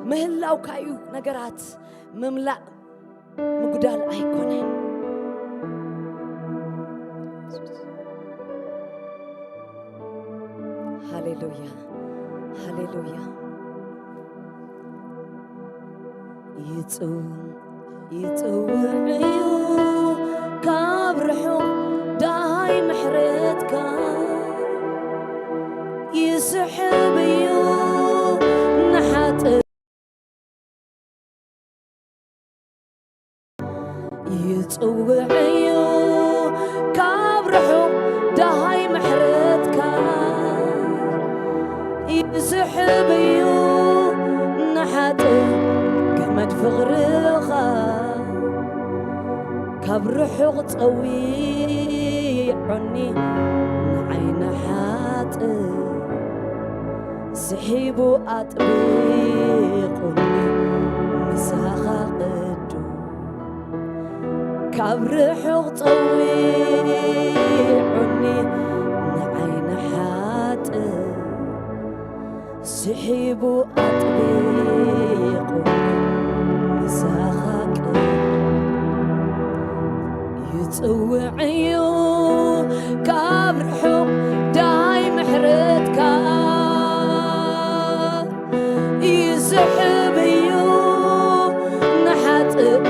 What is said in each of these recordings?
ምህላውካ እዩ ነገራት ምምላእ ምጉዳል ኣይኮነን። ሃሌሉያ፣ ሃሌሉያ። ይጽው ይጽውዕ እዩ ካብ ርሑቕ ዳይ ምሕረትካ፣ ይስሕብ እዩ ንሓጥእ። ይጽውዕ እዩ ካብ ርሑቕ ዳሃይ ምሕረትካ፣ ይስሕብ እዩ ንሓጥእ ገመድ ፍቕርኻ። ካብ ርሑቕ ጸዊዑኒ ንዓይ ንሓጥእ፣ ስሒቡ ኣጥቢቑኒ ምሳኻ ቅዱስ። ካብ ርሑቕ ጸዊዑኒ ንዓይ ንሓጥእ፣ ስሒቡ ኣጥቢቑኒ ምሳኻ ቅዱስ። ይጽውዕ እዩ ካብ ርሑቕ ዳይ ምሕረትካ፣ ይስሕብ እዩ ንሓጥእ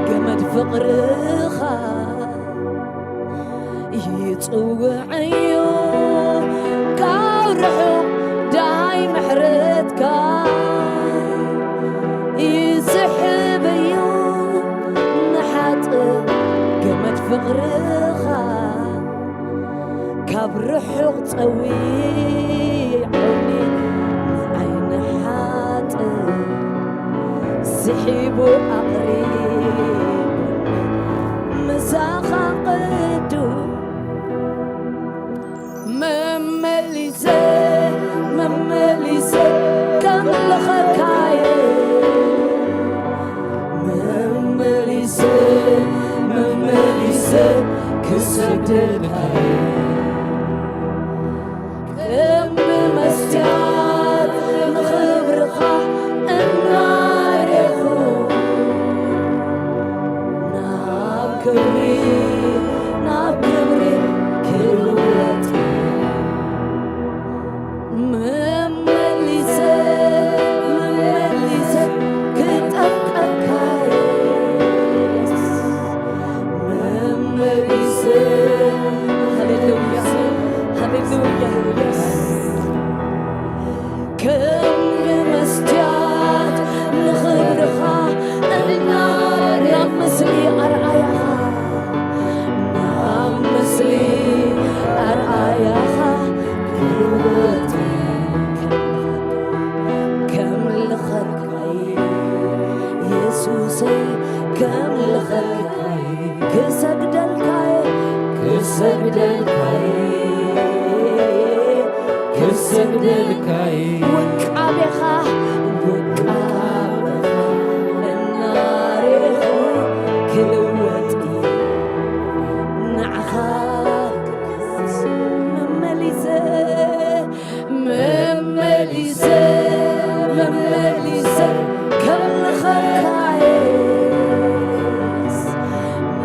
ገመድ ፍቕርኻ። ይጽውዕ እዩ ካብ ርሑቕ ዳይ ምሕረትካ፣ ይስሕብ እዩ ንሓጥእ ገመድ ፍቕርኻ። ካብ ርሑቕ ጸዊዑኒ ንዓይ ንሓጥእ፣ ስሒቡ ኣቕሪቡኒ ምሳኻ ቅዱስ። መመሊሰ መመሊሰ ከምልኸካየ፣ መመሊሰ መመሊሰ ክሰግደልካየ። ከም ብመስትያት ንኽብርኻ እናሬኹ፣ ናብ ክብሪ፣ ናብ ክብሪ ክልወጥ። መመሊሰ፣ መመሊሰ ክጠምቀካ የሱስ። መመሊሰ፣ ሃሌሉያ፣ ሃሌሉያ፣ የሱስ። ከም መስትያት ንኽብርኻ እናርያ፣ ናብ ምስሊ ኣርኣያኻ፣ ናብ ምስሊ ኣርኣያኻ ክልወጥ፣ ከምልኸካይ የሱሰይ፣ ከምልኸካይ፣ ክሰግደልካይ፣ ክሰግደልካይ፣ ክሰግደልካይ። ውቃቤኻ፣ ውቃቤኻ እናሬኹ ክልወጥ እዩ። ንዓኻ መመሊሰ፣ መመሊሰ፣ መመሊሰ ከምልኸካየስ።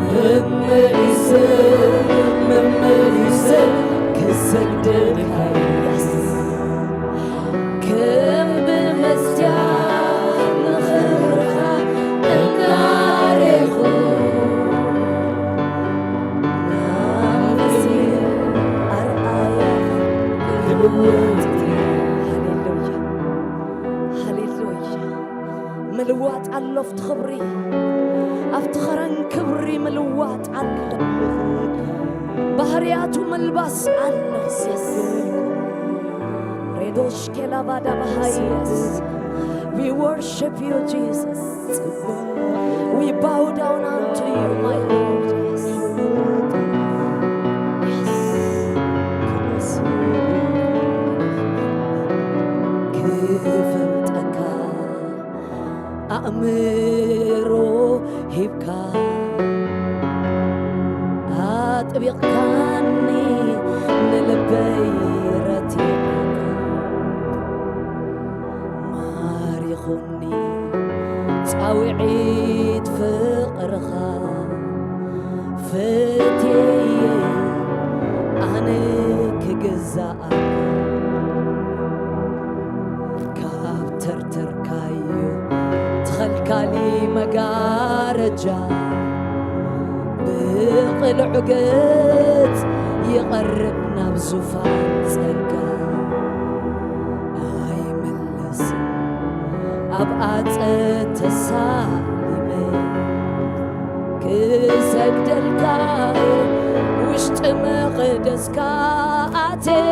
መመሊሰ፣ መመሊሰ ክሰግደልካየስ። ከም ብመስትያት ንኽብርኻ እናሬኹ፣ ናብ ምስልን ኣርኣያኻ ክልወጥ። ሃሌሉያ፣ ሃሌሉያ። ምልዋጥ ኣሎ ኣብቲ ክብሪ፣ ኣብቲ ኸረን ክብሪ ምልዋጥ ኣሎ። ባህርያቱ ምልባስ ኣሎ። የስ። ሬዶሽ ኬላባዳ ባሃይስ። We worship you, Jesus. We bow down unto you, my Lord. Yes. Yes. ክፈልጠካ ኣእምሮ ሂብካ፣ ኣጥቢቕካኒ ንልበይ ረቲዕካ፣ ማሪኹ ኹኒ ጻውዒት ፍቕርኻ ፈትየየ ኣነ ክግዛኣካ። ካብ ተርተርካዮ ተኸልካሊ መጋረጃ ብቕልዑ ገጽ ይቐርብ ናብ ዙፋን ጸጋ ኣይምለስን። ኣብ ኣጸ ተሳሊመ ክሰግደልካ ውሽጢ መቕደስካ ኣትየ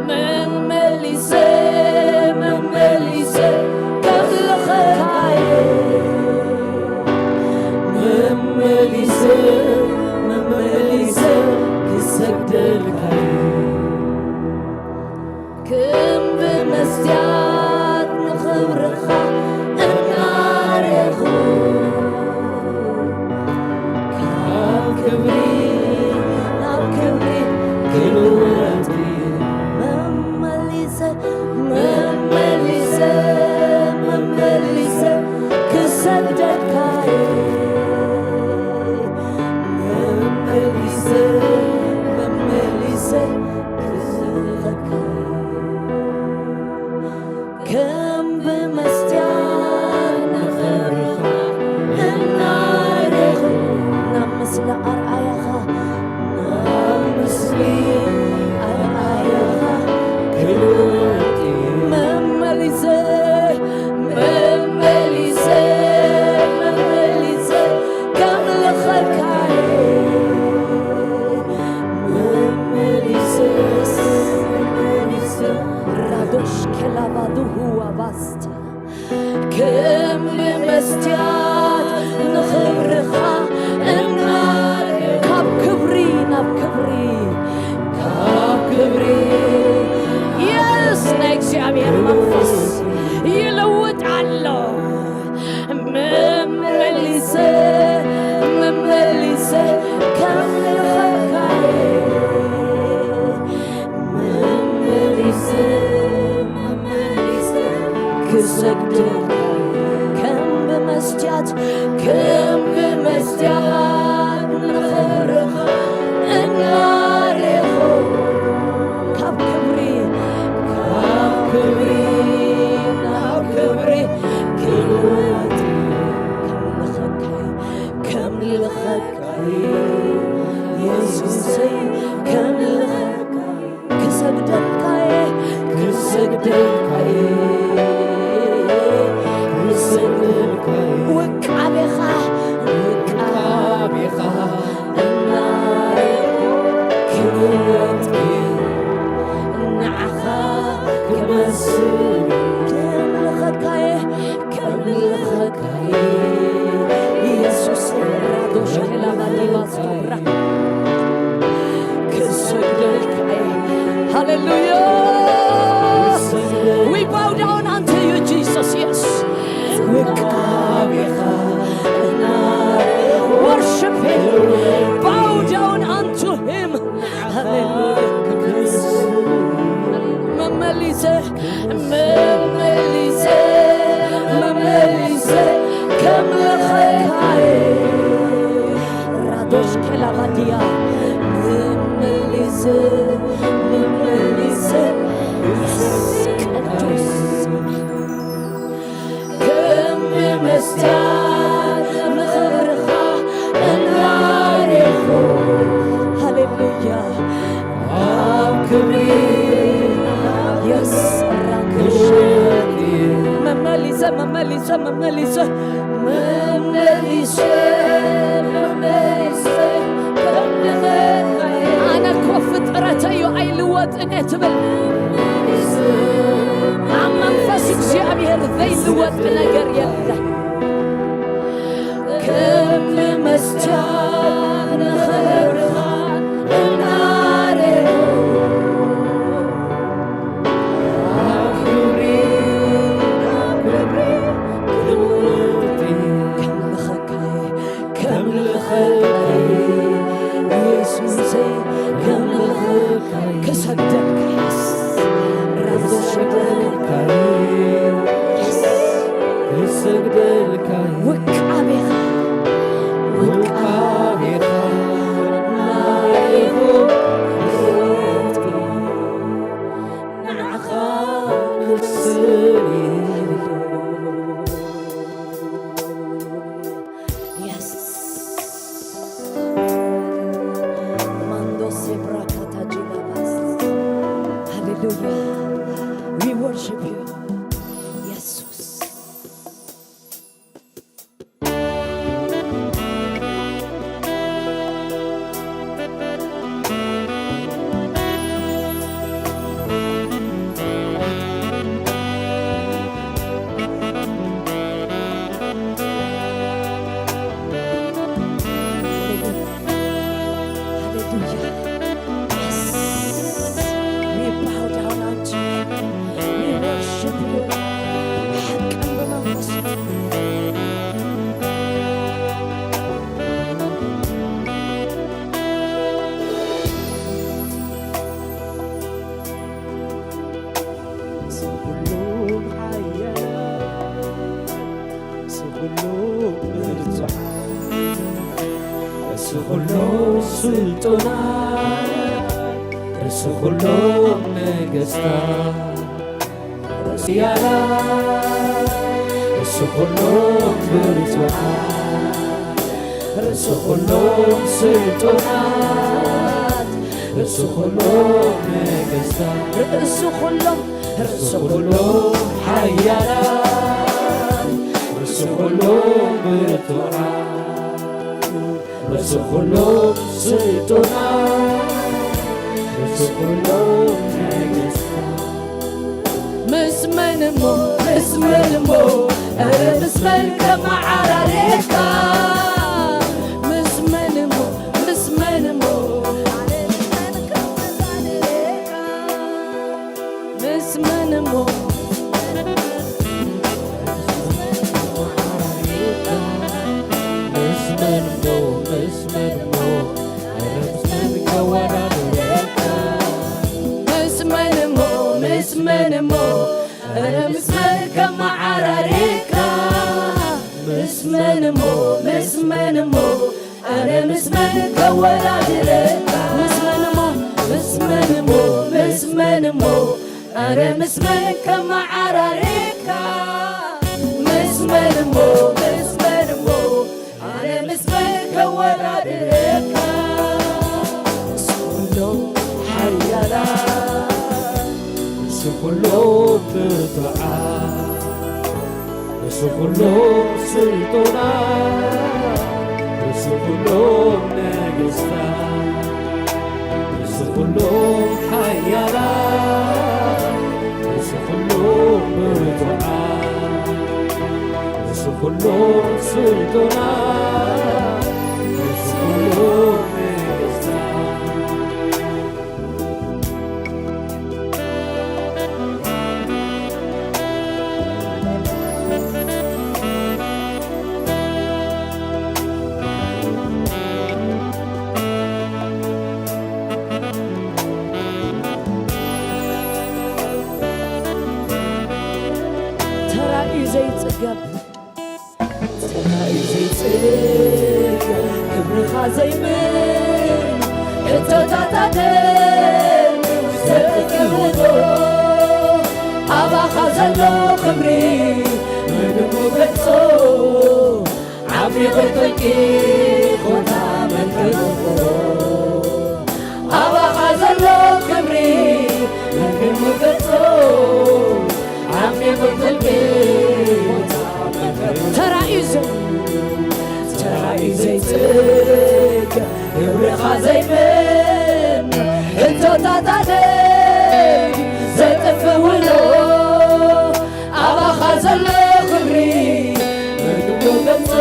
መመሊሰ መመሊሰ ከምልኸካየ መመሊሰ መመሊሰ ክሰግደልካየ ከም ብመስትያት ንኽብርኻ እናረኹ ካብ ክብሪ ናብ ክብሪ ክልወጥ መመሊሰ መመሊሰ መመሊሰ ክሰግደልካየ መመሊሰ መመሊሰ ክሰግደልካየ ከም ብመስትያት ንኽብርኻ እናረኹ ናብ ምስሊ ኣርኣያኻ ናብ ምስሊ ኣርኣያኻ ክልወጥ መመሊሰ መመሊሰ መመሊሰ ከምልኸካየ መመሊሰ መመሊሰ ራዶሽ ከላባዱሁ ኣባስታ ከም መስትያት ንኽብርኻ እና ካብ ክብሪ ናብ ክብሪ ካብ ክብሪ የስ ናይ እግዚኣብሔር መንፈስ ይለውጥ ኣሎ መመሊሰ መመሊሰ ከምልኸካየ መመሊሰ መመሊሰ ክሰግደልካ ከም ብመስትያት ከም ብመስትያት ንኽብርኻ እናረኹ ካብ ክብሪ ካብ ክብሪ ናብ ክብሪ ክልወጥ ከምልኸካይ ከምልኸካይ የሱሰይ ከምልኸካይ ክሰግደልካየ ክሰግደልካየ ክሰግደልካየ ውቃቤኻ ውቃቤኻ እናረኹ ክልወጥ እየ ንዓኻ ክመስል ከምልኸካየ ከምልኸካየ ኢየሱስ ራዶሽ ከላባዲባስቶብራ ክሰግደልካየ ሃሌሉያ We bow down unto you, Jesus. Yes. ውቃቤኻ እና worship him. Bow down unto him. ሃሌሉያ። መመሊሰ፣ መመሊሰ፣ መመሊሰ ከምልኸካየ። ራዶሽ ኬላባዲያ መመሊሰ፣ መመሊሰ ቅዱስ ከም መስትያት ንኽብርኻ እናረኹ። ሃሌሉያ። ኣብ ክብሪ የስራክሽ። መመሊሰ፣ መመሊሰ፣ መመሊሰ፣ መመሊሰ፣ መመሊሰ፣ ኣነ እኮ ፍጥረተይ እዩ ኣይልወጥን እየ ትብል። ኣብ መንፈስ እግዚኣብሔር ዘይልወጥ ነገር የለን። ከም መስትያት ንኽብርኻ እናረኹ፣ ኣብ ክብሪ፣ ኣብ ክብሪ ክልውጥ ከምልኸካይ፣ ከምልኸካይ፣ የሱሰይ፣ ከምልኸካይ፣ ክሰግደልካይ፣ ራዞ ክሰግደልካይ። Yes. Mando sebra katajina bas. Hallelujah. We worship you. Jesus. Hallelujah. Yes. We bow down unto you. We worship you. ብሓቅን ብመንፈስን። ንሱ ኩሉ ሓያል፣ ንሱ ኩሉ ብርቱዕ፣ ንሱ ኩሉ ስልጡና፣ ንሱ ኩሉ ነገስታ፣ ንሱ ያላ፣ ንሱ ኩሉ ብርቱዓ፣ ርእሲ ኩሎም ስልጡናት፣ ርእሲ ኩሎም ነገስታት፣ ርእሲ ኩሎም፣ ርእሲ ኩሎም ሓያላት፣ ርእሲ ኩሎም ብርቱዓት፣ ርእሲ ኩሎም ስልጡናት፣ ርእሲ ኩሎም ነገስታት። ምስ መን እሞ፣ ምስ መን እሞ፣ ኧረ ምስ መን ከመዓራርየካ? ምስ መን እሞ፣ ምስ መን እሞ፣ ምስ መን እሞ፣ ምስ መን እሞ፣ ምስ መን እሞ፣ ኧረ ምስ መን ከወዳድረካ? ምስ መን እሞ፣ ምስ መን እሞ፣ ኧረ ምስ መን ከመዓራርየካ? ምስ መን እሞ፣ ምስ መን እሞ፣ ኧረ ምስ መን ከወዳድረካ? ምስ መን እሞ፣ ምስ መን እሞ፣ ምስ መን እሞ፣ ኧረ ምስ መን ከመዓራርየካ? ምስ መን እሞ፣ ምስ መን እሞ፣ ኣነ ምስ መን ከወዳድረካ? ንሱ ኩሉ ሓያላት፣ ንሱ ኩሉ ብርቱዓት፣ ንሱ ኩሉ ስልጡናት፣ ንሱ ኩሉ ነገስታት፣ ንሱ ኩሉ ሓያላት፣ ንሱ ኩሉ ብርቱዓት፣ ንሱ ኩሉ ስልጡናት፣ ንሱ ኩሉ ነገስታት። ተራእዩ ዘይጽገብ፣ ተራእዩ ዘይጽገብ ክብርኻ ዘይምን ሕቶታት ኣደል ዘርግብዶ ኣባኻ ዘሎ ክብሪ ምግቡ ገልጾ ዓሚቑ ጥልቂ ኾንካ መን ከመልክቶ ኣባኻ ዘሎ ክብሪ መን ከመልክቶ ዓሚቑ ጥልቂ ኾንካ መን ከመልክቶ ተራእዩ ዘይ ተራእዩ ዘይጽገብ ክብርኻ ዘይምን ሕቶታት ኣደይ ዘጥፍእ ውሎ ኣባኻ ዘሎ ክብሪ መን ክገልጾ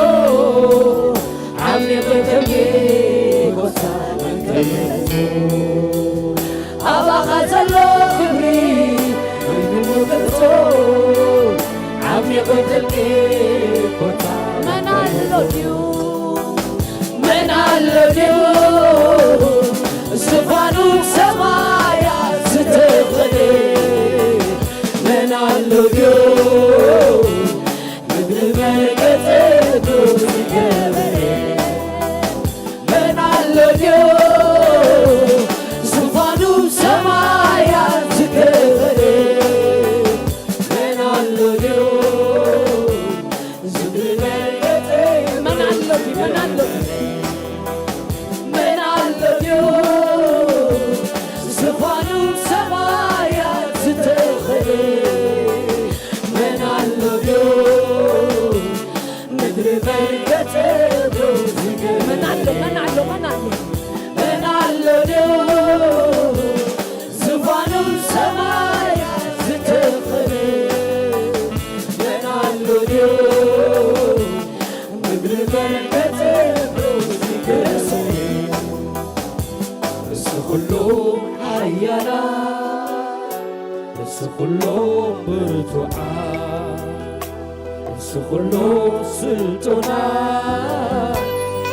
ኩሎም ስልጡናት፣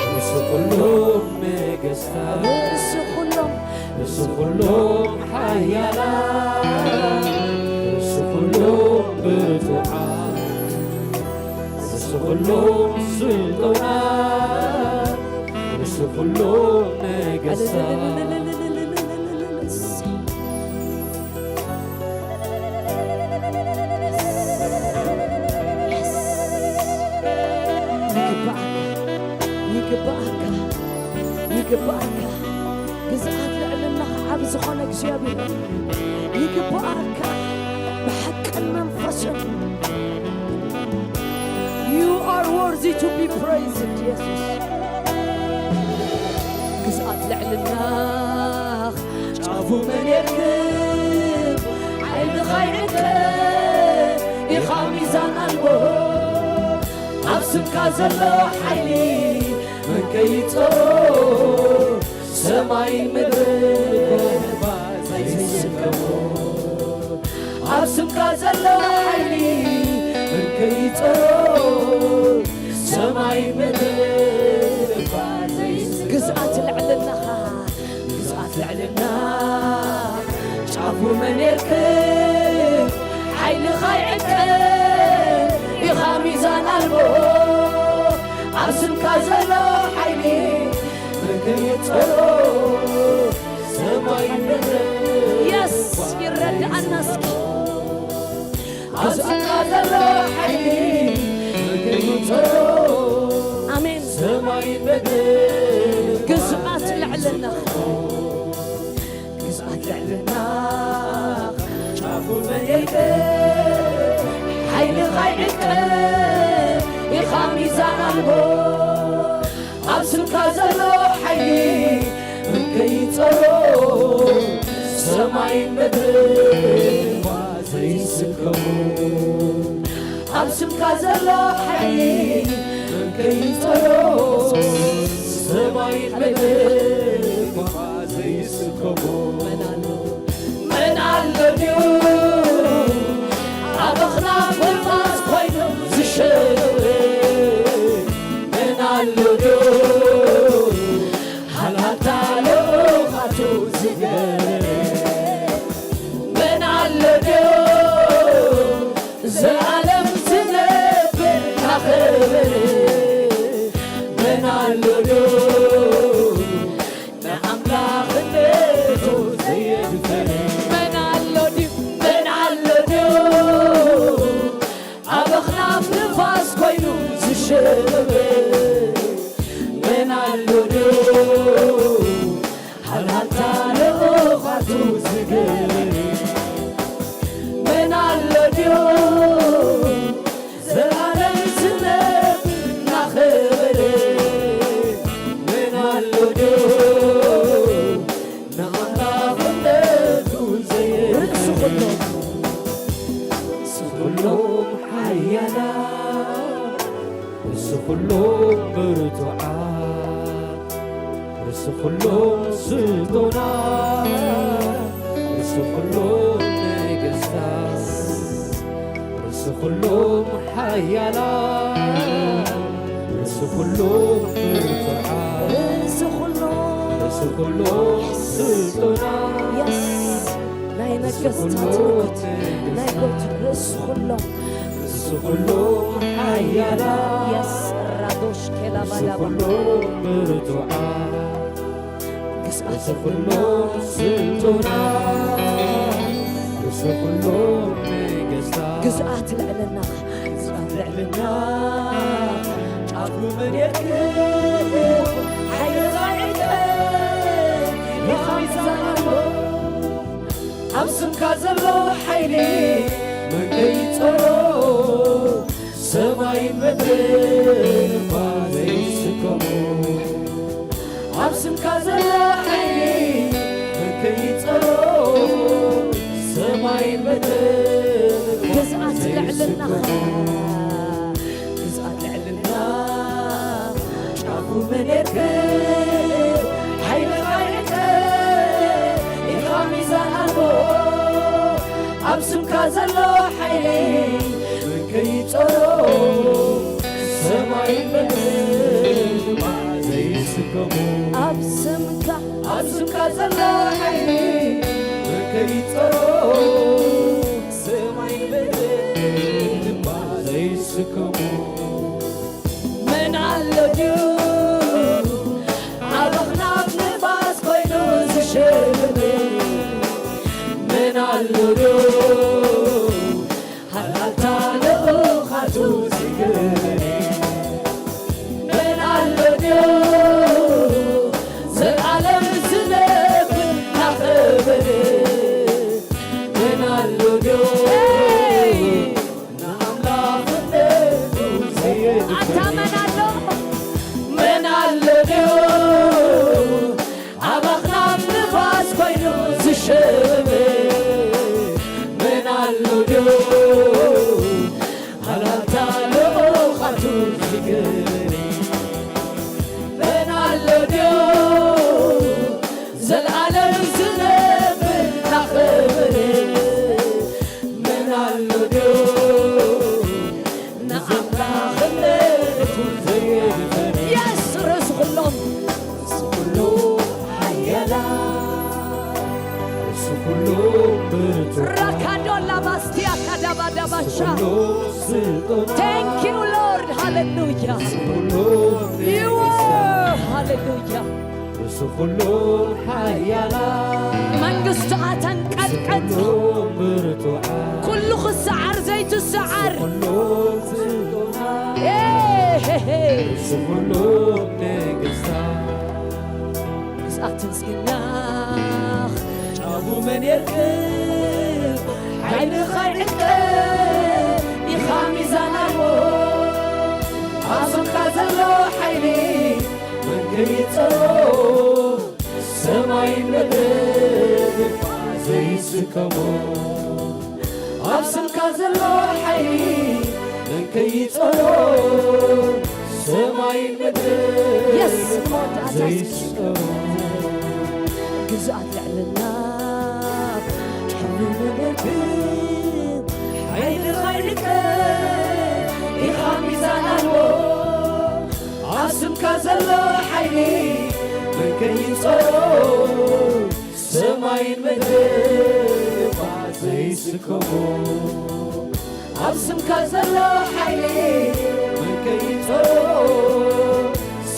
ርእሲ ኩሎም ነገስታት፣ ርእሲ ኩሎም፣ ርእሲ ኩሎም ሓያላት፣ ርእሲ ኩሎም ብርቱዓት፣ ርእሲ ኩሎም ስልጡናት፣ ርእሲ ኩሎም ነገስታት። ይግባእካ፣ ይግባእካ፣ ይግባእካ። ግዝኣት ልዕልና ዓቢ ዝኾነ እግዚኣብሔር ይግባእካ። ብሓቅን መንፈስን you are worthy to be praised የሱስ። ግዝኣት ልዕልና ጫፉ መን የርክብ? ሓይልኻ ይዕቀብ፣ ኢኻ ሚዛን ኣልቦ። ኣብ ስምካ ዘሎ ሓይሊ መን ከይጸሮ? ሰማይን ምድርን ዘይስከሞ። ኣብ ስምካ ዘሎ ሓይሊ መን ከይጸሮ? ሰማይን ምድርን ዘይስከሞ። ግዝኣት ልዕልናኻ ግዝኣት ልዕልና ጫፉ መን የርክብ? ሓይልኻ ይዕቀብ፣ ኢኻ ሚዛን ኣልቦ። ኣብ ስምካ ዘሎ ሓይሊ መን ከይጸሮ? ሰማይ ምድሪ የስ ይረዳኣና እስኪ። ኣብ ስምካ ዘሎ ሓይሊ መን ከይጸሮ? ኣሜን። ሰማይ ምድሪ ግዝኣት ልዕልና ግዝኣት ልዕልና ጫፉ መን የርክብ? ሓይልኻ ይዕቀብ፣ ኢኻ ሚዛን ኣልቦ። ኣብ ስምካ ዘሎ ሓይሊ መን ከይጸሮ? ሰማይን ምድርን ዘይስከሞ። ኣብ ስምካ ዘሎ ሓይሊ መን ከይጸሮ? ሰማይን ምድርን ዘይስከሞ። መን ኣሎ? መን ኣሎ ድዩ? ኣብ ኣኽናፍ ንፋስ ኮይኑ ዝሽር። መን ኣሎ ድዩ? ሃልሃልታ ልኡኻቱ ዝገርም። መን ኣሎ ድዩ? ዘኣለም ዝነብር ናኽብር። መን ኣሎ ድዩ? ንኣምላኽነቱ ዘየድፍር። መን ኣሎ ድዩ? መን ኣሎ ድዩ? ኣብ ኣኽናፍ ንፋስ ኮይኑ ዝሽር። መን ኣሎ ድዩ? ሃልሃልታ ልኡኻቱ ዝገርም። መን ኣሎ ድዩ? ዘላለም ዝነብ እናኸበረ። መን ኣሎ ድዩ? ንኣምላኽነቱ ዘየ-፣ ርእሲ ኩሎም፣ ርእሲ ኩሎም ሓያላት፣ ርእሲ ኩሎም ብርቱዓት፣ ርእሲ ኩሎም ስልጡናት፣ ርእሲ ኩሎም ነገስታት፣ ርእሲ ኩሎም ሓያላት፣ ርእሲ ኩሎም ብርቱዓት፣ ርእሲ ኩሎም፣ ርእሲ ኩሎም ስልጡናት፣ የስ፣ ናይ ርእሲ ነገስታት ኩሎም ንጉስ፣ ናይ ነገስታት፣ ጎት ርእሲ ኩሎም፣ ርእሲ ኩሎም ሓያላት፣ የስ፣ ራዶሽ ኬላ ርእሲ ባዳባ። ኩሎም ብርቱዓት፣ ግዝኣት ርእሲ ኩሎም ስልጡናት፣ ርእሲ ኩሎም ነገስታት፣ ግዝኣት ልዕልና፣ ግዝኣት ልዕልና፣ ጫፉ መን የርክብ? ሓይልኻ ይዕቀብ፣ ኢኻ ሚዛን ኣልቦ። ኣብ ስምካ ዘሎ ሓይሊ መን ከይጸሮ? ሰማይን ምድርን እኳ ዘይስከሞ። ኣብ ስምካ ዘሎ ሓይሊ መን ከይጸሮ? ሰማይን ምድርን እኳ ግዝኣት ልዕልና ዘይስከሞ። ግዝኣት ልዕልና ጫፉ መን የርክብ? ሓይልኻ ይዕቀብ፣ ኢኻ ሚዛን ኣልቦ። ኣብ ስምካ ዘሎ ሓይሊ መን ከይጸሮ? ዘይስከሙ ኣብ ስምካ ኣብ ስምካ ዘሎ ሓይሊ ከይጸሮ ሰማይ ምድሪ ድማ ዘይስከሙ መን ኣሎ ድዩ ኣብ ኣኽናፍ ንፋስ ኮይኑ ዝሸልም መን ኣሎ ድዩ ሃላልታ ልኡኻቱ ዝግርም መን ኣሎ ድዩ ዘልኣለም ዝነብር ናኸበረ መን ኣሎ ድዩ ንኣምላኽነቱ ዘየድፍር ኣታ መን ኣሎ መን ኣሎ ድዩ ኣብ ኣኽናፍ ንፋስ ኮይኑ ዝሸመ መን ኣሎ ድዩ ሃላታ ልኡኻቱ ዝገበረ መን ኣሎ ድዩ ዘልኣለም ዝነብር ናኸበረ መን ኣሎ ድዩ ንኣምላኽነቱ ዘየድፈር የስ ርእሲ ኩሎም ርእሲ ኩሉ ሓያላ ርእሲ ኩሉ ብርቱ ራካዶላ ባስቲያ ካዳባዳባሻ ኩሉ ስልጦን Thank you Lord ሃሌሉያ ኩሉ You are ሃሌሉያ ርእሲ ኩሉ ሓያላ መንግስቱ ኣተንቀጥቀጥ ኩሉ ብርቱዓ ኩሉ ክሰዓር ዘይትሰዓር ኩሉ ስልጦና ሄ፣ ሄ፣ ሄ። ርእሲ ኩሉ ነገስታ ግዝኣትን ስግናኽ ጫቡ መን የርክብ ሓይልኻ ዕቀ ኢኻ ሚዛን ኣልቦ ኣብ ስምካ ዘሎ ሓይሊ መን ከይጸሮ ሰማይን ምድርን ዘይስከሞ ኣብ ስምካ ዘሎ ሓይሊ መን ከይጸሮ ሰማይን ምድርን Yes Lord ኣታ ዘይስከሞ ግዝኣት ልዕልና ሓይልኻ ይርከብ ኢኻ ሚዛን ኣልቦ ኣብ ስምካ ዘሎ ሓይሊ መን ከይጸሮ ሰማይን ምድርን እባ ዘይስከሞ ኣብ ስምካ ዘሎ ሓይሊ መን ከይጸሮ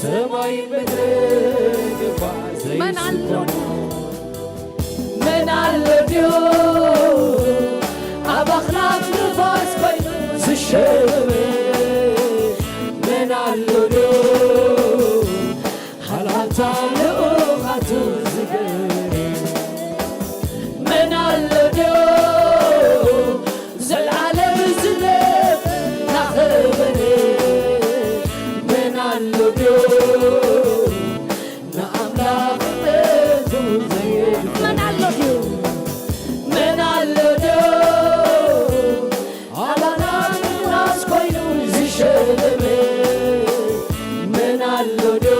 ሰማይን ምድርን እባ መን ኣሎ ዘይስከሞ መን ኣሎ ድዩ ኣብ ኣኽናፍ ንፋስ ኮይኑ ዝሸመ መን ኣሎ ድዩ ሃልሃልታ ልኡኻቱ ዝገሪ መን ኣሎ ድዩ ዘልዓለም ዝነብ ናኸበረ መን ኣሎ ድዩ ንኣምላኽነቱ ዘየድፍር መን ኣሎ ድዩ መን ኣሎ ድዩ ኣባና ንፋስ ኮይኑ ዝሸለመ መን ኣሎ ድዩ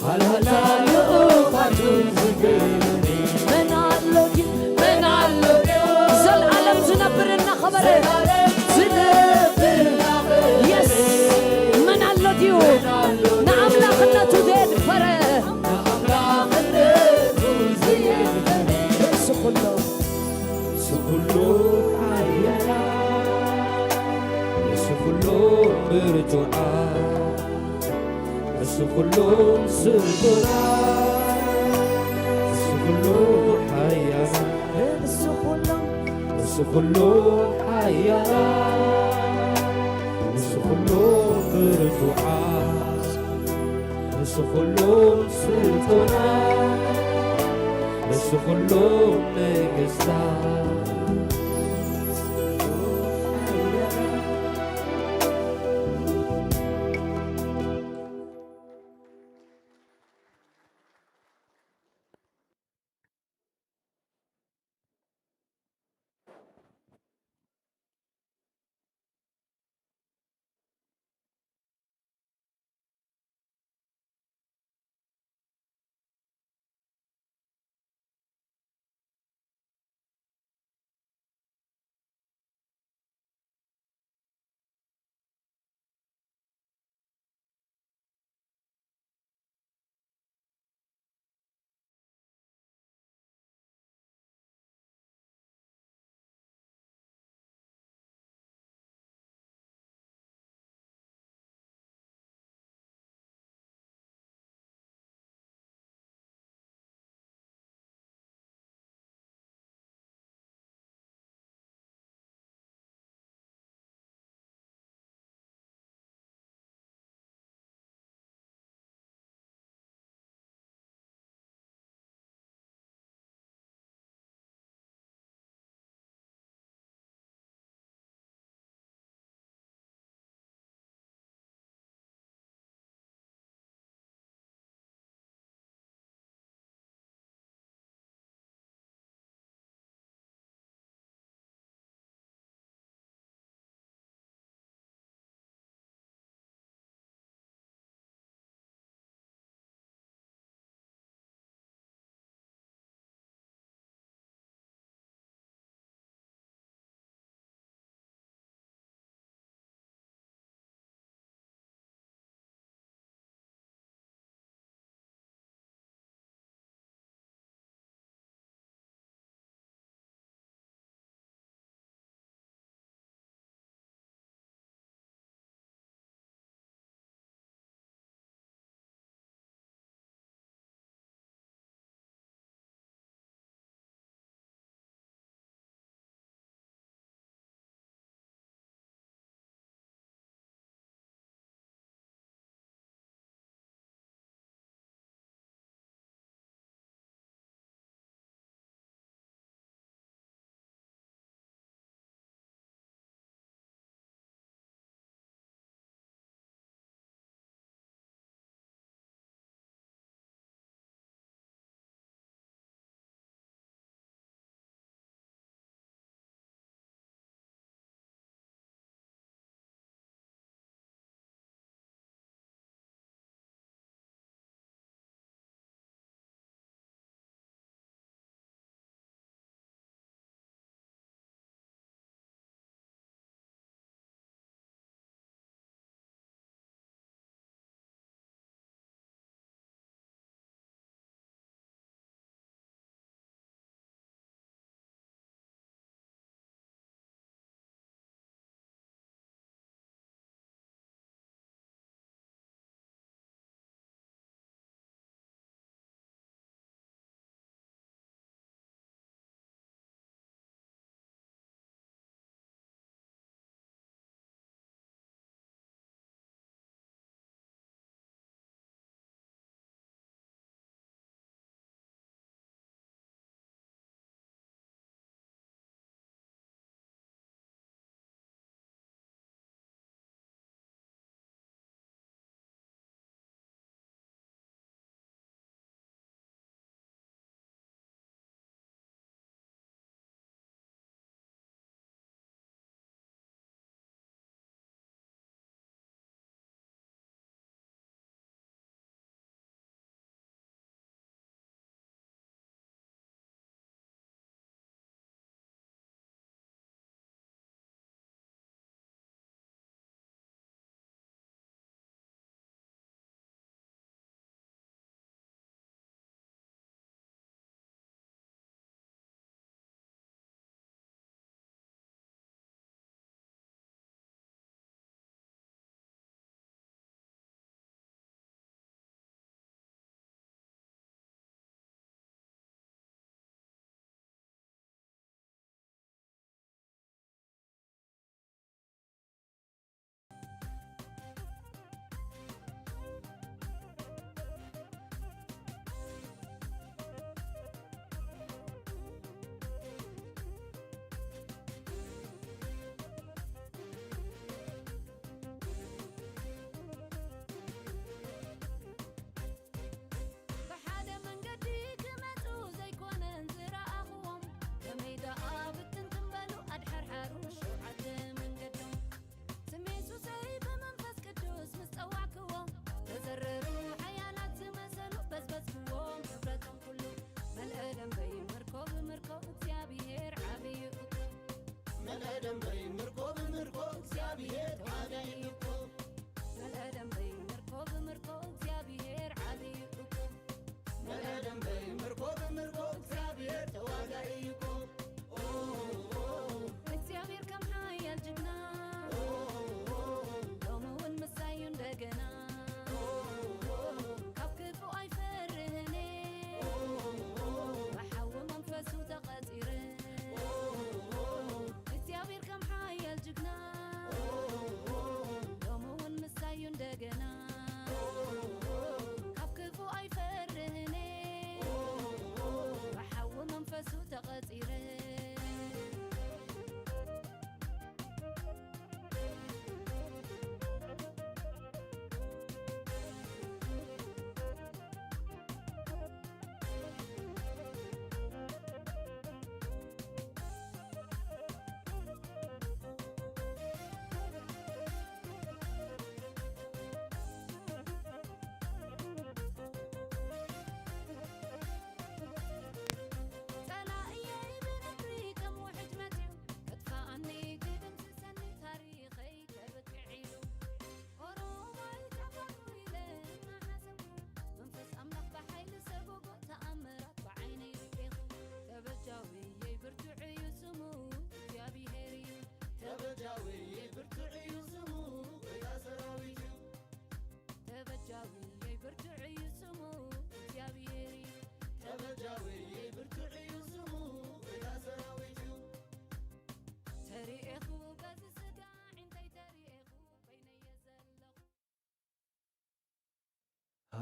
ሃልሃልታ ልኡኻቱ ዝገሪ መን ኣሎ ድዩ መን ኣሎ ድዩ ዘልዓለም ዝነብር እናኸበረ ዘልዓለም ዝነብር እናኸበረ የስ መን ኣሎ ድዩ ንኣምላኽነቱ ዘየድፈረ ንኣምላኽነቱ ዘየድፈረ ርእሲ ኩሉ ርእሲ ኩሉ ሓያላ ርእሲ ኩሉ ብርቱዓ ርእሲ ኩሉ ስልጡና ርእሲ ኩሉ ሓያላ ርእሲ ኩሉ ርእሲ ኩሉ ሓያላ ርእሲ ኩሉ ብርቱዓ ርእሲ ኩሉ ስልጡና ርእሲ ኩሉ ነገስታት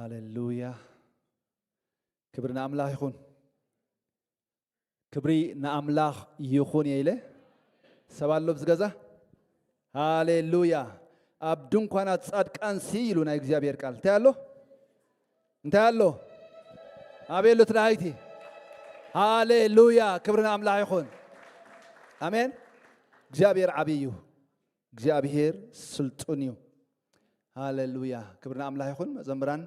ሃሌሉያ። ክብሪ ንኣምላኽ ይኹን። ክብሪ ንኣምላኽ ይኹን እየ ኢለ። ሰብ ኣሎ ኣብዚ ገዛ? ሃሌሉያ። ኣብ ድንኳናት ጻድቃን ሲ ኢሉ ናይ እግዚኣብሔር ቃል። እንታይ ኣሎ? እንታይ ኣሎ? ኣበይ ኣሎ እቲ ደሃይቲ? ሃሌሉያ። ክብሪ ንኣምላኽ ይኹን። ኣሜን። እግዚኣብሔር ዓብዪ እዩ። እግዚኣብሔር ስልጡን እዩ። ሃሌሉያ። ክብሪ ንኣምላኽ ይኹን። መዘምራን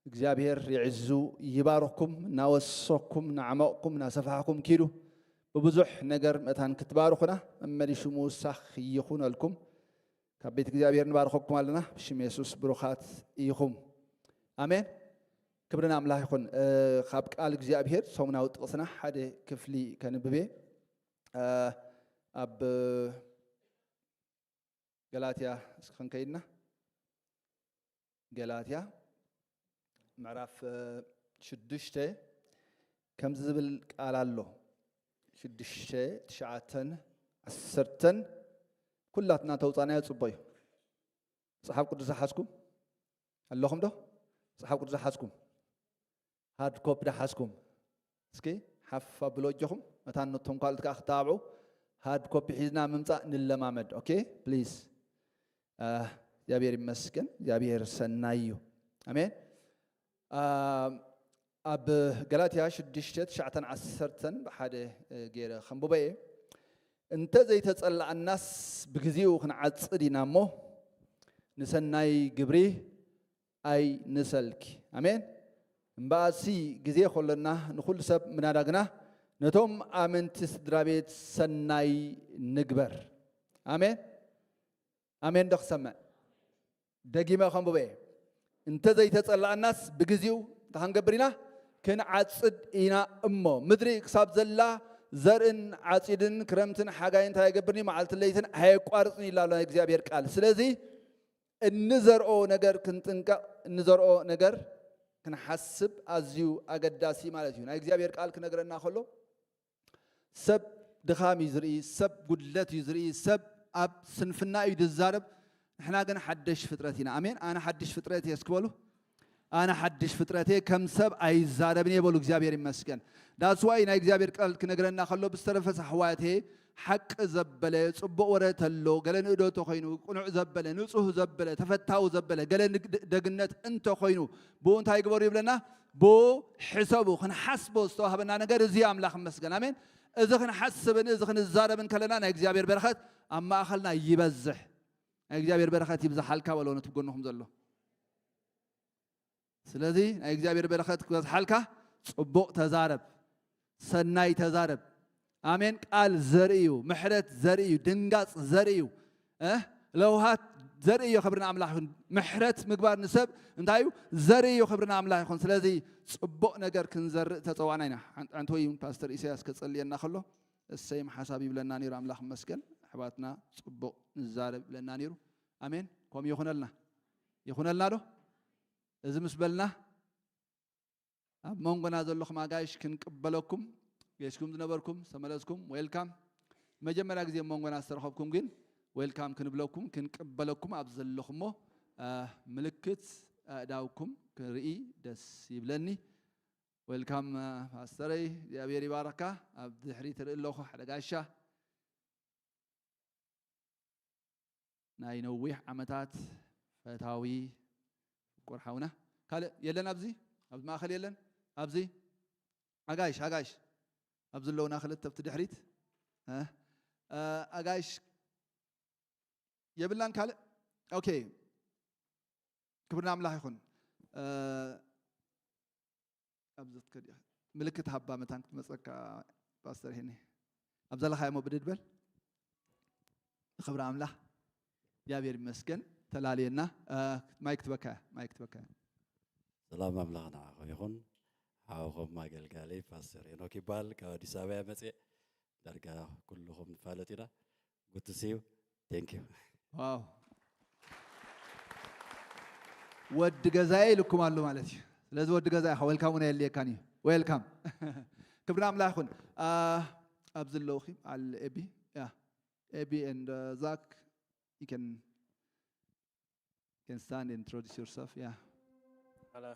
እግዚኣብሔር ይዕዙ ይባርኽኩም። እናወሰኽኩም፣ እናዓመቕኩም፣ እናሰፋሕኩም ኪዱ። ብብዙሕ ነገር መታን ክትባርኹና መመሊሱ ምውሳኽ ይኹነልኩም። ካብ ቤት እግዚኣብሔር ንባርኸኩም ኣለና። ብሽም የሱስ ብሩኻት ኢኹም። ኣሜን። ክብሪ ንኣምላኽ ይኹን። እ፣ ካብ ቃል እግዚኣብሔር ሰሙናዊ ጥቕስና ሓደ ክፍሊ ከንብብ እየ። እ፣ ኣብ ገላትያ እስኪ ክንከይድና። ገላትያ ምዕራፍ፣ እ፣ ሽዱሽተ ከምዚ ዝብል ቃል ኣሎ። ሽዱሽተ፣ ትሽዓተን፣ ዓሰርተን ኩላትና ተውፃናዮ ፅቡቅ እዩ። መፅሓፍ ቅዱስ ዝሓዝኩም ኣለኹም ዶ? መፅሓፍ ቅዱስ ዝሓዝኩም? ሃርድ ኮፒ ዝሓዝኩም እስኪ ሓፍ ኣብሎ እጆኹም። መታን ነቶም ካልኦት ከዓ ክተባብዑ ሃርድ ኮፒ ሒዝና ምምፃእ ንለማመድ። ኦኬ፣ ፕሊዝ። አ፣ እግዚኣብሔር ይመስገን። እግዚኣብሔር ሰናይ እዩ። ኣሜን። አ፣ ኣብ ገላትያ ሽዱሽተ፣ ትሽዓተን፣ ዓሰርተን ብሓደ፣ እ፣ ገይረ ከንብቦ እየ። "እንተ ዘይተጸላእናስ ብግዜኡ ክንዓጽድ ኢና እሞ፣ ንሰናይ ግብሪ ኣይንሰልኪ።" ኣሜን። እምበኣርሲ ግዜ ከሎና ንኹሉ ሰብ ምናዳ ግና፣ ነቶም ኣመንቲ ስድራ ቤት ሰናይ ንግበር። ኣሜን። ኣሜን ዶ ክሰምዕ? ደጊመ ከንብቦ እየ። "እንተ ዘይተጸላእናስ ብግዜኡ እንታይ ክንገብር ኢና? ክንዓጽድ ኢና እሞ። ምድሪ ክሳብ ዘላ ዘርእን ዓጺድን ክረምትን ሓጋይን እንታይ ኣይገብርን እዩ? መዓልትን ለይትን ኣየቋርጽን እዩ" ይላሎ ናይ እግዚኣብሔር ቃል። ስለዚ እንዘርኦ ነገር ክንጥንቀቕ፣ እንዘርኦ ነገር ክንሓስብ ኣዝዩ ኣገዳሲ ማለት እዩ። ናይ እግዚኣብሔር ቃል ክነግረና ከሎ ሰብ ድኻም እዩ ዝርኢ፣ ሰብ ጉድለት እዩ ዝርኢ፣ ሰብ ኣብ ስንፍና እዩ ዝዛረብ። ንሕና ግን ሓደሽ ፍጥረት ኢና። ኣሜን። ኣነ ሓድሽ ፍጥረት እየ እስኪ በሉ። ኣነ ሓድሽ ፍጥረት እየ፣ ከም ሰብ ኣይዛረብን እየ በሉ። እግዚኣብሔር ይመስገን። ዳስዋይ ናይ እግዚኣብሔር ቃል ክነግረና ከሎ ብዝተረፈ ሳሕዋቴ ሓቂ ዘበለ ጽቡቕ ወረ ተሎ ገለ ንእዶ ተኾይኑ ቅኑዕ ዘበለ ንጹህ ዘበለ ተፈታዊ ዘበለ ገለ ንግ-፣ ደግነት እንተኾይኑ ብኡ እንታይ ግበሩ ይብለና? ብኡ ሕሰቡ። ክንሓስቦ ዝተዋህበና ነገር እዚ ኣምላኽ ይመስገን። ኣሜን። እዚ ክንሓስብን እዚ ክንዛረብን ከለና ናይ እግዚኣብሔር በረኸት ኣብ ማእኸልና ይበዝሕ። ናይ እግዚኣብሔር በረኸት ይብዝሓልካ በሎ ነቲ ጎንኹም ዘሎ። ስለዚ ናይ እግዚኣብሔር በረኸት ክበዝሓልካ ጽቡቕ ተዛረብ፣ ሰናይ ተዛረብ። ኣሜን። ቃል ዘርኢ እዩ፣ ምሕረት ዘርኢ እዩ፣ ድንጋጽ ዘርኢ እዩ፣ እ፣ ለውሃት ዘርኢ እዩ። ክብሪ ንኣምላኽ ይኹን። ምሕረት ምግባር ንሰብ እንታይ እዩ? ዘርኢ እዩ። ክብሪ ንኣምላኽ ይኹን። ስለዚ ጽቡቕ ነገር ክንዘርእ ተጸዋዕና ኢና። ሓን-፣ ሓንቲ ወይ እውን ፓስተር ኢሳያስ ከጸልየና ከሎ እሰይም ሓሳብ ይብለና ነይሩ። ኣምላኽ ይመስገን። ኣሕዋትና ጽቡቕ ንዛረብ ይብለና ነይሩ። ኣሜን። ከምኡ ይኹነልና። ይኹነልና ዶ? እዚ ምስ በልና ኣብ መንጎና ዘለኹም ኣጋይሽ ክንቅበለኩም፣ ገይሽኩም ዝነበርኩም ዝተመለስኩም ዌልካም። መጀመርያ ግዜ ኣብ መንጎና ዝተረኸብኩም ግን ዌልካም ክንብለኩም፣ ክንቅበለኩም ኣብ ዘለኹሞ፣ አ፣ ምልክት ኣእዳውኩም ክርኢ ደስ ይብለኒ። ዌልካም፣ አ፣ ፓስተረይ፣ እግዚኣብሔር ይባርካ። ኣብ ድሕሪት እርኢ ኣለኹ ሓደ ጋሻ። ናይ ነዊሕ ዓመታት ፈታዊ ፍቁር ሓውና። ካልእ የለን ኣብዚ? ኣብዚ ማእከል የለን? ኣብዚ? ኣጋይሽ፣ ኣጋይሽ። ኣብዚ ኣለውና ክልተ ኣብቲ ድሕሪት። እ? እ፣ ኣጋይሽ የብልናን ካልእ? ኦኬ። ክብሪ ንኣምላኽ ይኹን። እ፣ ኣብዚ ትከድ ኢኻ። ምልክት ሃባ መታን ክትመጸካ ፓስተር ሄኒ። ኣብ ዘለኻዮ እሞ ብድድ በል። ንኽብሪ ኣምላኽ። እግዚኣብሔር ይመስገን። ተላልየና። እ፣ ማይክ ትበካ እያ፣ ማይክ ትበካ እያ። ሰላም ኣምላኽ ንዓኹም ይኹን። ሓውኹም ኣገልጋሊ ፓስተር ሄኖክ ይበሃል። ካብ ኣዲስ ኣበባ እየ መፅየ። ዳርጋ ኩልኹም ንፋለጥ ኢና። Good to see you. Thank you. ዋው። ወዲ ገዛየ ኢልኩም ኣሎ ማለት እዩ። ስለዚ ወዲ ገዛ ኢኻ፣ ዌልካም እውን ኣየድልየካን እዩ። ዌልካም። ክብሪ ኣምላኽ ይኹን። አ፣ ኣብዚ ኣለውኺ፣ ኣል ኤቢ። ያ። ኤቢ and, uh, Zach, you can, can stand and introduce yourself. Yeah. Hello.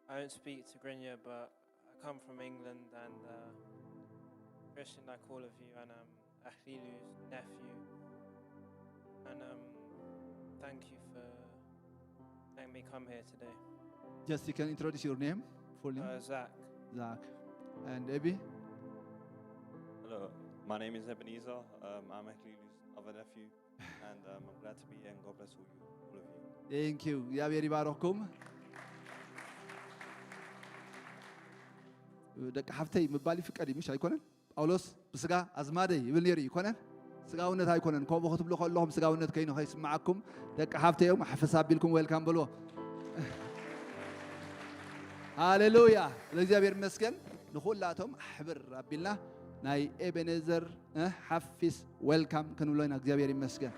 I don't speak Tigrinya, but I come from England, and uh, Christian, like all of you, and I'm Ahlilu's nephew. And um, thank you for letting me come here today. Just you can introduce your name, full name. Uh, Zach. Zach. And Ebi. Hello, my name is Ebenezer. Um, I'm Ahlilu's other nephew, and um, I'm glad to be here. And God bless all you, all of you. Thank you. እግዚአብሔር ይባርክኩም። ደቂ ሓፍተይ ምባል ይፍቀድ እዩ፣ ምሽ ኣይኮነን? ጳውሎስ ብስጋ ኣዝማደይ ይብል ነይሩ እዩ፣ ይኮነን? ስጋውነት ኣይኮነን። ከምኡ ክትብሉ ከለኹም ስጋውነት ከይኑ ከይስምዓኩም፣ ደቂ ሓፍተይ እዮም፣ ሕፍስ ኣቢልኩም ዌልካም በልዎ። ሃሌሉያ፣ ለእግዚኣብሔር ይመስገን። ንኹላቶም ኣሕብር ኣቢልና ናይ ኤቤኔዘር፣ እ፣ ሓፊስ ዌልካም ክንብሎ ኢና። እግዚኣብሔር ይመስገን።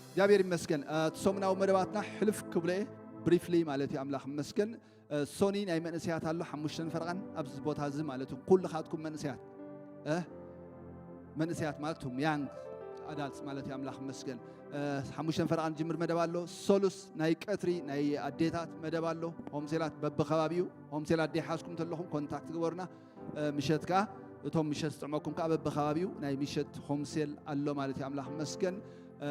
እግዚኣብሔር ይመስገን። እ፣ እቲ ሰሙናዊ መደባትና ሕልፍ ክብሎ እየ፣ ብሪፍሊ ማለት እዩ። ኣምላኽ ይመስገን። እ፣ ሶኒ ናይ መንእሰያት ኣሎ፣ ሓሙሽተን ፈረቓን ኣብዚ ቦታ እዚ ማለት እዩ። ኩልኻትኩም መንእሰያት፣ እ፣ መንእሰያት ማለት እቶም ያንግ ኣዳልትስ ማለት እዩ። ኣምላኽ ይመስገን። እ፣ ሓሙሽተን ፈረቓን ጅምር መደብ ኣሎ። ሶሉስ ናይ ቀትሪ ናይ ኣዴታት መደብ ኣሎ። ሆምሴላት በብኸባቢኡ፣ ሆምሴል ኣዴ ሓዝኩም እንተለኹም ኮንታክት ግበሩና። እ፣ ምሸት ከኣ እቶም ምሸት ዝጥዕመኩም ከኣ በብኸባቢኡ ናይ ምሸት ሆምሴል ኣሎ ማለት እዩ። ኣምላኽ ይመስገን። እ፣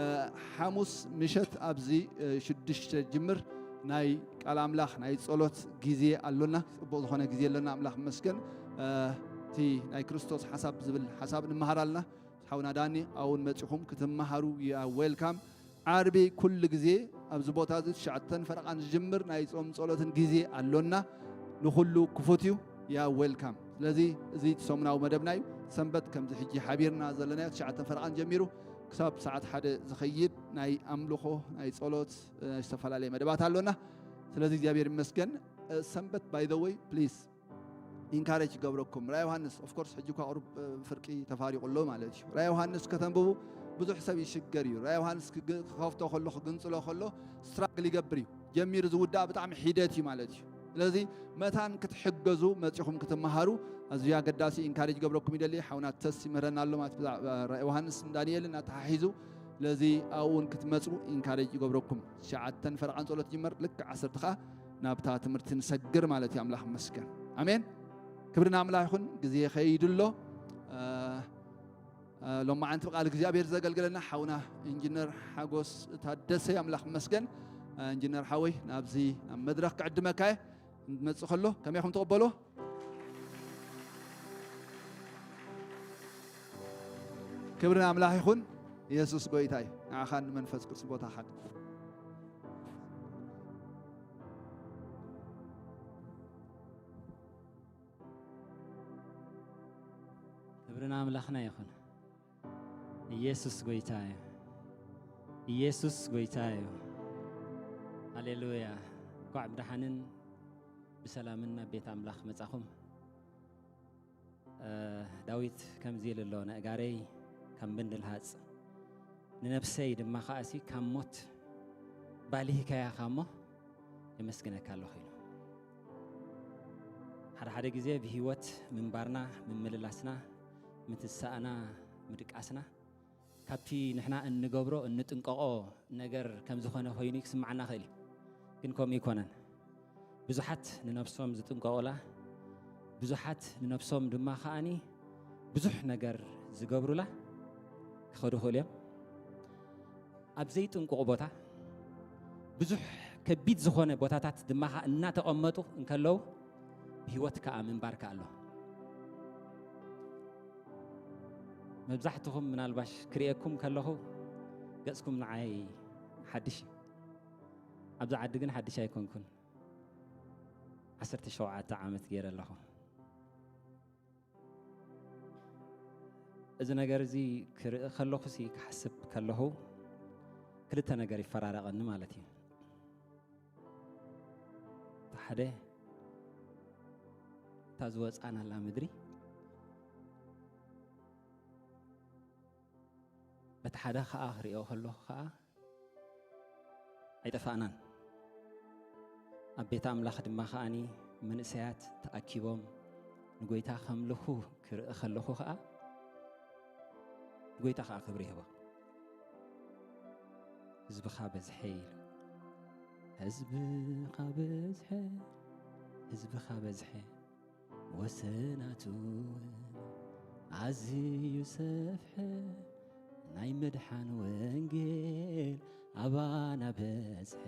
ሓሙስ ምሸት ኣብዚ፣ እ፣ ሽዱሽተ ጅምር ናይ ቃል ኣምላኽ ናይ ጸሎት ግዜ ኣሎና። ጽቡቕ ዝኾነ ግዜ ኣሎና። ኣምላኽ ይመስገን። እ፣ እቲ ናይ ክርስቶስ ሓሳብ ዝብል ሓሳብ ንምሃር ኣለና። ሓውና ዳኒ፣ ኣውን መጺኹም ክትመሃሩ፣ you are welcome። ዓርቢ ኩሉ ግዜ ኣብዚ ቦታ እዚ ትሽዓተን ፈረቓን ዝጅምር ናይ ጾም ጸሎትን ግዜ ኣሎና። ንኹሉ ክፉት እዩ። You are welcome። ስለዚ እዚ እቲ ሰሙናዊ መደብና እዩ። ሰንበት ከምዚ ሕጂ ሓቢርና ዘለናዮ ትሽዓተን ፈረቓን ጀሚሩ ክሳብ ሰዓት ሓደ ዝኸይድ ናይ ኣምልኾ፣ ናይ ጸሎት፣ እ፣ ዝተፈላለየ መደባት ኣሎና። ስለዚ እግዚኣብሔር ይመስገን። እ፣ ሰንበት by the way please ኢንካሬጅ ይገብረኩም። ራእይ ዮሃንስ ኦፍ ኮርስ ሕጂ እኳ ቁሩብ፣ እ፣ ፍርቂ ተፋሪቑ ኣሎ ማለት እዩ። ራእይ ዮሃንስ ከተንብቡ ብዙሕ ሰብ ይሽገር እዩ። ራእይ ዮሃንስ ክግ-፣ ክኸፍቶ ከሎ ክግንጽሎ ከሎ ስትራግል ይገብር እዩ። ጀሚሩ ዝውዳእ ብጣዕሚ ሒደት እዩ ማለት እዩ። ስለዚ መታን ክትሕገዙ መጺኹም ክትመሃሩ ኣዝዩ ኣገዳሲ ኢንካሬጅ ይገብረኩም ይደሊ። ሓውና ተስ ይምህረና ኣሎ ማለት ብዛዕባ ራእይ ዮሃንስ ዳንኤልን ኣተሓሒዙ። ስለዚ ኣብኡ እውን ክትመጹ ኢንካሬጅ ይገብረኩም። ትሽዓተን ፈረቓን ጸሎት ይጅመር፣ ልክዕ ዓሰርተ ከኣ ናብታ ትምህርቲ ንሰግር ማለት እዩ። ኣምላኽ ይመስገን። ኣሜን። ክብሪ ንኣምላኽ ይኹን። ግዜ ይኸይድ ኣሎ። እ፣ እ፣ ሎማዓንቲ ብቃል እግዚኣብሔር ዘገልግለና ሓውና ኢንጂነር ሓጎስ ታደሰ፣ ኣምላኽ ይመስገን። እ፣ ኢንጂነር ሓወይ ናብዚ ናብ መድረኽ ክዕድመካ እየ። እንትመጽእ ከሎ ከመይ ኢኹም ትቕበሎ? ክብሪ ንኣምላኽ ይኹን። የሱስ ጎይታ እዩ። ንዓኻን ንመንፈስ ቅዱስ ቦታኻን። ክብሪ ንኣምላኽና ይኹን። ኢየሱስ ጎይታ እዩ። ኢየሱስ ጎይታ እዩ። ሃሌሉያ። እንኳዕ ብደሓንን ብሰላምን ናብ ቤት ኣምላኽ መጻኹም። እ፣ ዳዊት ከምዚ ኢሉ ኣሎ፣ "ነእጋረይ ካብ ምንድልሃጽ፣ ንነብሰይ ድማ ከኣሲ ካብ ሞት ባሊህካያ እሞ የመስግነካ ኣለኹ" ኢሉ። ሓደ ሓደ ግዜ ብህይወት ምንባርና፣ ምምልላስና፣ ምትሳእና፣ ምድቃስና ካብቲ ንሕና እንገብሮ፣ እንጥንቀቖ ነገር ከም ዝኾነ ኮይኑ ክስምዓና ይኽእል እዩ። ግን ከምኡ ኣይኮነን። ብዙሓት ንነብሶም ዝጥንቀቑላ፣ ብዙሓት ንነብሶም ድማ ከኣኒ ብዙሕ ነገር ዝገብሩላ ክኸዱ ይኽእሉ እዮም። ኣብ ዘይጥንቁቕ ቦታ፣ ብዙሕ ከቢድ ዝኾነ ቦታታት ድማ ከኣ እናተቐመጡ እንከለዉ፣ ብህይወት ከኣ ምንባር ከኣ ኣሎ። መብዛሕትኹም ምናልባሽ ክርእየኩም ከለኹ፣ ገጽኩም ንዓይ ሓድሽ እዩ። ኣብዚ ዓዲ ግን ሓድሽ ኣይኮንኩን። ዓሰርተ ሸውዓተ ዓመት ገይረ ኣለኹ። እዚ ነገር እዚ ክርኢ ከለኹ ሲ ክሓስብ ከለኹ ክልተ ነገር ይፈራረቐኒ ማለት እዩ። እቲ ሓደ እታ ዝወጻናላ ምድሪ፣ በቲ ሓደ ኸኣ ክርእዮ ከለኹ ኸኣ ኣይጠፋእናን። ኣብ ቤት ኣምላኽ ድማ ኸኣኒ መንእሰያት ተኣኪቦም ንጎይታ ከምልኹ ክርኢ ከለኹ ኸኣ፣ ንጎይታ ኸኣ ክብሪ ይህቦ። ህዝብኻ በዝሐ ኢሉ። ህዝብኻ በዝሐ፣ ህዝብኻ በዝሐ፣ ወሰናቱ እውን ኣዝዩ ሰፍሐ። ናይ ምድሓን ወንጌል ኣባና በዝሐ።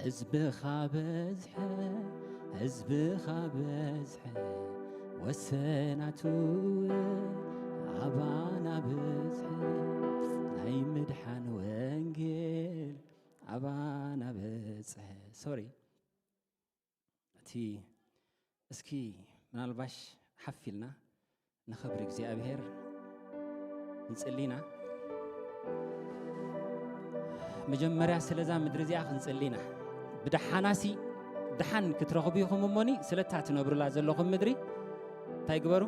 ህዝብኻ በዝሐ፣ ህዝብኻ በዝሐ፣ ወሰናቱ እውን ኣባና በዝሐ። ናይ ምድሓን ወንጌል ኣባና በዝሐ። ሶሪ፣ እቲ እስኪ ምናልባሽ ሓፍ ኢልና ንኽብሪ እግዚኣብሔር ንጽሊና። መጀመርያ ስለዛ ምድሪ እዚኣ ክንጽሊና። ብደሓናሲ ደሓን ክትረኽቡ ኢኹም እሞኒ፣ ስለታ ትነብሩላ ዘለኹም ምድሪ እንታይ ግበሩ?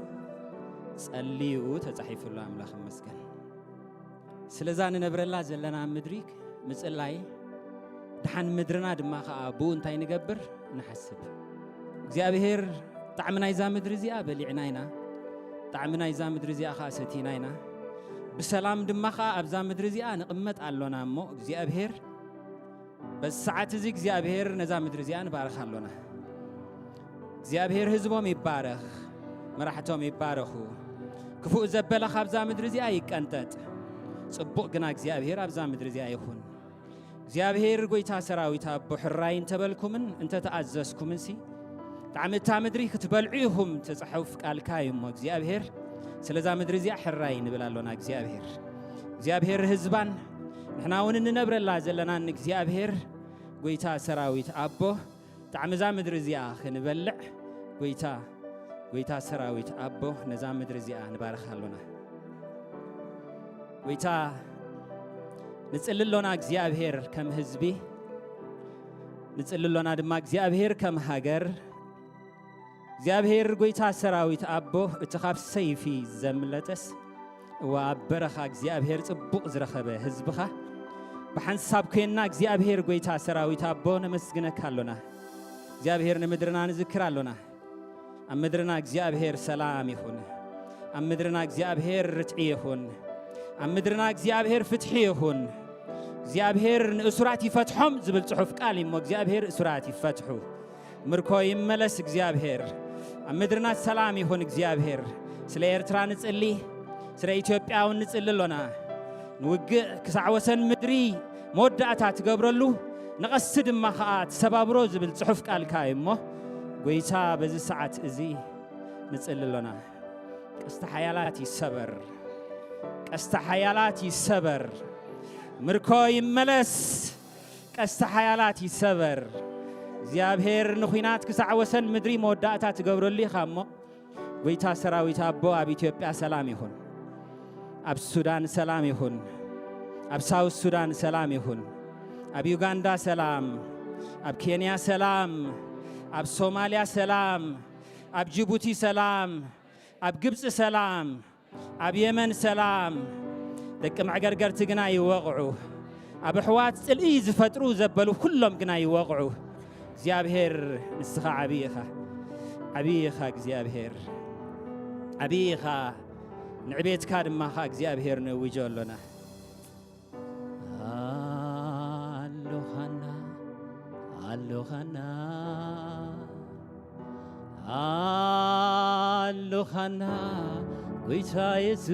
ጸልዩ፣ ተጻሒፉሉ። ኣምላኽ ይመስገን። ስለዛ ንነብረላ ዘለና ምድሪ ምጽላይ፣ ደሓን ምድርና ድማ ኸኣ ብኡ እንታይ ንገብር ንሓስብ። እግዚኣብሔር ጣዕሚ ናይዛ ምድሪ እዚኣ በሊዕና ኢና፣ ጣዕሚ ናይዛ ምድሪ እዚኣ ኸኣ ሰቲና ኢና። ብሰላም ድማ ኸኣ ኣብዛ ምድሪ እዚኣ ንቕመጥ ኣሎና። እሞ እግዚኣብሔር በዚ ሰዓት እዚ እግዚኣብሔር ነዛ ምድሪ እዚኣ ንባርኽ ኣሎና። እግዚኣብሔር ህዝቦም ይባረኽ፣ መራሕቶም ይባረኹ። ክፉእ ዘበለ ካብዛ ምድሪ እዚኣ ይቀንጠጥ፣ ጽቡቕ ግና እግዚኣብሔር ኣብዛ ምድሪ እዚኣ ይኹን። እግዚኣብሔር ጎይታ ሰራዊት ኣቦ፣ ሕራይ እንተበልኩምን እንተተኣዘዝኩምንሲ፣ ጣዕሚ እታ ምድሪ ክትበልዑ ኢኹም፣ ትጽሑፍ ቃልካ እዩ። እሞ እግዚኣብሔር ስለዛ ምድሪ እዚኣ ሕራይ ንብል ኣሎና። እግዚኣብሔር፣ እግዚኣብሔር ህዝባን ንሕና እውን እንነብረላ ዘለናን እግዚኣብሔር ጎይታ ሰራዊት ኣቦ፣ ጣዕሚ እዛ ምድሪ እዚኣ ክንበልዕ ጎይታ፣ ጎይታ ሰራዊት ኣቦ፣ ነዛ ምድሪ እዚኣ ንባርኽ ኣሎና። ጎይታ፣ ንጽሊ ኣሎና እግዚኣብሔር ከም ህዝቢ፣ ንጽሊ ኣሎና ድማ እግዚኣብሔር ከም ሃገር። እግዚኣብሔር ጎይታ ሰራዊት ኣቦ፣ እቲ ካብ ሰይፊ ዘምለጠስ፣ እዋ ኣብ በረኻ እግዚኣብሔር ጽቡቕ ዝረኸበ ህዝብኻ፣ ብሓንሳብ ኮይንና እግዚኣብሔር ጎይታ ሰራዊት ኣቦ ነመስግነካ ኣሎና። እግዚኣብሔር ንምድርና ንዝክር ኣሎና። ኣብ ምድርና እግዚኣብሔር ሰላም ይኹን። ኣብ ምድርና እግዚኣብሔር ርትዒ ይኹን። ኣብ ምድርና እግዚኣብሔር ፍትሒ ይኹን። እግዚኣብሔር ንእሱራት ይፈትሖም ዝብል ጽሑፍ ቃል እዩ እሞ፣ እግዚኣብሔር እሱራት ይፈትሑ። ምርኮ ይመለስ እግዚኣብሔር። ኣብ ምድርና ሰላም ይኹን እግዚኣብሔር። ስለ ኤርትራ ንጽሊ፣ ስለ ኢትዮጵያ እውን ንጽሊ ኣሎና። ንውግእ ክሳዕ ወሰን ምድሪ መወዳእታ ትገብረሉ፣ ንቐስቲ ድማ ኸኣ ትሰባብሮ ዝብል ጽሑፍ ቃልካ እዩ እሞ፣ ጎይታ በዚ ሰዓት እዚ ንጽሊ ኣሎና። ቀስቲ ሓያላት ይሰበር፣ ቀስቲ ሓያላት ይሰበር፣ ምርኮ ይመለስ፣ ቀስቲ ሓያላት ይሰበር። እግዚኣብሔር ንኹናት ክሳዕ ወሰን ምድሪ መወዳእታ ትገብረሉ ኢኻ እሞ፣ ጎይታ ሰራዊት ኣቦ፣ ኣብ ኢትዮጵያ ሰላም ይኹን፣ ኣብ ሱዳን ሰላም ይኹን፣ ኣብ ሳውት ሱዳን ሰላም ይኹን፣ ኣብ ዩጋንዳ ሰላም፣ ኣብ ኬንያ ሰላም፣ ኣብ ሶማልያ ሰላም፣ ኣብ ጅቡቲ ሰላም፣ ኣብ ግብጺ ሰላም፣ ኣብ የመን ሰላም። ደቂ መዕገርገርቲ ግና ይወቕዑ፣ ኣብ ኣሕዋት ጽልኢ ዝፈጥሩ ዘበሉ ኩሎም ግና ይወቕዑ። እግዚኣብሔር ንስኻ ዓብዪ ኢኻ፣ ዓብዪ ኢኻ እግዚኣብሔር፣ ዓብዪ ኢኻ። ንዕቤትካ ድማ ኸኣ እግዚኣብሔር ንእውጆ ኣሎና። ኣሎኻና፣ ኣሎኻና፣ ኣሎኻና፣ ጎይታ የሱስ።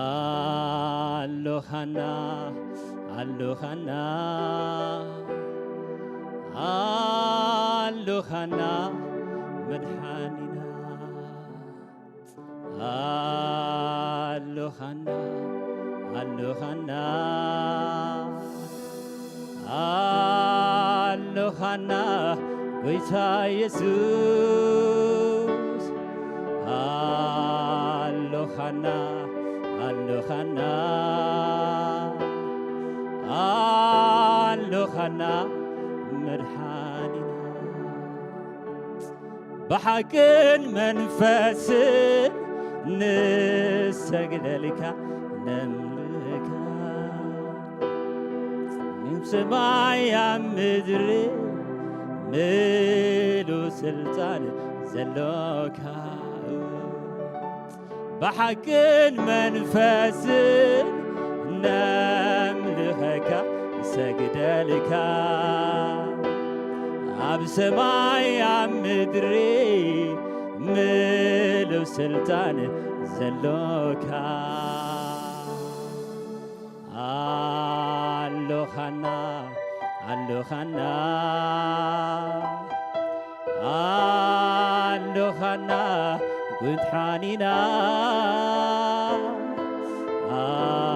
ኣሎኻና፣ ኣሎኻና፣ ኣሎኻና፣ መድሓኒና። ኣሎኻና፣ ኣሎኻና፣ ኣሎኻና፣ ጎይታ የሱስ። ኣሎኻና፣ ኣሎኻና፣ ኣሎኻና፣ መድሓኒና። ብሓቅን መንፈስን ንሰግደልካ፣ ነምልካ። ኣብ ሰማይ ኣብ ምድሪ ምሉእ ስልጣን ዘሎካ፣ ብሓቅን መንፈስን ነምልኸካ፣ ሰግደልካ ኣብ ሰማይ ኣብ ምድሪ ምሉእ ስልጣን ዘሎካ ኣሎኻና ኣሎኻና ኣሎኻና ጉንሓኒና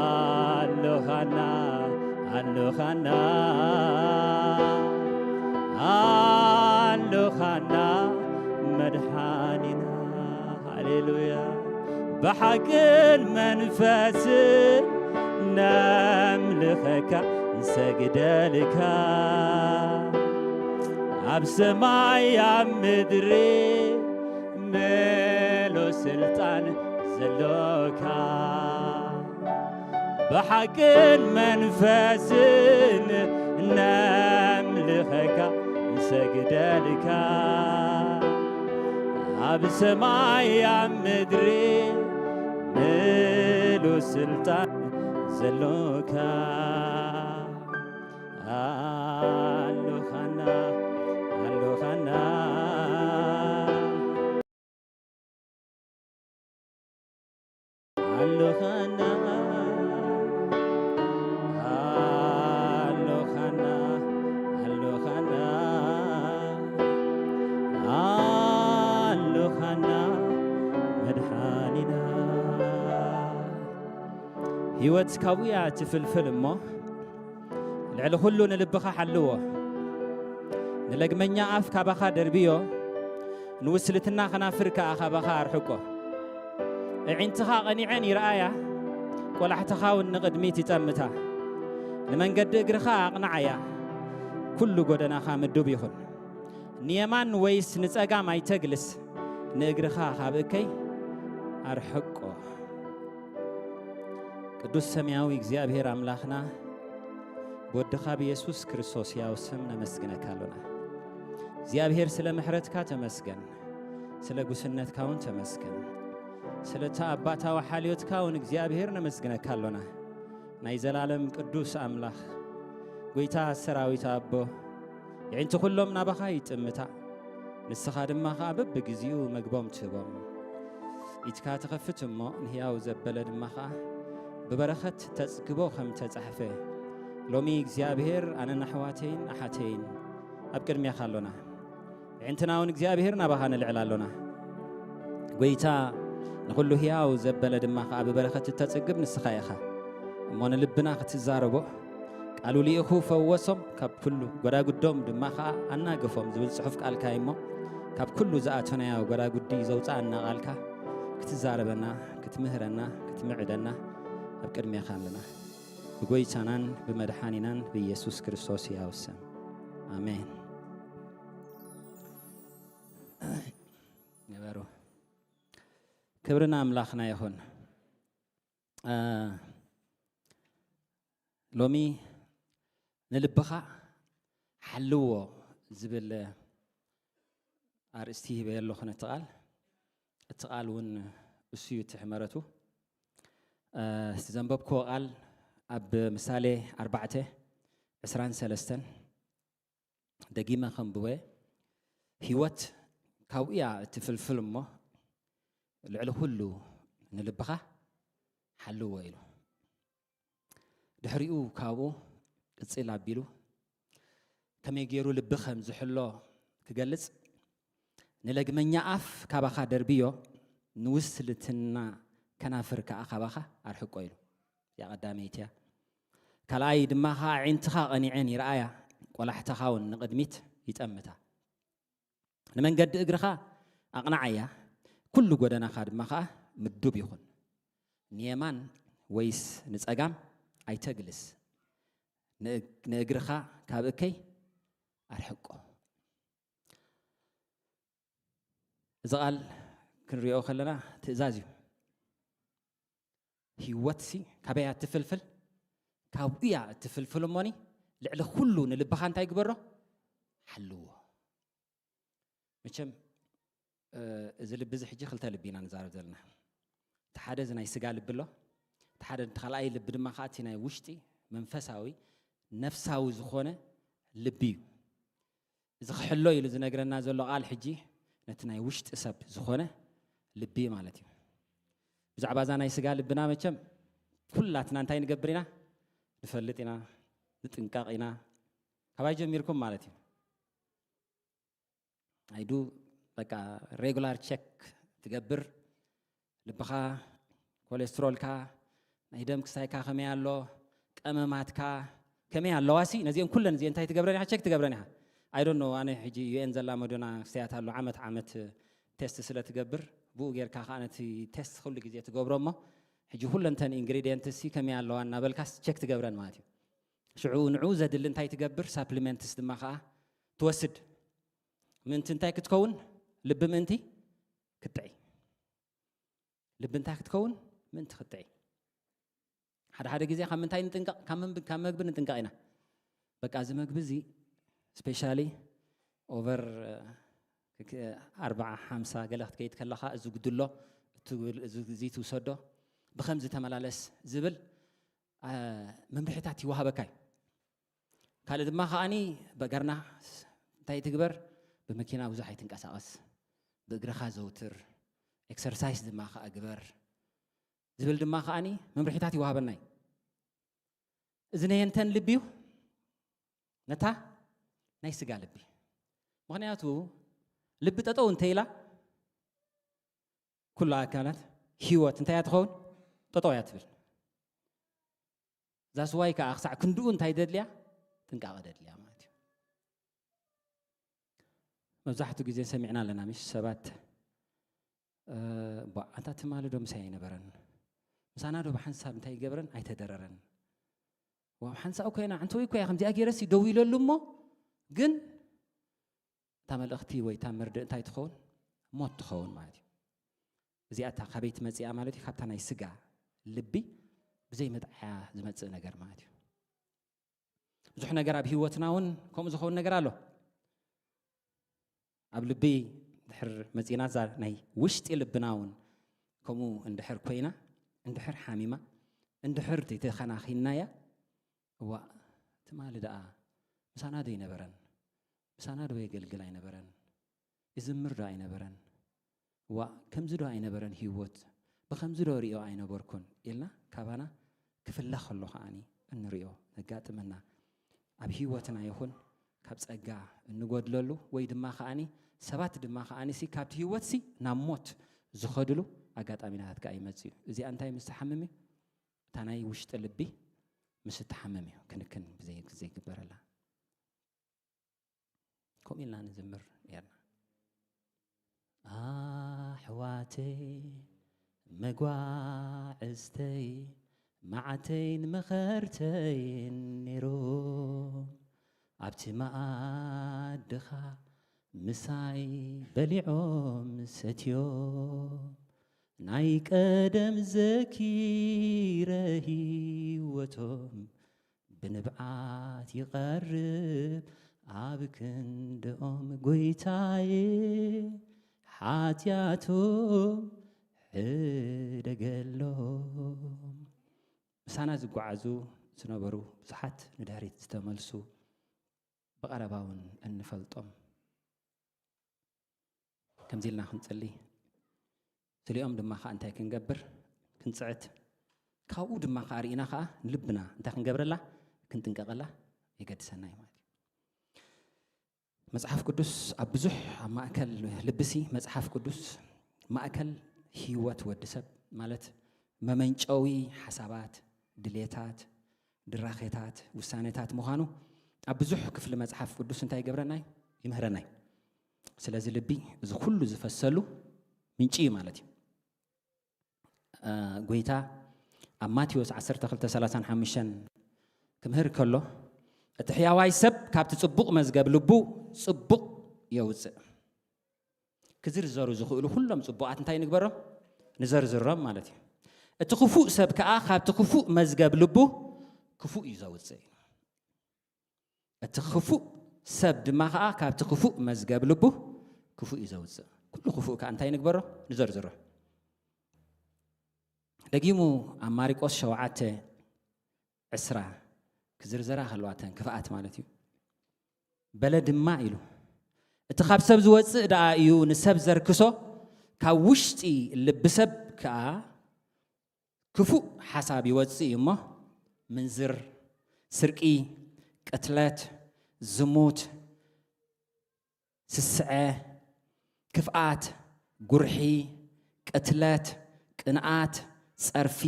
ኣሎኻና ኣሎኻና ኣሎኻና መድሓኒና። ሃሌሉያ። ብሓቅን መንፈስን ነምልኸካ ንሰግደልካ ኣብ ሰማይ ኣብ ምድሪ ምሉእ ስልጣን ዘሎካ ብሓቅን መንፈስን ነምልኸካ ንሰግደልካ ኣብ ሰማይ ኣብ ምድሪ ምሉእ ስልጣን ዘሎካ ኣሎኻና ኣሎኻና ኣሎኻና ኣሎኻና ኣሎኻና ኣሎኻና መድሓኒና። ህይወት ካብኡ እያ ትፍልፍል እሞ ልዕሊ ኩሉ ንልብኻ ሓልዎ። ንለግመኛ ኣፍ ካባኻ ደርብዮ፣ ንውስልትና ኸናፍር ከኣ ካባኻ ኣርሕቆ። ኣዒንትኻ ቐኒዐን ይረኣያ፣ ቈላሕትኻ እውን ንቕድሚት ይጠምታ። ንመንገዲ እግርኻ ኣቕንዓያ፣ ኩሉ ጐደናኻ ምዱብ ይኹን። ንየማን ወይስ ንጸጋም ኣይተግልስ፣ ንእግርኻ ካብ እከይ ኣርሕቆ። ቅዱስ ሰማያዊ እግዚኣብሔር ኣምላኽና፣ ብወድኻ ብየሱስ ክርስቶስ ሕያው ስም ነመስግነካ ኣሎና። እግዚኣብሔር ስለ ምሕረትካ ተመስገን፣ ስለ ጉስነትካ እውን ተመስገን። ስለ እታ ኣባታዊ ሓልዮትካ እውን እግዚኣብሔር ነመስግነካ ኣሎና። ናይ ዘላለም ቅዱስ ኣምላኽ፣ ጐይታ ሰራዊት ኣቦ፣ የዒንቲ ኹሎም ናባኻ ይጥምታ፣ ንስኻ ድማ ኸኣ በብግዜኡ መግቦም ትህቦም። ኢድካ ትኸፍት እሞ ንህያው ዘበለ ድማ ኸኣ ብበረኸት ተጽግቦ ከም ተጻሕፈ፣ ሎሚ እግዚኣብሔር ኣነን ኣሕዋተይን ኣሓተይን ኣብ ቅድሜኻ ኣሎና። ኣዒንትና እውን እግዚኣብሔር ናባኻ ነልዕል ኣሎና። ጐይታ ንኹሉ ህያው ዘበለ ድማ ኸኣ ብበረኸት እተጽግብ ንስኻ ኢኻ። እሞ ንልብና ክትዛረቦ ቃሉ ልኢኹ ፈወሶም፣ ካብ ኩሉ ጐዳጉዶም ድማ ኸኣ ኣናገፎም ዝብል ጽሑፍ ቃልካ እዩ እሞ፣ ካብ ኩሉ ዝኣተናዮ ጐዳጉዲ ዘውጽኣና ቃልካ ክትዛረበና፣ ክትምህረና፣ ክትምዕደና ኣብ ቅድሜኻ ኣለና። ብጐይታናን ብመድሓኒናን ብኢየሱስ ክርስቶስ ሕያው ስም። ኣሜን። ንበሩ። ክብሪ ንኣምላኽና ይኹን። እ፣ ሎሚ ንልብኻ ሓልዎ ዝብል ኣርእስቲ ሂበዮ ኣለኹ ነቲ ቃል። እቲ ቃል እውን እሱ እዩ እቲ ሕመረቱ። እ፣ እቲ ዘንበብክዎ ቃል ኣብ ምሳሌ ኣርባዕተ ዕስራን ሰለስተን ደጊመ ከንብቦ እየ። ህይወት ካብኡ እያ እትፍልፍል እሞ፣ ልዕሊ ኩሉ ንልብኻ ሓልዎ ኢሉ። ድሕሪኡ ካብኡ ቅጽል ኣቢሉ፣ ከመይ ገይሩ ልቢ ከም ዝሕሎ ክገልጽ፣ "ንለግመኛ ኣፍ ካባኻ ደርብዮ፣ ንውስልትና ከናፍር ከኣ ካባኻ ኣርሕቆ" ኢሉ። እዚኣ ቀዳመይቲ እያ። ካልኣይ ድማ ኸኣ፣ "ኣዒንትኻ ቐኒዐን ይረኣያ፣ ቈላሕትኻ እውን ንቕድሚት ይጠምታ። ንመንገዲ እግርኻ ኣቕንዓያ፣ ኩሉ ጐደናኻ ድማ ኸኣ ምዱብ ይኹን። ንየማን ወይስ ንጸጋም ኣይተግልስ፣ ንእግ-፣ ንእግርኻ ካብ እከይ ኣርሕቆ።" እዚ ቃል ክንሪኦ ከለና ትእዛዝ እዩ። ህይወትሲ ካበይ እያ እትፍልፍል? ካብኡ እያ እትፍልፍል እሞኒ፣ ልዕሊ ኩሉ ንልብኻ እንታይ ግበሮ? ሓልዎ። መቸም፣ እ፣ እዚ ልቢ እዚ ሕጂ ክልተ ልቢ ኢና ንዛረብ ዘለና። እቲ ሓደ እዚ ናይ ስጋ ልቢ ኣሎ፣ እቲ ሓደ፣ እቲ ካልኣይ ልቢ ድማ ከዓ እቲ ናይ ውሽጢ መንፈሳዊ ነፍሳዊ ዝኾነ ልቢ እዩ። እዚ ክሕሎ ኢሉ ዝነግረና ዘሎ ቃል ሕጂ ነቲ ናይ ውሽጢ ሰብ ዝኾነ ልቢ ማለት እዩ። ብዛዕባ እዛ ናይ ስጋ ልብና መቸም ኩላትና እንታይ ንገብር ኢና? ንፈልጥ ኢና፣ ንጥንቀቕ ኢና። ካባይ ጀሚርኩም ማለት እዩ። ኣይዱ በቃ ሬጉላር ቸክ ትገብር። ልብኻ፣ ኮሌስትሮልካ፣ ናይ ደም ክስታይካ ከመይ ኣሎ፣ ቀመማትካ ከመይ ኣለዋሲ፣ ነዚአን ኩለን እዚአን እንታይ ትገብረን ኢኻ? ቸክ ትገብረን ኢኻ። ኣይ ዶንት ኖ፣ ኣነ ሕጂ ዩ ኤን ዘላመዶና ክስተያት ኣሎ፣ ዓመት ዓመት ቴስት ስለ ትገብር፣ ብኡ ጌርካ ከዓ ነቲ ቴስት ኩሉ ግዜ ትገብሮ እሞ፣ ሕጂ ኩለንተን ኢንግሪዲየንትሲ ከመይ ኣለዋ እናበልካስ ቸክ ትገብረን ማለት እዩ። ሽዑ ንዑ ዘድሊ እንታይ ትገብር? ሳፕሊመንትስ ድማ ከዓ ትወስድ። ምእንቲ እንታይ ክትከውን? ልቢ ምእንቲ ክትጥዒ። ልቢ እንታይ ክትከውን? ምእንቲ ክትጥዒ። ሓደ ሓደ ግዜ ካብ ምንታይ ንጥንቀቕ? ካብ መንብ-፣ ካብ መግቢ ንጥንቀቕ ኢና። በቃ እዚ መግቢ እዚ ስፔሻሊ ኦቨር ኣርባዓ ሓምሳ ገለ ክትከይድ ከለኻ እዚ ጉድሎ፣ እቲ ጉል-፣ እዚ፣ እዚ ትውሰዶ፣ ብኸምዚ ተመላለስ ዝብል አ፣ መምርሒታት ይወሃበካ እዩ። ካልእ ድማ ከዓኒ በገርና እንታይ ትግበር? ብመኪና ብዙሕ ኣይትንቀሳቐስ፣ ብእግርኻ ዘውትር፣ ኤክሰርሳይስ ድማ ከኣ ግበር ዝብል ድማ ከዓኒ መምርሒታት ይወሃበና እዩ። እዚ ነየንተን ልቢ እዩ? ነታ ናይ ስጋ ልቢ። ምኽንያቱ ልቢ ጠጠው እንተ ኢላ ኩሉ ኣካላት ህይወት እንታይ እያ ትኸውን? ጠጠው እያ ትብል። ዛስዋይ ከዓ ክሳዕ ክንድኡ እንታይ ደድልያ? ጥንቃቐ ደድልያ ማለት እዩ። መብዛሕትኡ ግዜ ሰሚዕና ኣለና፣ ምሽ ሰባት፣ እ፣ ቧ፣ ኣንታ ትማሊ ዶ ምሳይ ኣይነበረን? ምሳና ዶ ብሓንሳብ እንታይ ይገብረን? ኣይተደረረን። ዋ፣ ሓንሳብ እኮ ኢና፣ ዓንተወይ እኮ እያ ከምዚኣ ገይረሲ ደው ኢለሉ እሞ፣ ግን እታ መልእኽቲ ወይ እታ መርድእ እንታይ ትኸውን? ሞት ትኸውን ማለት እዩ። እዚኣ እታ ካበይ ትመጽእ እያ ማለት እዩ? ካብታ ናይ ስጋ ልቢ ብዘይ መጥዓያ ዝመጽእ ነገር ማለት እዩ። ብዙሕ ነገር ኣብ ህይወትና እውን ከምኡ ዝኸውን ነገር ኣሎ። ኣብ ልቢ ድሕር መጺና፣ እዛ ናይ ውሽጢ ልብና እውን ከምኡ እንድሕር ኮይና፣ እንድሕር ሓሚማ፣ እንድሕር ተተኸናኺናያ፣ እዋእ፣ ትማሊ ደኣ ምሳና ዶ ኣይነበረን? ምሳና ዶ የገልግል ኣይነበረን? ይዝምር ዶ ኣይነበረን? ዋእ፣ ከምዚ ዶ ኣይነበረን ህይወት? ብኸምዚ ዶ ሪኦ ኣይነበርኩን? ኢልና ካባና ክፍለ ከሎ ከዓኒ እንሪኦ ነጋጥመና። ኣብ ህይወትና ይኹን ካብ ጸጋ እንጎድለሉ ወይ ድማ ከዓኒ ሰባት ድማ ከዓኒ ሲ ካብቲ ህይወት ሲ ናብ ሞት ዝኸድሉ ኣጋጣሚናታት ከኣ ይመጽእ እዩ። እዚኣ እንታይ ምስ ትሓምም እዩ? እታ ናይ ውሽጢ ልቢ ምስ እትሓምም እዩ ክንክን ብዘይ-፣ ዘይግበረላ። ከምኡ ኢልና ንዝምር ነርና። ኣሕዋተይ መጓዕዝተይ መዓተይን መኸርተይን ነይሮም፣ ኣብቲ መኣድኻ ምሳይ በሊዖም ሰትዮም፣ ናይ ቀደም ዘኪረ ህይወቶም ብንብዓት ይቐርብ ኣብ ክንድኦም። ጎይታዬ፣ ሓጢኣቶም ሕደገሎም። ምሳና ዝጓዓዙ ዝነበሩ ብዙሓት ንድሕሪት ዝተመልሱ፣ ብቐረባ እውን እንፈልጦም። ከምዚ ኢልና ክንጽሊ፣ ስሊኦም ድማ ከኣ እንታይ ክንገብር? ክንጽዕት። ካብኡ ድማ ከኣ ርኢና ከኣ ንልብና እንታይ ክንገብረላ? ክንጥንቀቐላ የገድሰና እዩ ማለት እዩ። መጽሓፍ ቅዱስ ኣብ ብዙሕ፣ ኣብ ማእከል ልብሲ መጽሓፍ ቅዱስ ማእከል ህይወት ወዲ ሰብ ማለት መመንጨዊ ሓሳባት፣ ድሌታት፣ ድራኼታት፣ ውሳኔታት ምዃኑ ኣብ ብዙሕ ክፍሊ መጽሓፍ ቅዱስ እንታይ ይገብረና እዩ? ይምህረና እዩ። ስለዚ ልቢ እዚ ኩሉ ዝፈሰሉ ምንጪ እዩ ማለት እዩ። እ፣ ጎይታ ኣብ ማቴዎስ ዓሰርተ ክልተ ሰላሳን ሓሙሽተን ክምህር ከሎ፣ "እቲ ሕያዋይ ሰብ ካብቲ ጽቡቕ መዝገብ ልቡ ጽቡቕ የውጽእ።" ክዝርዘሩ ዝኽእሉ ኩሎም ጽቡቓት እንታይ ንግበሮም? ንዘርዝሮም ማለት እዩ። "እቲ ክፉእ ሰብ ከኣ ካብቲ ክፉእ መዝገብ ልቡ ክፉእ እዩ ዘውጽእ እዩ። እቲ ክፉእ ሰብ ድማ ከኣ ካብቲ ክፉእ መዝገብ ልቡ ክፉእ እዩ ዘውጽእ።" ኩሉ ክፉእ ከኣ እንታይ ንግበሮ? ንዘርዝሮ። ደጊሙ ኣብ ማርቆስ ሸውዓተ ዕስራ ክዝርዘራ ከለዋ እተን ክፍኣት ማለት እዩ። በለ ድማ ኢሉ፣ እቲ ካብ ሰብ ዝወጽእ ደኣ እዩ ንሰብ ዘርክሶ፣ ካብ ውሽጢ ልቢ ሰብ ከኣ ክፉእ ሓሳብ ይወጽእ እዩ እሞ፣ ምንዝር፣ ስርቂ፣ ቅትለት፣ ዝሙት፣ ስስዐ፣ ክፍኣት፣ ጉርሒ፣ ቅትለት፣ ቅንኣት፣ ጸርፊ፣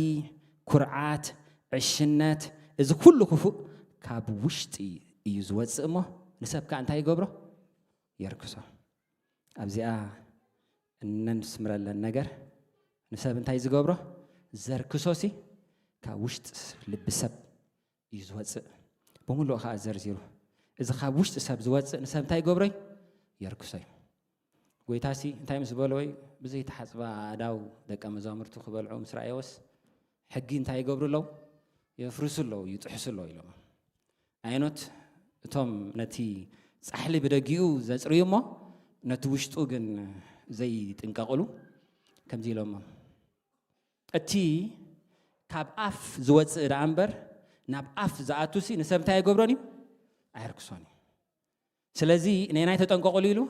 ኩርዓት፣ ዕሽነት፣ እዚ ኩሉ ክፉእ ካብ ውሽጢ እዩ ዝወጽእ እሞ፣ ንሰብ ከኣ እንታይ ይገብሮ? የርክሶ። ኣብዚኣ እነንስምረለን ነገር፣ ንሰብ እንታይ ዝገብሮ? ዘርክሶሲ ካብ ውሽጢ ልቢ ሰብ እዩ ዝወጽእ። ብምሉእ ከኣ ዘርዚሩ። እዚ ካብ ውሽጢ ሰብ ዝወጽእ ንሰብ እንታይ ይገብሮይ? የርክሶይ። ጎይታሲ እንታይ ምስ በሎ ወይ? ብዘይተሓጽባ ኣእዳው ደቀ መዛሙርቱ ክበልዑ ምስ ረኣየዎስ፣ ሕጊ እንታይ ይገብሩ ኣለዉ? የፍርሱ ኣለዉ፣ ይጥሕሱ ኣለዉ ኢሎም። ኣየኖት እቶም ነቲ ጻሕሊ ብደጊኡ ዘጽርዩ እሞ፣ ነቲ ውሽጡ ግን ዘይጥንቀቕሉ? ከምዚ ኢሎሞ፣ እቲ ካብ ኣፍ ዝወጽእ ደኣ እምበር፣ ናብ ኣፍ ዝኣቱሲ ንሰብ እንታይ ኣይገብሮን እዩ? ኣየርክሶን እዩ። ስለዚ ነናይ ተጠንቀቑሉ ኢሉ፣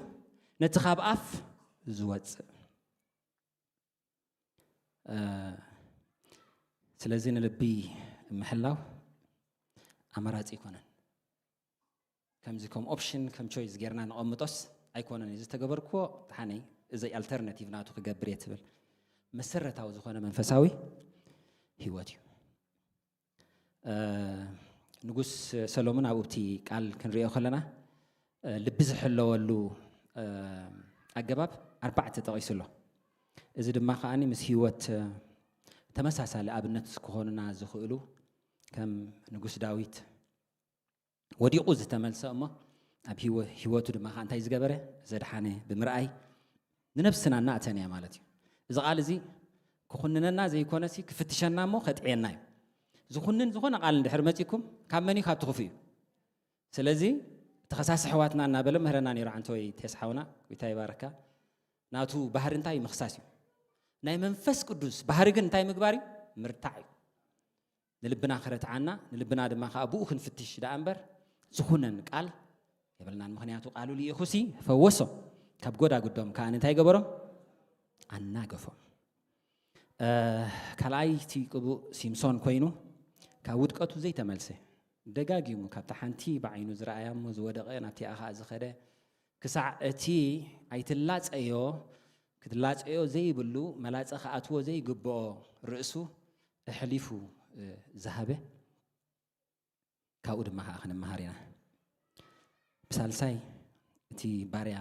ነቲ ካብ ኣፍ ዝወጽእ። እ፣ ስለዚ ንልቢ ምሕላው ኣማራጺ ኣይኮነን። ከምዚ ከም ኦፕሽን፣ ከም ቾይስ ጌርና ንቐምጦስ ኣይኮነን። እዚ ዝተገበርክዎ ተሓነይ፣ እዚ ኣልተርናቲቭ ናቱ ክገብር እየ ትብል። መሰረታዊ ዝኾነ መንፈሳዊ ህይወት እዩ። እ፣ ንጉስ ሰሎሞን ኣብኡ ኣብቲ ቃል ክንሪኦ ከለና፣ እ፣ ልቢ ዝሕለወሉ፣ እ፣ ኣገባብ ኣርባዕተ ጠቒሱ ኣሎ። እዚ ድማ ከኣኒ ምስ ህይወት፣ እ፣ ተመሳሳሊ ኣብነት ክኾኑና ዝኽእሉ፣ ከም ንጉስ ዳዊት ወዲቑ ዝተመልሰ እሞ፣ ኣብ ህይወ-፣ ህይወቱ ድማ ከኣ እንታይ ዝገበረ? ዘድሓነ ብምርኣይ ንነብስና እናእተን እያ ማለት እዩ። እዚ ቃል እዚ ክኹንነና ዘይኮነሲ ክፍትሸና እሞ ከጥዕየና እዩ። ዝኹንን ዝኾነ ቃል እንድሕር መጺኩም ካብ መን እዩ? ካብ ትኽፉ እዩ። ስለዚ እቲ ከሳሲ ኣሕዋትና እናበለ ምህረና ነይሩ ዓንተወይ ቴስ ሓውና፣ ጎይታ ይባረካ። ናቱ ባህሪ እንታይ እዩ? ምኽሳስ እዩ። ናይ መንፈስ ቅዱስ ባህሪ ግን እንታይ ምግባር እዩ? ምርታዕ እዩ። ንልብና ክረትዓና፣ ንልብና ድማ ከኣ ብኡ ክንፍትሽ ደኣ እምበር፣ ዝኹነን ቃል የብልናን። ምኽንያቱ ቃሉ ልኢኹሲ ፈወሶም፣ ካብ ጎዳጉዶም ከኣ እንታይ ገበሮም? ኣናገፎም። እ፣ ካልኣይ እቲ ቅቡእ ሲምሶን ኮይኑ፣ ካብ ውድቀቱ ዘይተመልሰ፣ ደጋጊሙ ካብታ ሓንቲ ብዓይኑ ዝረኣያ እሞ ዝወደቐ፣ ናብቲኣ ከኣ ዝኸደ፣ ክሳዕ እቲ ኣይትላጸዮ፣ ክትላጸዮ ዘይብሉ፣ መላጸ ክኣትዎ ዘይግብኦ ርእሱ ኣሕሊፉ፣ እ፣ ዝሃበ፣ ካብኡ ድማ ከኣ ክንመሃር ኢና። ብሳልሳይ፣ እቲ ባርያ፣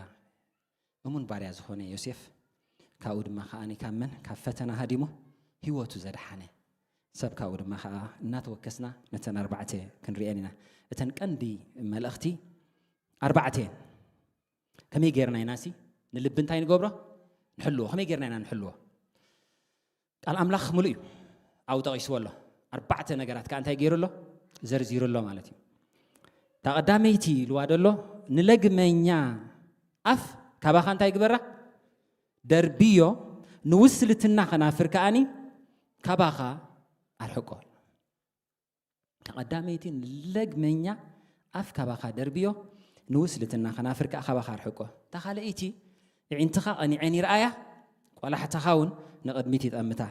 እሙን ባርያ ዝኾነ ዮሴፍ፣ ካብኡ ድማ ከኣ ካብ መን? ካብ ፈተና ሃዲሙ ህይወቱ ዘድሓነ ሰብ፣ ካብኡ ድማ ከኣ እናተወከስና ነተን ኣርባዕተ ክንሪአን ኢና። እተን ቀንዲ መልእኽቲ ኣርባዕተ እየን። ከመይ ጌርና ኢናሲ ንልቢ እንታይ ንገብሮ? ንሕልዎ። ከመይ ጌርና ኢና ንሕልዎ? ቃል ኣምላኽ ምሉእ እዩ። ኣብኡ ጠቒስዎ ኣሎ። ኣርባዕተ ነገራት ከኣ እንታይ ገይሩ ኣሎ? ዘርዚሩ ኣሎ ማለት እዩ። እታ ቀዳመይቲ ኢልዋ ደሎ፣ ንለግመኛ ኣፍ ካባኻ እንታይ ግበራ? ደርብዮ፣ ንውስልትና ከናፍር ከኣኒ ካባኻ ኣርሕቆ። እታ ቀዳመይቲ፣ ንለግመኛ ኣፍ ካባኻ ደርብዮ፣ ንውስልትና ከናፍር ከኣ ካባኻ ኣርሕቆ። እታ ካልኣይቲ፣ ኣዒንትኻ ቀኒዐን ይርኣያ፣ ቆላሕትኻ እውን ንቕድሚት ይጠምታ።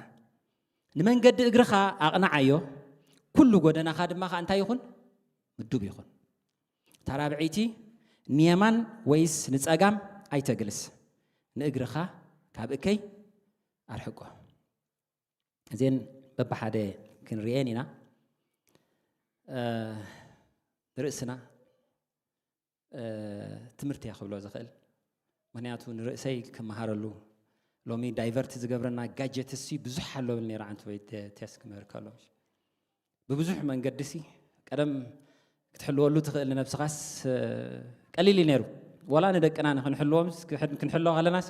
ንመንገዲ እግርኻ ኣቕንዓዮ፣ ኩሉ ጎደናኻ ድማ ከኣ እንታይ ይኹን? ምዱብ ይኹን። እታ ራብዐይቲ፣ ንየማን ወይስ ንጸጋም ኣይተግልስ፣ ንእግርኻ ካብ እከይ ኣርሕቆ። እዘን በብሓደ ክንርእየን ኢና። እ፣ ንርእስና፣ እ፣ ትምህርቲ እየ ክብሎ ዝኽእል። ምኽንያቱ ንርእሰይ ክመሃረሉ፣ ሎሚ ዳይቨርት ዝገብረና ጋጀትሲ ብዙሕ ኣሎ ብል ነይረ፣ ዓንቱ ወይ ተ-፣ ቴስ ክምህር ከሎ። ብብዙሕ መንገድሲ ቀደም ክትሕልወሉ ትኽእል ንነብስኻስ፣ እ፣ ቀሊል እዩ ነይሩ። ዋላ ንደቅና ንክንሕልዎም ስ-፣ ክሕድ-፣ ክንሕሎ ከለናሲ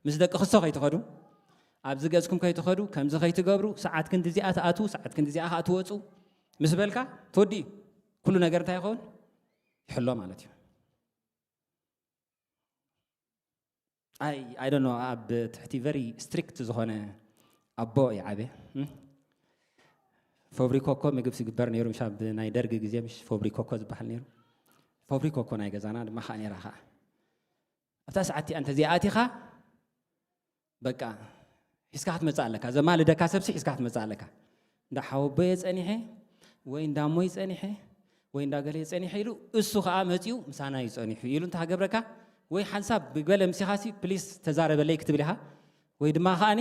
ምስ ደቂ ክሶ ከይትኸዱ፣ ኣብዚ ገጽኩም ከይትኸዱ፣ ከምዚ ከይትገብሩ፣ ሰዓት ክንዲ እዚኣ ትኣትዉ፣ ሰዓት ክንዲ እዚኣ ከኣ ትወጹ ምስ በልካ፣ ተወዲኡ። ኩሉ ነገር እንታይ ይኸውን? ይሕሎ ማለት እዩ። ኣይ፣ ኣይ ዶንት ኖ፣ ኣብ ትሕቲ ቨሪ ስትሪክት ዝኾነ ኣቦ ይዓበ። እም? ፎብሪኮ እኮ ምግብ ዝግበር ነይሩ፣ ምሽ ኣብ ናይ ደርጊ ግዜ ምሽ ፎብሪኮ እኮ ዝበሃል ነይሩ። ፎብሪኮ እኮ ናይ ገዛና ድማ ከዓ ነይራ ከዓ። ኣብታ ሰዓት እቲኣ እንተዘይኣቲኻ፣ በቃ፣ ሒዝካ ክትመጽእ ኣለካ። ዘማልደካ ሰብሲ ሒዝካ ክትመጽእ ኣለካ። እንዳ ሓወቦየ ጸኒሐ፣ ወይ እንዳ እሞይ ጸኒሐ፣ ወይ እንዳ ገለየ ጸኒሐ ኢሉ፣ እሱ ከዓ መጺኡ ምሳና እዩ ጸኒሑ ኢሉ እንተሃገብረካ፣ ወይ ሓንሳብ ብገለ ምሲኻሲ፣ "ፕሊስ ተዛረበለይ" ክትብል ኢኻ። ወይ ድማ ከኣኒ፣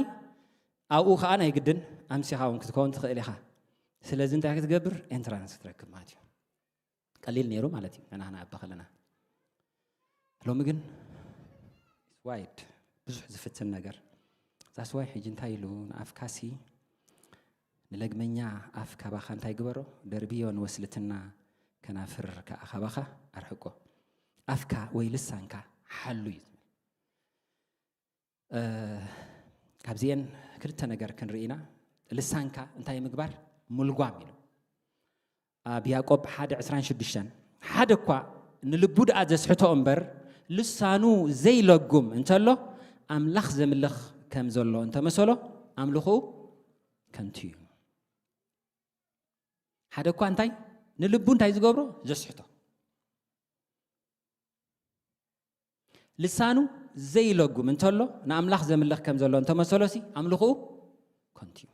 ኣብኡ ከዓ ናይ ግድን ኣምሲኻ እውን ክትከውን ትኽእል ኢኻ። ስለዚ እንታይ ክትገብር? ኤንትራንስ ክትረክብ ማለት እዩ። ቀሊል ነይሩ ማለት እዩ፣ ንሕና ኣባ ከለና። ሎሚ ግን ዋይድ፣ ብዙሕ ዝፍትን ነገር። ዛስ ዋይ ሕጂ እንታይ ኢሉ ንኣፍካሲ፣ ንለግመኛ ኣፍ ካባኻ እንታይ ግበሮ? ደርብዮ፣ ንወስልትና ከናፍር ከዓ ካባኻ ኣርሕቆ። ኣፍካ ወይ ልሳንካ ሓሉ እዩ ዝብል። እ፣ ካብዚኤን ክልተ ነገር ክንርኢ ኢና። ልሳንካ እንታይ ምግባር? ምልጓም ኢሉ። ኣብ ያዕቆብ ሓደ ዕስራን ሽዱሽተን፣ "ሓደ እኳ ንልቡ ደኣ ዘስሕቶ እምበር፣ ልሳኑ ዘይለጉም እንተሎ፣ ኣምላኽ ዘምልኽ ከም ዘሎ እንተመሰሎ፣ ኣምልኾኡ ከንቱ እዩ።" ሓደ እኳ እንታይ? ንልቡ እንታይ ዝገብሮ? ዘስሕቶ። ልሳኑ ዘይለጉም እንተሎ፣ ንኣምላኽ ዘምልኽ ከም ዘሎ እንተመሰሎሲ፣ ኣምልኾኡ ከንቱ እዩ።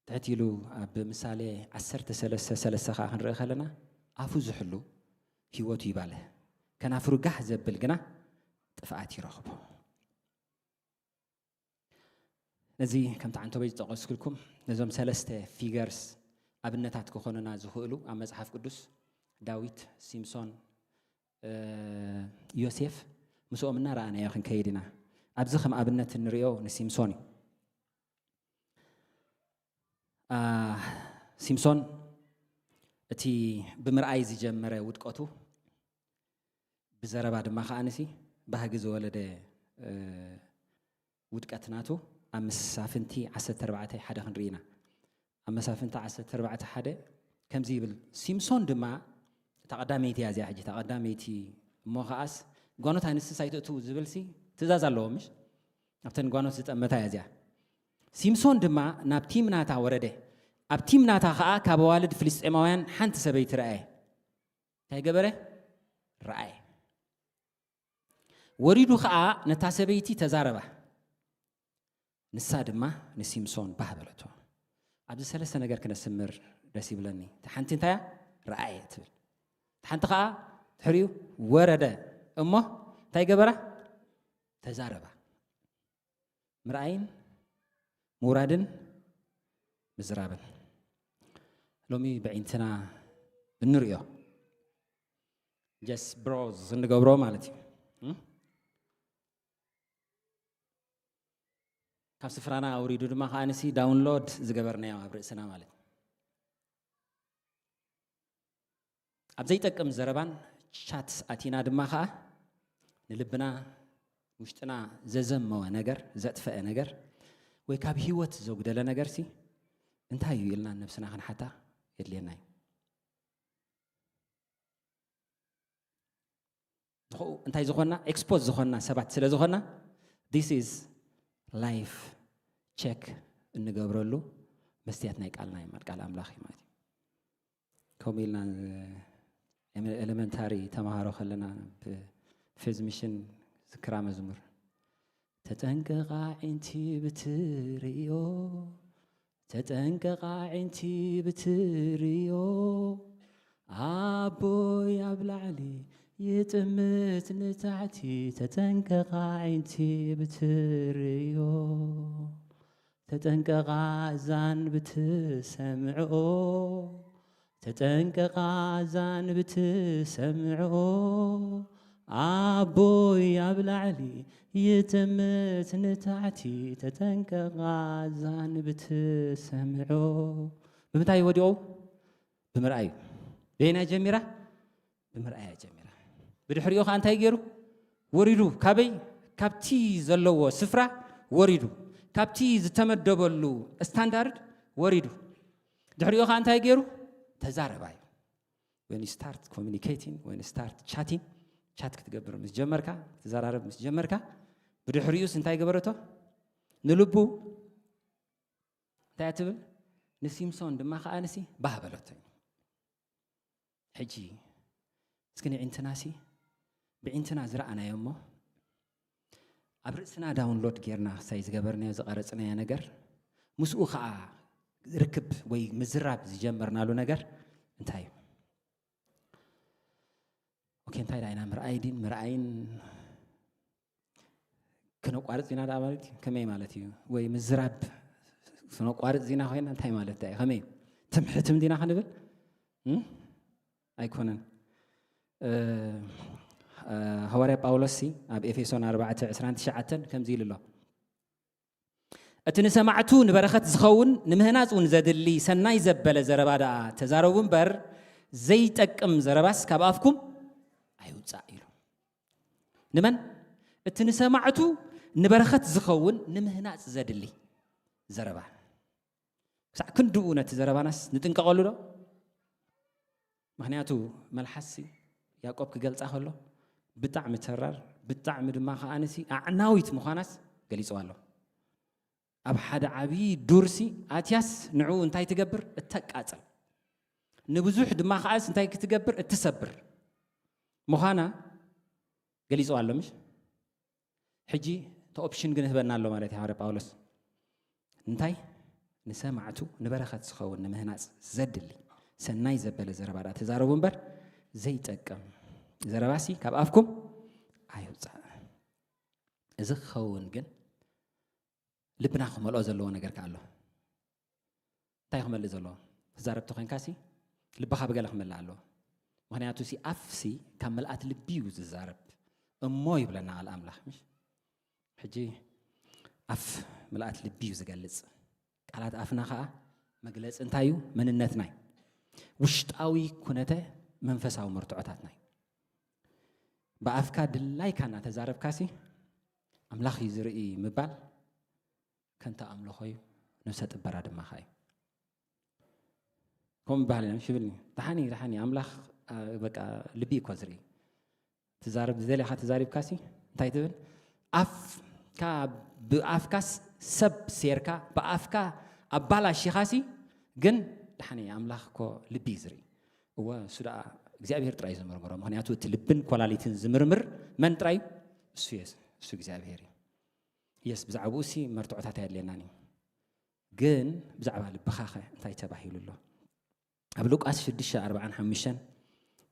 ትሕት ኢሉ ኣብ ምሳሌ ዓሰርተ ሰለስተ ሰለስተ ከዓ ክንርኢ ከለና፣ "ኣፉ ዝሕሉ ህይወቱ ይባልህ፣ ከናፍሩ ጋህ ዘብል ግና ጥፍኣት ይረኽቦ።" ነዚ ከምቲ ዓንተቦይ ዝጠቐስኩልኩም፣ ነዞም ሰለስተ ፊገርስ ኣብነታት ክኾኑና ዝኽእሉ ኣብ መጽሓፍ ቅዱስ፣ ዳዊት፣ ሲምሶን፣ እ፣ ዮሴፍ፣ ምስኦም እናረኣናዮ ክንከይድ ኢና። ኣብዚ ከም ኣብነት እንሪኦ ንሲምሶን እዩ። አ፣ ሲምሶን እቲ ብምርኣይ ዝጀመረ ውድቀቱ፣ ብዘረባ ድማ ከኣ ንሲ ባህጊ ዝወለደ፣ እ፣ ውድቀት ናቱ ኣብ መሳፍንቲ ዓሰርተ ኣርባዕተ ሓደ ክንርኢ ኢና። ኣብ መሳፍንቲ ዓሰርተ ኣርባዕተ ሓደ ከምዚ ይብል፣ ሲምሶን ድማ፣ እታ ቀዳመይቲ እያ እዚኣ ሕጂ፣ እታ ቀዳመይቲ፣ እሞ ከኣስ ጓኖት ኣንስትስ ኣይትእትዉ ዝብልሲ ትእዛዝ ኣለዎ፣ ምሽ? ኣብተን ጓኖት ዝጠመታ እያ እዚኣ። ሲምሶን ድማ ናብ ቲምናታ ወረደ። ኣብ ቲምናታ ኸኣ ካብ ኣዋልድ ፍልስጤማውያን ሓንቲ ሰበይቲ ረኣየ። እንታይ ገበረ? ረኣየ። ወሪዱ ኸኣ ነታ ሰበይቲ ተዛረባ። ንሳ ድማ ንሲምሶን ባህ በለቶ። ኣብዚ ሰለስተ ነገር ክነስምር ደስ ይብለኒ። እታ ሓንቲ እንታይ እያ? ረኣየ ትብል። እታ ሓንቲ ኸኣ ድሕሪኡ ወረደ። እሞ እንታይ ገበራ? ተዛረባ። ምርኣይን ምውራድን ምዝራብን። ሎሚ ብዒንትና እንርእዮ፣ ጀስ ብሮዝ እንገብሮ ማለት እዩ። እም? ካብ ስፍራና ኣውሪዱ ድማ ከኣ ንሲ ዳውንሎድ ዝገበርናዮ ኣብ ርእስና ማለት እዩ። ኣብ ዘይጠቅም ዘረባን ቻት ኣቲና ድማ ከኣ ንልብና፣ ውሽጥና ዘዘመወ ነገር፣ ዘጥፈአ ነገር፣ ወይ ካብ ህይወት ዘጉደለ ነገርሲ እንታይ እዩ ኢልና ነብስና ክንሓታ የድልየና እዩ። ንኸኡ እንታይ ዝኾንና? ኤክስፖዝ ዝኾንና ሰባት ስለ ዝኾንና፣ this is life check እንገብረሉ መስትያት ናይ ቃልና እዩ፣ ቃል ኣምላኽ እዩ ማለት እዩ። ከምኡ ኢልና ን-፣ ኤለ-፣ ኤሌመንታሪ ተምሃሮ ከለና ብፌዝ ሚሽን ዝክራ መዝሙር፣ "ተጠንቀቕ ኣዒንቲ ብትርእዮ፣ ተጠንቀቕ ኣዒንቲ ብትርእዮ፣ ኣቦይ ኣብ ላዕሊ ይጥምት ንታሕቲ፣ ተጠንቀቕ ኣዒንቲ ብትርእዮ፣ ተጠንቀቕ ኣእዛን ብትሰምዕኦ፣ ተጠንቀቕ ኣእዛን ብትሰምዕኦ፣ ኣቦይ ኣብ ላዕሊ ይጥምት ንታሕቲ፣ ተጠንቀቕ ኣእዛን ብትሰምዕኦ።" ብምንታይ ወዲቑ? ብምርኣዩ። በየናይ ጀሚራ? ብምርኣያ ጀሚራ። ብድሕሪኡ ኸዓ እንታይ ገይሩ? ወሪዱ። ካበይ? ካብቲ ዘለዎ ስፍራ ወሪዱ። ካብቲ ዝተመደበሉ ስታንዳርድ ወሪዱ። ድሕሪኡ ኸዓ እንታይ ገይሩ? ተዛረባ እዩ። When you start communicating, when you start chatting, ቻት ክትገብር ምስ ጀመርካ፣ ክትዘራረብ ምስ ጀመርካ፣ ብድሕሪኡስ እንታይ ገበረቶ? ንልቡ እንታይ እያ ትብል? ንሲምሶን ድማ ከኣ ንሲ ባህ በለቶ። ሕጂ እስኪ ንዒንትና ሲ ብዒንትና ዝረኣናዮ እሞ ኣብ ርእስና ዳውንሎድ ጌርና ክሳይ ዝገበርናዮ ዝቐረጽናዮ ነገር ምስኡ ከዓ ርክብ ወይ ምዝራብ ዝጀመርናሉ ነገር እንታይ እዩ? ኦኬ፣ እንታይ ደኣ ኢና ምርኣይ ድን ምርኣይን ክነቋርጽ ኢና ደኣ ማለት እዩ። ከመይ ማለት እዩ? ወይ ምዝራብ ክነቋርጽ ዚና ኮይና እንታይ ማለት እዩ? ከመይ ትምሕትም ዲና ክንብል እም? ኣይኮነን። እ፣ እ፣ ሃዋርያ ጳውሎስ ሲ ኣብ ኤፌሶን ኣርባዕተ ዕስራን ትሽዓተን ከምዚ ኢሉ ኣሎ። እቲ ንሰማዕቱ ንበረኸት ዝኸውን ንምህናጽ እውን ዘድሊ ሰናይ ዘበለ ዘረባ ደኣ ተዛረቡ እምበር ዘይጠቅም ዘረባስ ካብ ኣፍኩም ኣይውጻእ ኢሉ። ንመን? እቲ ንሰማዕቱ ንበረኸት ዝኸውን ንምህናጽ ዘድሊ ዘረባ። ክሳዕ ክንድኡ ነቲ ዘረባናስ ንጥንቀቐሉ ዶ? ምኽንያቱ መልሓስሲ ያዕቆብ ክገልጻ ከሎ ብጣዕሚ ተራር፣ ብጣዕሚ ድማ ከኣንሲ ኣዕናዊት ምዃናስ ገሊጽዋ ኣሎ። ኣብ ሓደ ዓብዪ ዱርሲ ኣትያስ ንዕኡ እንታይ ትገብር? እተቃጽል። ንብዙሕ ድማ ከኣስ እንታይ ክትገብር? እትሰብር ምዃና ገሊጽዋ ኣሎ። ምሽ ሕጂ እቲ ኦፕሽን ግን ህበና ኣሎ ማለት እዩ ሃዋርያ ጳውሎስ። እንታይ? ንሰማዕቱ ንበረኸት ዝኸውን ንምህናጽ ዘድሊ ሰናይ ዘበለ ዘረባ ደኣ ተዛረቡ እምበር ዘይጠቅም ዘረባሲ ካብ ኣፍኩም ኣይውጻእ። እዚ ክኸውን ግን ልብና ክመልኦ ዘለዎ ነገር ከኣ ኣሎ። እንታይ ክመልእ ዘለዎ? ትዛረብ ተኾይንካሲ ልብኻ ብገለ ክመልእ ኣለዎ። ምኽንያቱ ሲ ኣፍሲ ካብ ምልኣት ልቢ እዩ ዝዛረብ እሞ ይብለና ቃል ኣምላኽ። ምሽ ሕጂ ኣፍ ምልኣት ልቢ እዩ ዝገልጽ። ቃላት ኣፍና ኸኣ መግለጺ እንታይ እዩ? መንነትና እዩ። ውሽጣዊ ኩነተ መንፈሳዊ መርትዖታትና እዩ። ብኣፍካ ድላይካ እናተዛረብካሲ ኣምላኽ እዩ ዝርኢ ምባል ከንቱ ኣምልኾ እዩ፣ ነብሰ ጥበራ ድማ ኸኣ እዩ። ከምኡ ይበሃል ኢና ሽብል። ደሓኒ ደሓኒ ኣምላኽ ኣ፣ በቃ ልቢ እኮ ዝርኢ። ትዛረብ ዝደለኻ ተዛሪብካሲ እንታይ ትብል? ኣፍካ ብኣፍካስ ሰብ ሴርካ ብኣፍካ ኣባላሺኻሲ ግን ደሓኒ ኣምላኽ እኮ ልቢ እዩ ዝርኢ። እወ እሱ ደኣ እግዚኣብሔር ጥራይ እዩ ዝምርምሮ። ምኽንያቱ እቲ ልብን ኮላሊትን ዝምርምር መን ጥራይ እዩ? እሱ የስ እሱ እግዚኣብሔር እዩ። የስ ብዛዕባኡ ሲ መርትዖታት ኣየድልየናን እዩ። ግን ብዛዕባ ልብኻ ኸ እንታይ ተባሂሉ ኣሎ? ኣብ ሉቃስ ሽዱሽተ ኣርባዓን ሓሙሽተን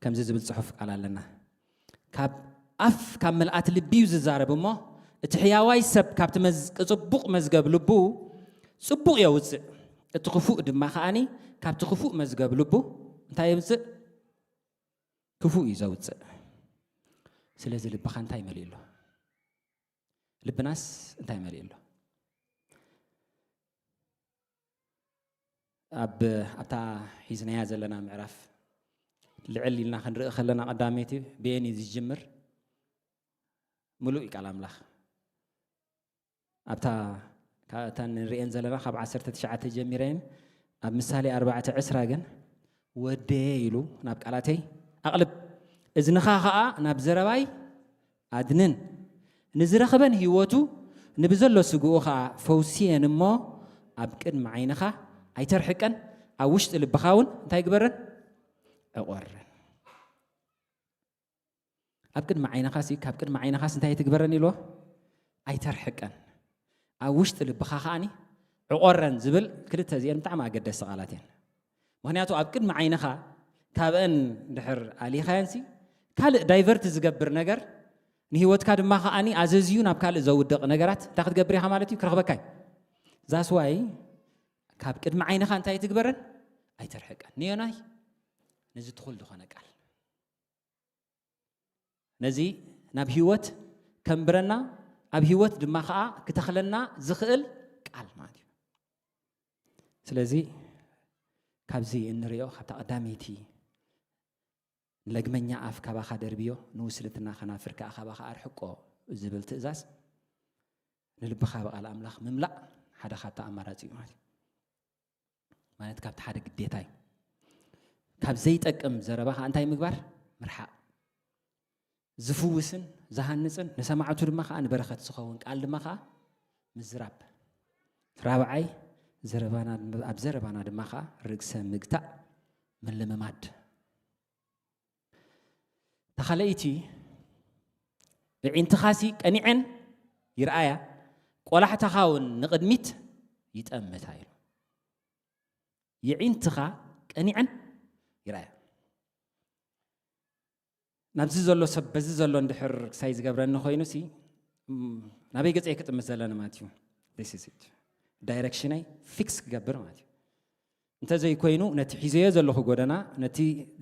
ከምዚ ዝብል ጽሑፍ ቃል ኣለና። ካብ ኣፍ ካብ ምልኣት ልቢ እዩ ዝዛረብ እሞ እቲ ሕያዋይ ሰብ ካብቲ መዝ- ጽቡቕ መዝገብ ልቡ ጽቡቕ የውጽእ፣ እቲ ክፉእ ድማ ከኣኒ ካብቲ ክፉእ መዝገብ ልቡ እንታይ የውጽእ? ክፉእ እዩ ዘውጽእ። ስለዚ ልብኻ እንታይ መሊኡ ኣሎ? ልብናስ እንታይ መሊኡ ኣሎ? ኣብ ኣብታ ሒዝናያ ዘለና ምዕራፍ ልዕል ኢልና ክንርኢ ከለና ቀዳመይቲ ብየን እዩ ዝጅምር? ምሉእ እዩ ቃል ኣምላኽ። ኣብታ ካብ እተን ንርእየን ዘለና ካብ ዓሰርተ ትሽዓተ ጀሚረን ኣብ ምሳሌ ኣርባዕተ ዕስራ ግን ወደየ ኢሉ ናብ ቃላተይ ኣቕልብ፣ እዝንኻ ኸኣ ናብ ዘረባይ ኣድንን፣ ንዝረኽበን ህይወቱ ንብዘሎ ስግኡ ኸኣ ፈውስየን እሞ ኣብ ቅድሚ ዓይንኻ ኣይተርሕቀን፣ ኣብ ውሽጢ ልብኻ እውን እንታይ ግበረን? ዕቆረን። ኣብ ቅድሚ ዓይንኻሲ ካብ ቅድሚ ዓይንኻስ እንታይ ኣይትግበረን ኢልዎ? ኣይተርሕቀን፣ ኣብ ውሽጢ ልብኻ ከኣኒ ዕቆረን ዝብል ክልተ እዚአን ብጣዕሚ ኣገደስቲ ቃላት እየን። ምኽንያቱ ኣብ ቅድሚ ዓይንኻ ካብአን ድሕር ኣሊኻየንሲ ካልእ ዳይቨርት ዝገብር ነገር ንህይወትካ ድማ ከኣኒ ኣዘዝዩ ናብ ካልእ ዘውድቕ ነገራት እንታይ ክትገብር ኢኻ ማለት እዩ? ክረኽበካ እዩ። ዛስዋይ ካብ ቅድሚ ዓይንኻ እንታይ ኣይትግበረን? ኣይተርሕቀን። ንዮናይ ነዚ ትኹል ዝኾነ ቃል ነዚ ናብ ህይወት ከንብረና ኣብ ህይወት ድማ ከዓ ክተኽለና ዝኽእል ቃል ማለት እዩ። ስለዚ ካብዚ እንሪኦ ካብታ ቀዳመይቲ ንለግመኛ ኣፍ ካባኻ ደርብዮ ንውስልትና ከናፍር ከዓ ካባኻ ኣርሕቆ ዝብል ትእዛዝ ንልብኻ ብቃል ኣምላኽ ምምላእ ሓደ ካብቲ ኣማራፂ እዩ ማለት እዩ። ማለት ካብቲ ሓደ ግዴታ እዩ። ካብ ዘይጠቅም ዘረባ ከዓ እንታይ ምግባር? ምርሓቕ። ዝፍውስን ዝሃንፅን ንሰማዕቱ ድማ ከዓ ንበረኸት ዝኸውን ቃል ድማ ከዓ ምዝራብ። ራብዓይ ዘረባና ኣብ ዘረባና ድማ ከዓ ርግሰ ምግታእ ምልምማድ። ተኻለይቲ የዒንትኻሲ ቀኒዐን ይርኣያ፣ ቆላሕታኻ እውን ንቕድሚት ይጠምታ ኢሉ። የዒንትኻ ቀኒዐን ይርኣያ። ናብዚ ዘሎ ሰብ በዚ ዘሎ እንድሕር ክሳይ ዝገብረኒ ኮይኑ ሲ ናበይ ገፀይ ክጥምት ዘለኒ ማለት እዩ። ዳይሬክሽነይ ፊክስ ክገብር ማለት እዩ። እንተዘይኮይኑ ነቲ ሒዘዮ ዘለኹ ጎደና፣ ነቲ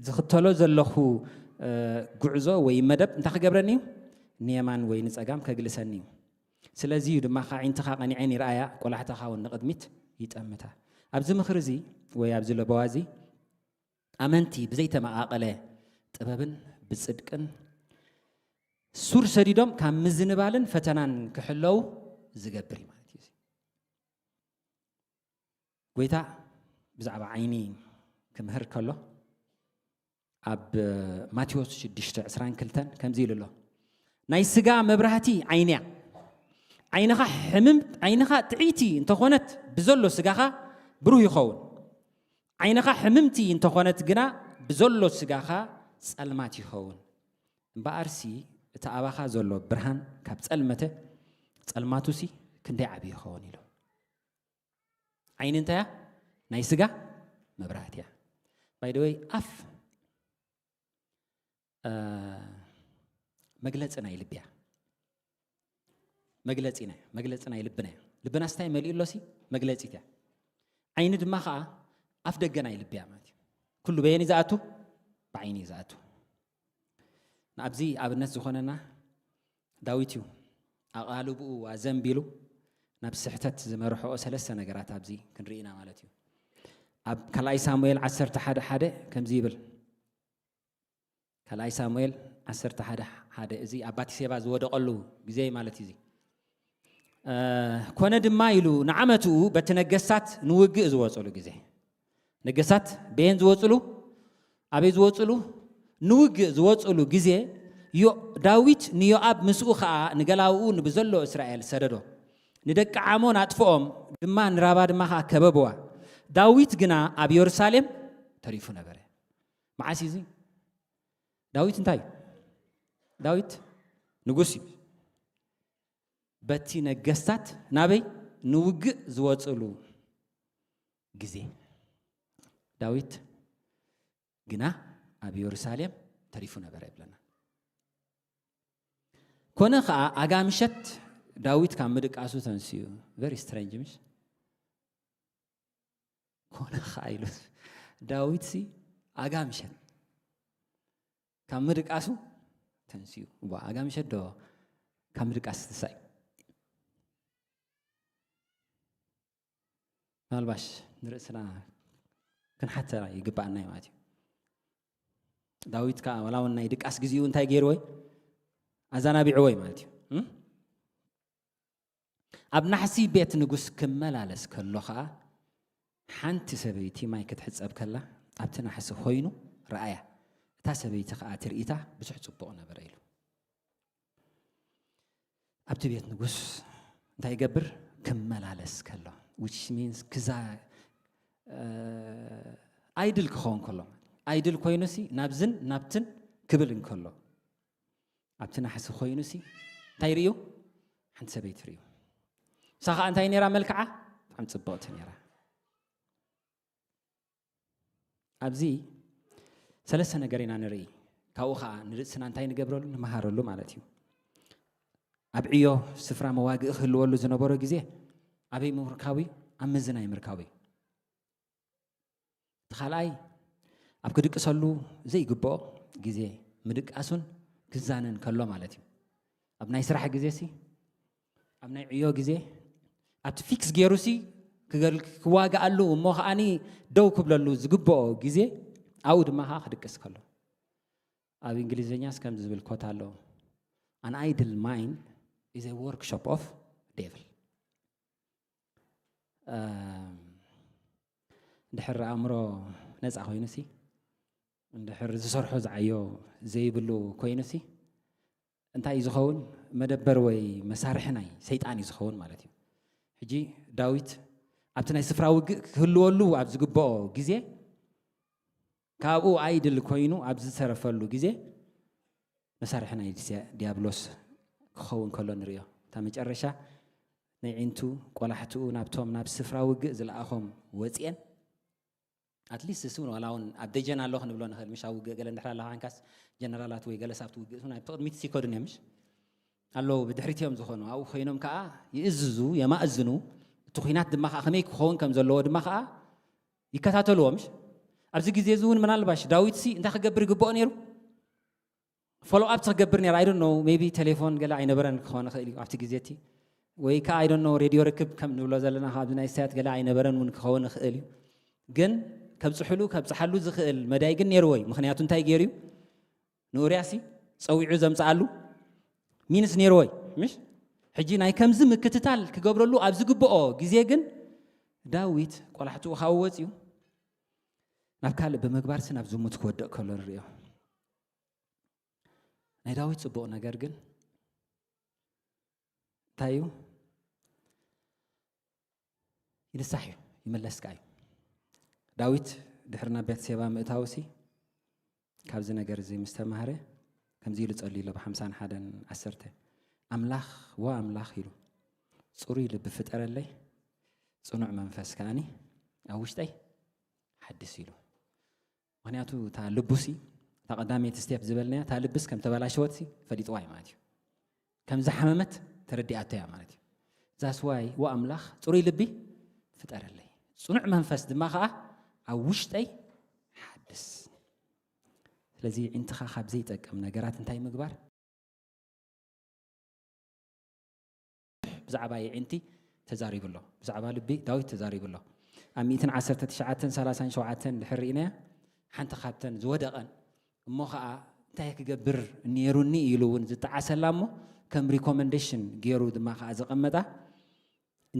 ዝኽተሎ ዘለኹ ጉዕዞ ወይ መደብ እንታይ ክገብረኒ እዩ? ንየማን ወይ ንፀጋም ከግልሰኒ እዩ። ስለዚ እዩ ድማ ከዓ ዓይንትኻ ቀኒዐን ይረኣያ፣ ቆላሕታኻ እውን ንቕድሚት ይጠምታ። ኣብዚ ምኽሪ እዚ ወይ ኣብዚ ለበዋ እዚ ኣመንቲ ብዘይተመቓቐለ ጥበብን ብፅድቅን ሱር ሰዲዶም ካብ ምዝንባልን ፈተናን ክሕለው ዝገብር እዩ ማለት እዩ። ጎይታ ብዛዕባ ዓይኒ ክምህር ከሎ ኣብ ማቴዎስ ሽዱሽተ ዕስራን ክልተን ከምዚ ኢሉ ኣሎ፣ ናይ ስጋ መብራህቲ ዓይኒ እያ። ዓይንኻ ሕምም ዓይንኻ ጥዕይቲ እንተኾነት ብዘሎ ስጋኻ ብሩህ ይኸውን። ዓይንኻ ሕምምቲ እንተኾነት ግና ብዘሎ ስጋኻ ጸልማት ይኸውን። እምበኣርሲ እቲ ኣባኻ ዘሎ ብርሃን ካብ ጸልመተ ጸልማቱሲ ክንደይ ዓቢ ይኸውን ኢሉ። ዓይኒ እንታይ እያ? ናይ ስጋ መብራህቲ እያ። ባይ ደወይ ኣፍ መግለፂ ናይ ልቢ እያ። መግለፂ ናይ መግለፂ ናይ ልብና እያ። ልብና ስታይ መሊኡ ኣሎሲ መግለፂት እያ። ዓይኒ ድማ ከዓ ኣፍ ደገ ናይ ልቢ እያ ማለት እዩ። ኩሉ በየኒ ዝኣቱ? ብዓይኒ እዩ ዝኣቱ። ንኣብዚ ኣብነት ዝኾነና ዳዊት እዩ። ኣቓልብኡ ኣዘንቢሉ ናብ ስሕተት ዝመርሕኦ ሰለስተ ነገራት ኣብዚ ክንርኢ ኢና ማለት እዩ። ኣብ ካልኣይ ሳሙኤል ዓሰርተ ሓደ ሓደ ከምዚ ይብል። ካልኣይ ሳሙኤል ዓሰርተ ሓደ ሓደ፣ እዚ ኣብ ባቲሴባ ዝወደቐሉ ግዜ ማለት እዩ። እዚ ኮነ ድማ ኢሉ ንዓመትኡ በቲ ነገስታት ንውግእ ዝወፅሉ ግዜ፣ ነገስታት በየን ዝወፅሉ? ኣበይ ዝወፅሉ? ንውግእ ዝወፅሉ ግዜ ዳዊት ንዮኣብ ምስኡ ኸዓ ንገላውኡ ንብዘሎ እስራኤል ሰደዶ። ንደቂ ዓሞን ኣጥፍኦም ድማ ንራባ ድማ ኸዓ ከበብዋ። ዳዊት ግና ኣብ የሩሳሌም ተሪፉ ነበረ። መዓስ እዩ እዚ? ዳዊት እንታይ እዩ? ዳዊት ንጉስ እዩ። በቲ ነገስታት ናበይ ንውግእ ዝወፅሉ ግዜ ዳዊት ግና ኣብ የሩሳሌም ተሪፉ ነበረ ይብለና። ኮነ ኸዓ ኣጋ ምሸት ዳዊት ካብ ምድቃሱ ተንስኡ። ቨሪ ስትሬንጅ ምሽ? ኮነ ኸዓ ኢሉ ዳዊት ሲ ኣጋ ምሸት ካብ ምድቃሱ ተንስኡ። እዋ ኣጋ ምሸት ዶ ካብ ምድቃስ ትሳይ? ምናልባሽ ንርእስና ክንሓተ ይግባኣና እዩ ማለት እዩ። ዳዊት ከዓ ዋላ እውን ናይ ድቃስ ግዜኡ እንታይ ገይርዎ እዩ? ኣዘናቢዕዎ እዩ ማለት እዩ። እም? ኣብ ናሕሲ ቤት ንጉስ ክመላለስ ከሎ ከዓ ሓንቲ ሰበይቲ ማይ ክትሕጸብ ከላ ኣብቲ ናሕሲ ኮይኑ ረኣያ። እታ ሰበይቲ ከዓ ትርኢታ ብዙሕ ጽቡቕ ነበረ ኢሉ። ኣብቲ ቤት ንጉስ እንታይ ይገብር? ክመላለስ ከሎ፣ which means ክዛ ኣይድል ክኸውን ከሎ፣ ኣይድል ኮይኑሲ ናብዝን ናብትን ክብል እንከሎ፣ ኣብቲ ናሕሲ ኮይኑሲ እንታይ ርእዩ? ሓንቲ ሰበይቲ ርእዩ። ንሳ ኸዓ እንታይ ነይራ? መልክዓ ብጣዕሚ ጽብቕቲ ነይራ። ኣብዚ ሰለስተ ነገር ኢና ንርኢ። ካብኡ ኸዓ ንርእስና እንታይ ንገብረሉ? ንመሃረሉ ማለት እዩ። ኣብ ዕዮ ስፍራ መዋግኢ ክህልወሉ ዝነበሮ ግዜ ኣበይ ምርካቡ እዩ? ኣብ ምዝናይ ምርካቡ እዩ። እቲ ካልኣይ ኣብ ክድቅሰሉ ዘይግብኦ ግዜ ምድቃሱን ክዛነን ከሎ ማለት እዩ። ኣብ ናይ ስራሕ ግዜ ሲ ኣብ ናይ ዕዮ ግዜ ኣብቲ ፊክስ ገይሩ ሲ ክገል- ክዋግኣሉ እሞ ከዓኒ ደው ክብለሉ ዝግብኦ ግዜ ኣብኡ ድማ ከዓ ክድቅስ ከሎ። ኣብ እንግሊዝኛስ ከምዚ ዝብል ኮት ኣሎ፣ an idle mind is a workshop of devil። እንድሕር ኣእምሮ ነፃ ኮይኑሲ እንድሕር ዝሰርሖ ዝዓዮ ዘይብሉ ኮይኑሲ እንታይ እዩ ዝኸውን? መደበር ወይ መሳርሒ ናይ ሰይጣን እዩ ዝኸውን ማለት እዩ። ሕጂ ዳዊት ኣብቲ ናይ ስፍራ ውግእ ክህልወሉ ኣብ ዝግብኦ ግዜ ካብኡ ኣይድል ኮይኑ ኣብ ዝተረፈሉ ግዜ መሳርሒ ናይ ድያ- ዲያብሎስ ክኸውን ከሎ ንሪኦ። እታ መጨረሻ ናይ ዒንቱ ቆላሕትኡ ናብቶም ናብ ስፍራ ውግእ ዝለኣኾም ወፅኤን ኣትሊስት እሱ ዋላ እውን ኣብ ደጀን ኣሎ ክንብሎ ንኽእል ምሽ ኣብ ውግእ ገለ እንድሕር ኣለኻ ንካስ ጀነራላት ወይ ገለ ሳብቲ ውግእ እውን ኣብ ቅድሚት ሲኮድን እዮም ምሽ ኣለዉ ብድሕሪት እዮም ዝኾኑ ኣብኡ ኮይኖም ከዓ ይእዝዙ የማእዝኑ እቲ ኩናት ድማ ከዓ ከመይ ክኸውን ከም ዘለዎ ድማ ከዓ ይከታተልዎ ምሽ ኣብዚ ግዜ እዚ እውን ምናልባሽ ዳዊት ሲ እንታይ ክገብር ይግብኦ ነይሩ ፎሎ ኣፕ ክገብር ነይሩ ኣይዶ ነው ቢ ቴሌፎን ገለ ኣይነበረን ክኸውን ይኽእል እዩ ኣብቲ ግዜ እቲ ወይ ከዓ ኣይዶ ነው ሬድዮ ርክብ ከም ንብሎ ዘለና ኣብዚ ናይ ሳያት ገለ ኣይነበረን እውን ክኸውን ይኽእል እዩ ግን ከብፅሕሉ ከብፅሓሉ ዝኽእል መዳይ ግን ነይርዎ እዩ ምክንያቱ እንታይ ገይሩ እዩ ንኡርያሲ ፀዊዑ ዘምፅኣሉ ሚንስ ነይርዎ እዩ ምሽ ሕጂ ናይ ከምዚ ምክትታል ክገብረሉ ኣብ ዝግብኦ ግዜ ግን ዳዊት ቆላሕትኡ ካብ ወፅዩ ናብ ካልእ ብምግባር ሲ ናብ ዝሙት ክወድቕ ከሎ ንሪኦ ናይ ዳዊት ፅቡቕ ነገር ግን እንታይ እዩ ይንሳሕ እዩ ይምለስ ከዓ እዩ ዳዊት ድሕሪ ናብ ቤተሴባ ምእታው ሲ ካብዚ ነገር እዚ ምስ ተማህረ ከምዚ ኢሉ ጸልዩ ኣሎ ብሓምሳን ሓደን ዓሰርተ ኣምላኽ ወ ኣምላኽ ኢሉ ጽሩይ ልቢ ፍጠረለይ ጽኑዕ መንፈስ ከኣኒ ኣብ ውሽጠይ ሓድስ ኢሉ ምክንያቱ እታ ልቡሲ እታ ቀዳመይቲ ስቴፕ ዝበልናያ እታ ልብስ ከም ተበላሸወትሲ ፈሊጥዋ እዩ ማለት እዩ ከም ዝሓመመት ተረዲኣቶ እያ ማለት እዩ ዛስዋይ ወኣምላኽ ፅሩይ ልቢ ፍጠረለይ ፅኑዕ መንፈስ ድማ ከዓ ኣብ ውሽጠይ ሓድስ ስለዚ ዕንትኻ ካብ ዘይጠቅም ነገራት እንታይ ምግባር ብዛዕባ የዒንቲ ተዛሪቡ ኣሎ ብዛዕባ ልቢ ዳዊት ተዛሪቡ ኣሎ ኣብ ሚእትን ዓሰርተ ትሽዓተን ሰላሳን ሸውዓተን ድሕር ርኢናያ ሓንቲ ካብተን ዝወደቐን እሞ ከዓ እንታይ ክገብር ነይሩኒ ኢሉ እውን ዝጠዓሰላ እሞ ከም ሪኮመንዴሽን ገይሩ ድማ ከዓ ዘቐመጣ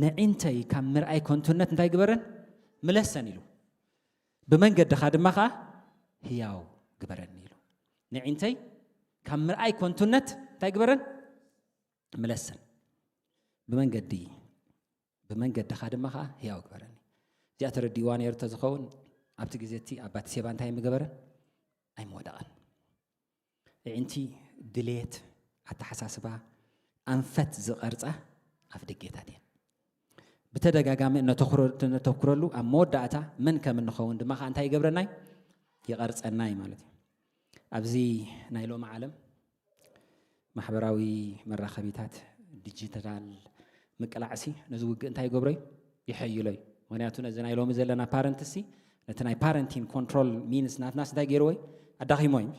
ንዒንተይ ካብ ምርኣይ ከንቱነት እንታይ ግበረን ምለሰን ኢሉ ብመንገድኻ ድማ ከዓ ህያው ግበረኒ ኢሉ ንዒንተይ ካብ ምርኣይ ከንቱነት እንታይ ግበረን ምለሰን ብመንገዲ ብመንገድኻ ድማ ከዓ ህያው ግበረኒ እዚኣ ተረዲእዋ ነይሩ ተዝኸውን ኣብቲ ግዜ እቲ ኣብ ባትሴባ እንታይ ምገበረን ኣይምወደቐን እዕንቲ ድሌት ኣተሓሳስባ ኣንፈት ዝቐርፃ ኣፍ ደጌታት እየን ብተደጋጋሚ እነተኩረሉ ኣብ መወዳእታ መን ከም እንኸውን ድማ ከዓ እንታይ ይገብረናይ ይቐርፀናይ ማለት እዩ ኣብዚ ናይ ሎሚ ዓለም ማሕበራዊ መራኸቢታት ዲጂታል ምቅላዕሲ ነዚ ውግእ እንታይ ይገብሮ እዩ ይሐይሎ እዩ ምክንያቱ ነዚ ናይ ሎሚ ዘለና ፓረንት ሲ ነቲ ናይ ፓረንቲን ኮንትሮል ሚንስ ናትናስ እንታይ ገይርዎ እዩ ኣዳኺሞ እዩ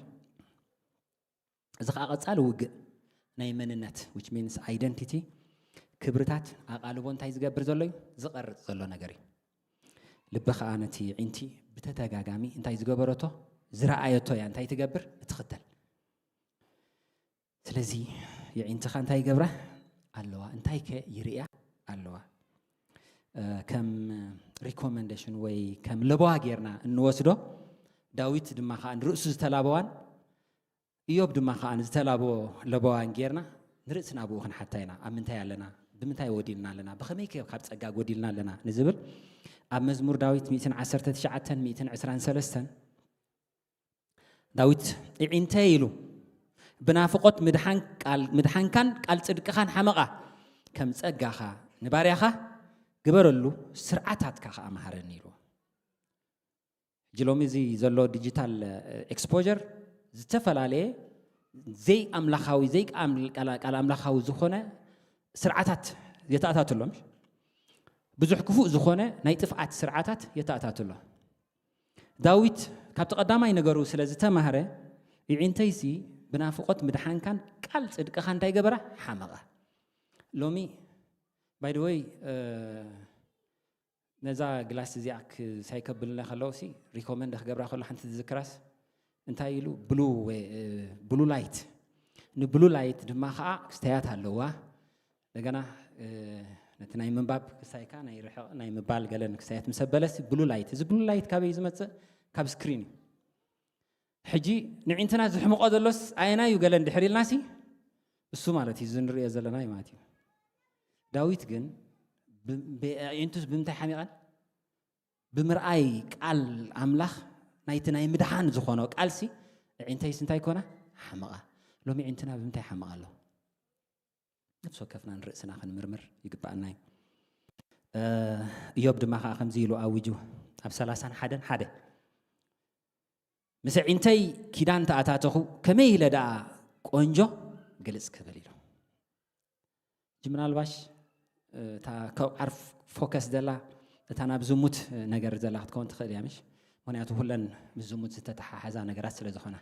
እዚ ከዓ ቀፃሊ ውግእ ናይ መንነት which means identity ክብርታት ኣቓልቦ እንታይ ዝገብር ዘሎ እዩ ዝቐርፅ ዘሎ ነገር እዩ ልቢ ከዓ ነቲ ዒንቲ ብተደጋጋሚ እንታይ ዝገበረቶ ዝረኣየቶ እያ እንታይ ትገብር እትኽተል ስለዚ የዒንትኻ እንታይ ይገብራ ኣለዋ እንታይ ከ ይርእያ ኣለዋ ከም ሪኮመንዴሽን ወይ ከም ለበዋ ጌርና እንወስዶ ዳዊት ድማ ከዓ ንርእሱ ዝተላበዋን እዮብ ድማ ከዓ ንዝተላበዎ ለበዋን ጌርና ንርእስና ብኡ ክንሓታ ኢና ኣብ ምንታይ ኣለና ብምንታይ ወዲልና ኣለና ብኸመይ ከ ካብ ፀጋ ጎዲልና ኣለና ንዝብል ኣብ መዝሙር ዳዊት ሚእትን ዓሰርተ ትሽዓተን ሚእትን ዕስራን ሰለስተን ዳዊት እዒንተ ኢሉ ብናፍቆት ምድሓንካን ቃል ጽድቅኻን ሓመቓ ከም ጸጋኻ ንባርያኻ ግበረሉ ስርዓታትካ ከዓ መሃረኒ ኢሉ ሕጂ ሎሚ እዚ ዘሎ ዲጂታል ኤክስፖር ዝተፈላለየ ዘይኣምላኻዊ ዘይቃል ኣምላኻዊ ዝኾነ ስርዓታት የተኣታትሎም ብዙሕ ክፉእ ዝኾነ ናይ ጥፍኣት ስርዓታት የተኣታትሎ ዳዊት ካብቲ ቀዳማይ ነገሩ ስለ ዝተማህረ ይዒንተይሲ ብናፍቆት ምድሓንካን ቃል ፅድቅኻ እንታይ ገበራ ሓመቐ ሎሚ ባይደወይ ነዛ ግላስ እዚኣ ክሳይ ከብልና ከለውሲ ሪኮመንድ ክገብራ ከሎ ሓንቲ ዝዝክራስ እንታይ ኢሉ ብሉ ብሉ ላይት ንብሉ ላይት ድማ ከዓ ክስተያት ኣለዋ እንደገና ነቲ ናይ ምንባብ ክሳይካ ናይ ርሕቕ ናይ ምባል ገለን ክሳያት ምስ ኣበለሲ ብሉ ላይት እዚ ብሉ ላይት ካበይ ዝመፅእ ካብ ስክሪን እዩ ሕጂ ንዒንትና ዝሕምቆ ዘሎስ ኣየና እዩ ገለ እንድሕር ኢልናሲ እሱ ማለት እዩ እዚ ንሪኦ ዘለና እዩ ማለት እዩ ዳዊት ግን ብ- ብ- ኣዒንቱስ ብምንታይ ሓሚቐን? ብምርኣይ ቃል ኣምላኽ፣ ናይቲ ናይ ምድሓን ዝኾኖ ቃልሲ፣ ኣዒንተይስ እንታይ ኮና? ሓመቓ። ሎሚ ኣዒንትና ብምንታይ ሓመቓ ኣሎ? ነፍሲ ወከፍና ንርእስና ክንምርምር ይግብኣና እዩ። እ፣ እዮብ ድማ ከዓ ከምዚ ኢሉ ኣዊጁ ኣብ ሰላሳን ሓደን ሓደ፣ "ምስ ኣዒንተይ ኪዳን ተኣታተኹ፣ ከመይ ኢለ ደኣ ቆንጆ ግልጽ ክብል?" ኢሉ። ሕጂ ምናልባሽ፣ እ፣ እታ ካብ ዓርፍ ፎከስ ዘላ እታ ናብ ዝሙት ነገር ዘላ ክትከውን ትኽእል እያ፣ ምሽ? ምኽንያቱ ኩለን ምስ ዝሙት ዝተተሓሓዛ ነገራት ስለ ዝኾና።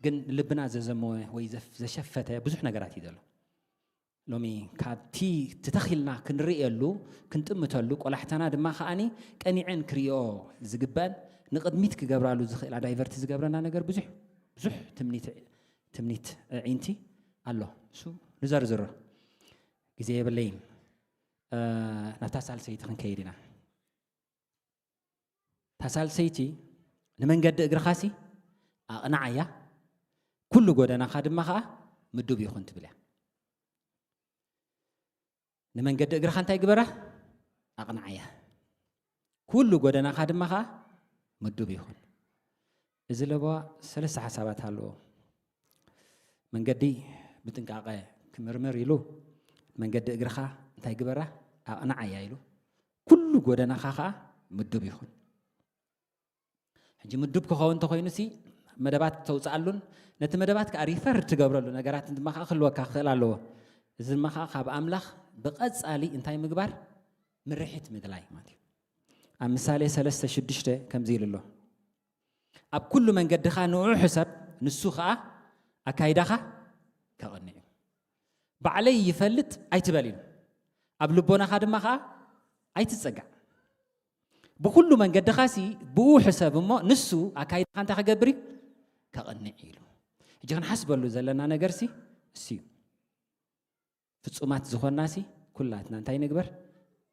ግን ልብና ዘዘመወ ወይ ዘፍ-፣ ዘሸፈተ ብዙሕ ነገራት እዩ ዘሎ። ሎሚ ካብቲ ትተኺልና ክንርእየሉ፣ ክንጥምተሉ፣ ቆላሕታና ድማ ከኣኒ ቀኒዐን ክርእዮ ዝግበአን፣ ንቕድሚት ክገብራሉ ዝኽእላ ዳይቨርት ዝገብረና ነገር ብዙሕ፣ ብዙሕ ትምኒት፣ ትምኒት ኣዒንቲ ኣሎ። እሱ ንዘርዝሮ ግዜ የብለይን። እ፣ ናብታ ሳልሰይቲ ክንከይድ ኢና። እታ ሳልሰይቲ፣ "ንመንገዲ እግርኻሲ ኣቕንዓያ፣ ኩሉ ጎደናኻ ድማ ኸኣ ምዱብ ይኹን" ትብል እያ። ንመንገዲ እግርኻ እንታይ ግበራ? ኣቕንዓያ፣ ኩሉ ጎደናኻ ድማ ኸኣ ምዱብ ይኹን። እዚ ለበዋ ሰለስተ ሓሳባት ኣለዎ። መንገዲ ብጥንቃቐ ክምርምር ኢሉ፣ "መንገዲ እግርኻ እንታይ ግበራ? ኣቕንዓያ" ኢሉ፣ "ኩሉ ጎደናኻ ኸኣ ምዱብ ይኹን።" ሕጂ ምዱብ ክኸውን እንተኾይኑሲ፣ መደባት ተውፅኣሉን ነቲ መደባት ከዓ ሪፈር ትገብረሉ ነገራት ድማ ከዓ ክህልወካ ክኽእል ኣለዎ። እዚ ድማ ከዓ ካብ ኣምላኽ ብቐጻሊ እንታይ ምግባር? ምርሒት ምድላይ ማለት እዩ። ኣብ ምሳሌ ሰለስተ ሽዱሽተ ከምዚ ኢሉ ኣሎ፣ "ኣብ ኩሉ መንገድኻ ንዑ ሕሰብ፣ ንሱ ኸኣ ኣካይዳኻ ከቕንዕ እዩ። ባዕለይ ይፈልጥ ኣይትበል" ኢሉ፣ "ኣብ ልቦናኻ ድማ ኸኣ ኣይትጸጋዕ። ብኹሉ መንገድኻሲ ብኡ ሕሰብ እሞ፣ ንሱ ኣካይዳኻ እንታይ ክገብር እዩ? ከቕንዕ እዩ" ኢሉ። ሕጂ ክንሓስበሉ ዘለና ነገርሲ እሱ እዩ። ፍጹማት ዝኾንናሲ ኩላትና እንታይ ንግበር?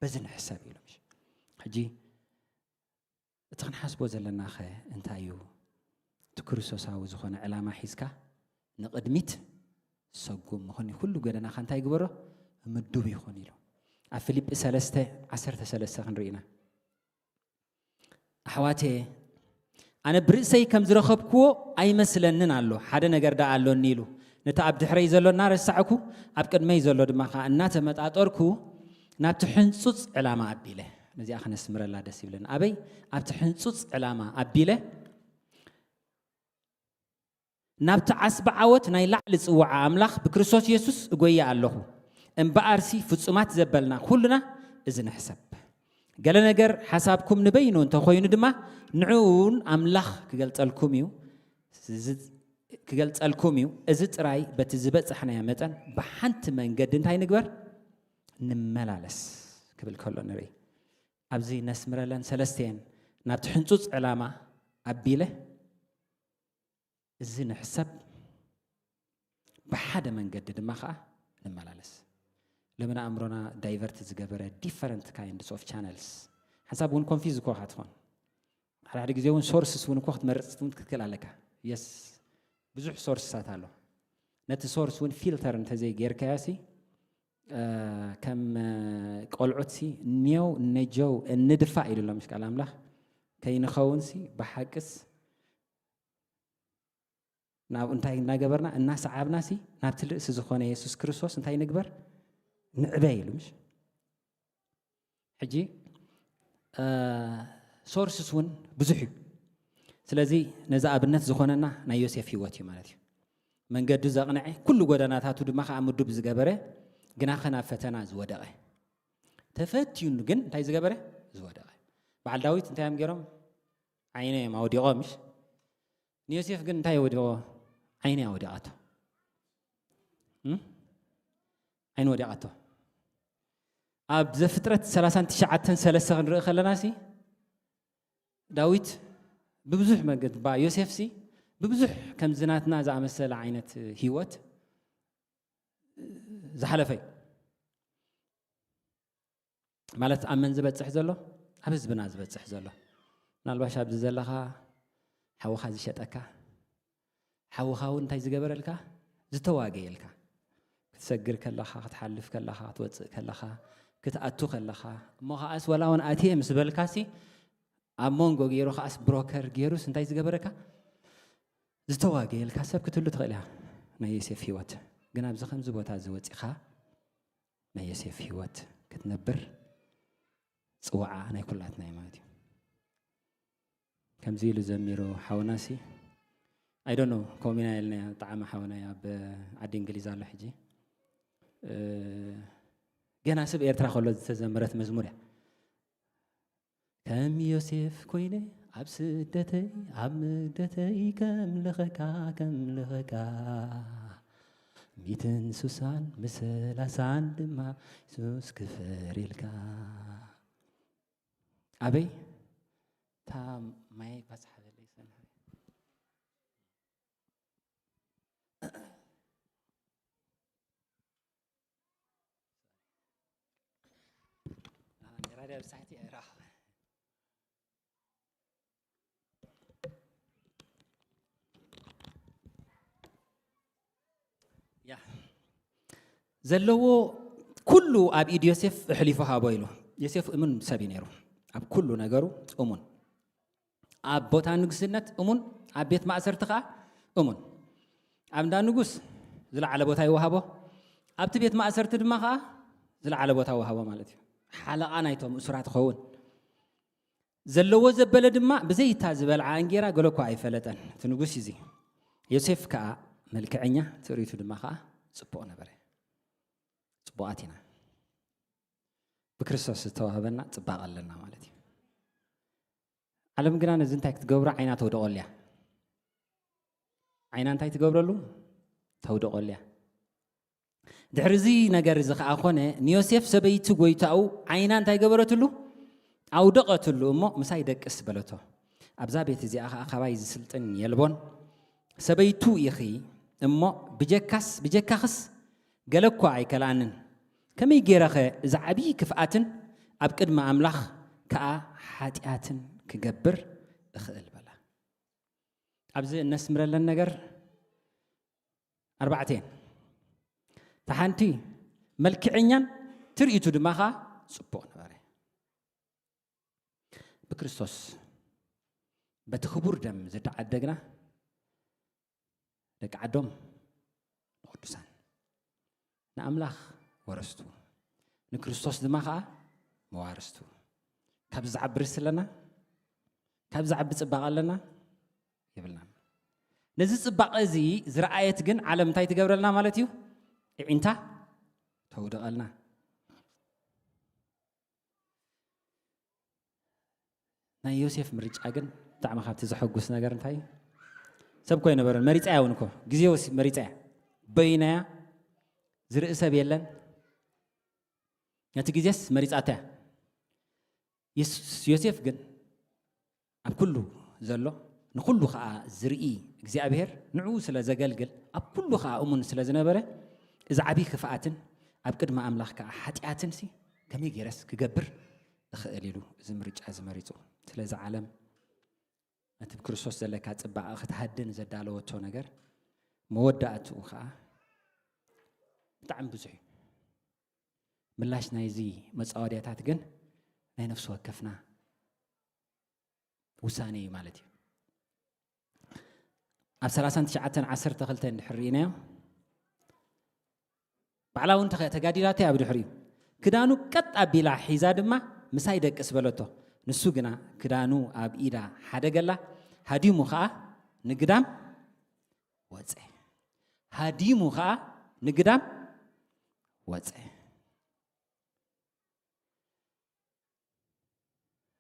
በዚ ንሕሰብ ኢሉ። ሕጂ እቲ ክንሓስቦ ዘለናኸ እንታይ እዩ? እቲ ክርስቶሳዊ ዝኾነ ዕላማ ሒዝካ ንቕድሚት ሰጉም ምኾን እዩ። ኩሉ ጎደናኻ እንታይ ግበሮ? ምዱብ ይኹን ኢሉ። ኣብ ፊልጲ ሰለስተ ዓሰርተ ሰለስተ ክንርኢ ኢና። ኣሕዋተየ፣ ኣነ ብርእሰይ ከም ዝረኸብክዎ ኣይመስለንን ኣሎ፣ ሓደ ነገር ደኣ ኣሎኒ ኢሉ፣ ነቲ ኣብ ድሕረይ ዘሎ እናረሳዕኩ፣ ኣብ ቅድመይ ዘሎ ድማ ኸዓ እናተመጣጠርኩ፣ ናብቲ ሕንጹጽ ዕላማ ኣቢለ። ነዚኣ ከነስምረላ ደስ ይብለኒ። ኣበይ? ኣብቲ ሕንጹጽ ዕላማ ኣቢለ፣ ናብቲ ዓስቢ ዓወት ናይ ላዕሊ ጽውዓ ኣምላኽ ብክርስቶስ የሱስ እጎየ ኣለኹ። እምበኣርሲ ፍጹማት ዘበልና ኩልና እዚ ንሕሰብ። ገለ ነገር ሓሳብኩም ንበይኑ እንተኾይኑ ድማ፣ ንዕኡን ኣምላኽ ክገልጸልኩም እዩ፣ እዚ-፣ ክገልጸልኩም እዩ። እዚ ጥራይ በቲ ዝበጻሕናዮ መጠን ብሓንቲ መንገዲ እንታይ ንግበር? ንመላለስ ክብል ከሎ ንርኢ። ኣብዚ ነስምረለን ሰለስቲኤን ናብቲ ሕንጹጽ ዕላማ ኣቢለ፣ እዚ ንሕሰብ፣ ብሓደ መንገዲ ድማ ኸዓ ንመላለስ። ሎሚ ንኣእምሮና ዳይቨርት ዝገበረ different kinds of channels። ሓንሳብ እውን ኮንፊዝ እኮ ኢኻ ትኾን። ሓደ ሓደ ግዜ እውን ሶርስስ እውን እኮ ክትመርጽ እውን ክትክእል ኣለካ። የስ፣ ብዙሕ ሶርስሳት ኣሎ። ነቲ ሶርስ እውን ፊልተር እንተዘይጌርካዮ ሲ፣ እ፣ ከም፣ እ፣ ቆልዑት ሲ፣ ኔው ነጀው እንድፋእ ኢሉ ኣሎ፣ ምሽ ቃል ኣምላኽ። ከይንኸውን ሲ፣ ብሓቅስ ናብኡ እንታይ እናገበርና፣ እናሰዓብና ሲ፣ ናብቲ ልእሲ ዝኾነ የሱስ ክርስቶስ እንታይ ንግበር? ንዕበ ኢሉ፣ ምሽ? ሕጂ፣ እ፣ ሶርስስ እውን ብዙሕ እዩ። ስለዚ ነዚ ኣብነት ዝኾነና ናይ ዮሴፍ ህይወት እዩ ማለት እዩ። መንገዱ ዘቕንዐ፣ ኩሉ ጎደናታቱ ድማ ኸዓ ምዱብ ዝገበረ፣ ግናኸ ናብ ፈተና ዝወደቐ። ተፈትዩን ግን እንታይ ዝገበረ? ዝወደቐ። በዓል ዳዊት እንታይ እዮም ገይሮም? ዓይነ እዮም ኣውዲቖ፣ ምሽ? ንዮሴፍ ግን እንታይ ወዲቖ? ዓይነ ኣውዲቓቶ። እም? ዓይነ ወዲቓቶ። ኣብ ዘፍጥረት ሰላሳን ትሽዓተን ሰለስተ ክንርኢ ከለና ሲ፣ ዳዊት ብብዙሕ መገዲ፣ ባ-፣ ዮሴፍ ሲ ብብዙሕ ከምዚ ናትና ዝኣመሰለ ዓይነት ህይወት ዝሓለፈ እዩ። ማለት ኣብ መን ዝበጽሕ ዘሎ? ኣብ ህዝብና ዝበጽሕ ዘሎ። ምናልባሽ ኣብዚ ዘለኻ፣ ሓውኻ ዝሸጠካ፣ ሓውኻ እውን እንታይ ዝገበረልካ? ዝተዋገየልካ። ክትሰግር ከለኻ፣ ክትሓልፍ ከለኻ፣ ክትወጽእ ከለኻ፣ ክትኣቱ ከለኻ፣ እሞ ከኣስ ወላ እውን ኣትየ ምስ በልካሲ፣ ኣብ መንጎ ገይሩ ከኣስ ብሮከር ገይሩስ እንታይ ዝገበረካ? ዝተዋገየልካ ሰብ ክትህሉ ትኽእል ኢኻ። ናይ ዮሴፍ ህይወት ግን ኣብዚ ከምዚ ቦታ እዚ ወጺኻ ናይ ዮሴፍ ህይወት ክትነብር ጽዋዓ ናይ ኩላትና እዩ ማለት እዩ። ከምዚ ኢሉ ዘሚሩ ሓውናሲ፣ I don't know፣ ከምኡ ኢና ኢልና ጣዕሚ ሓውና ኣብ ዓዲ እንግሊዝ ኣሎ ሕጂ። እ፣ ገና ስብ ኤርትራ ከሎ ዝተዘመረት መዝሙር እያ። ከም ዮሴፍ ኮይነ ኣብ ስደተይ ኣብ ምደተይ ከምልኸካ ከምልኸካ ሚትን ሱሳን ምስላሳን ድማ የሱስ ክፈር ኢልካ ኣበይ እታ ማይ ባጽሓ በለይ ሰናይ ራድያ ብሳሕቲ ኣይረኸበ ያ ዘለዎ ኩሉ ኣብ ኢድ ዮሴፍ ኣሕሊፉ ሃቦ ኢሉ። ዮሴፍ እሙን ሰብ እዩ ነይሩ። ኣብ ኩሉ ነገሩ እሙን። ኣብ ቦታ ንግስነት እሙን፣ ኣብ ቤት ማእሰርቲ ከኣ እሙን። ኣብ እንዳ ንጉስ ዝለዓለ ቦታ ይወሃቦ፣ ኣብቲ ቤት ማእሰርቲ ድማ ከኣ ዝለዓለ ቦታ ይወሃቦ ማለት እዩ። ሓለቓ ናይቶም እሱራት ይኸውን። ዘለዎ ዘበለ ድማ ብዘይታ ዝበልዓ እንጌራ ገለ እኳ ኣይፈለጠን። እቲ ንጉስ እዚ ዮሴፍ ከኣ መልክዐኛ፣ ትርኢቱ ድማ ከኣ ጽቡቕ ነበረ። ጽቡቓት ኢና። ብክርስቶስ ዝተዋህበና ጽባቐ ኣለና ማለት እዩ። ዓለም ግና ነዚ እንታይ ክትገብሮ ዓይና ተውደቐሉ እያ። ዓይና እንታይ ትገብረሉ? ተውደቐሉ እያ። ድሕሪ እዚ ነገር እዚ ኸኣ ኾነ፣ ንዮሴፍ ሰበይቲ ጐይታኡ ዓይና እንታይ ገበረትሉ? ኣውደቐትሉ እሞ፣ "ምሳይ ደቅስ" በለቶ። ኣብዛ ቤት እዚኣ ኸኣ ካባይ ዝስልጥን የልቦን። ሰበይቱ ኢኺ እሞ፣ ብጀካስ፣ ብጀካኽስ ገለ እኳ ኣይከልኣንን። ከመይ ገይረኸ እዚ ዓብዪ ክፍኣትን ኣብ ቅድሚ ኣምላኽ ከኣ ሓጢኣትን ክገብር እኽእል? በላ። ኣብዚ እነስምረለን ነገር ኣርባዕተ እየን። እታ ሓንቲ መልክዐኛን ትርኢቱ ድማ ኸኣ ጽቡቕ ነበረ። ብክርስቶስ በቲ ክቡር ደም ዝተዓደግና ደቂ ዓዶም ንቕዱሳን፣ ንኣምላኽ ወረስቱ፣ ንክርስቶስ ድማ ኸኣ መዋርስቱ። ካብዚ ዝዓቢ ርስቲ ኣለና? ካብዚ ዝዓቢ ጽባቐ ኣለና? የብልናን። ነዚ ጽባቐ እዚ ዝረኣየት ግን ዓለም እንታይ ትገብረልና ማለት እዩ? እዒንታ ተውድቐልና። ናይ ዮሴፍ ምርጫ ግን ብጣዕሚ ካብቲ ዘሐጉስ ነገር እንታይ እዩ? ሰብ እኮ ኣይነበረን፣ መሪጻ እያ እውን እኮ፣ ግዜ ወሲ-፣ መሪጻ እያ። በይናያ ዝርኢ ሰብ የለን። ነቲ ግዜስ መሪጻታ እያ። የሱስ፣ ዮሴፍ ግን ኣብ ኩሉ ዘሎ፣ ንኹሉ ኸኣ ዝርኢ እግዚኣብሔር ንዕኡ ስለ ዘገልግል፣ ኣብ ኩሉ ኸኣ እሙን ስለ ዝነበረ፣ እዚ ዓብዪ ክፍኣትን ኣብ ቅድሚ ኣምላኽ ከኣ ሓጢኣትንሲ ከመይ ገይረስ ክገብር እኽእል ኢሉ እዚ ምርጫ እዚ መሪጹ። ስለዚ ዓለም ነቲ ብክርስቶስ ዘለካ ጽባቐ ክትሃድን ዘዳለወቶ ነገር፣ መወዳእትኡ ኸኣ ብጣዕሚ ብዙሕ እዩ። ምላሽ ናይዚ መጻወድያታት ግን ናይ ነፍሲ ወከፍና ውሳኔ እዩ ማለት እዩ። ኣብ ሰላሳን ትሽዓተን ዓሰርተ ክልተ እንድሕር ርኢናዮ፣ ባዕላ እውን ተኸ-፣ ተጋዲላቶ እያ ብድሕሪኡ። ክዳኑ ቀጥ ኣቢላ ሒዛ ድማ፣ "ምሳይ ደቅስ" በለቶ። ንሱ ግና ክዳኑ ኣብ ኢዳ ሓደገላ፣ ሃዲሙ ኸኣ ንግዳም ወጸ። ሃዲሙ ኸኣ ንግዳም ወጸ።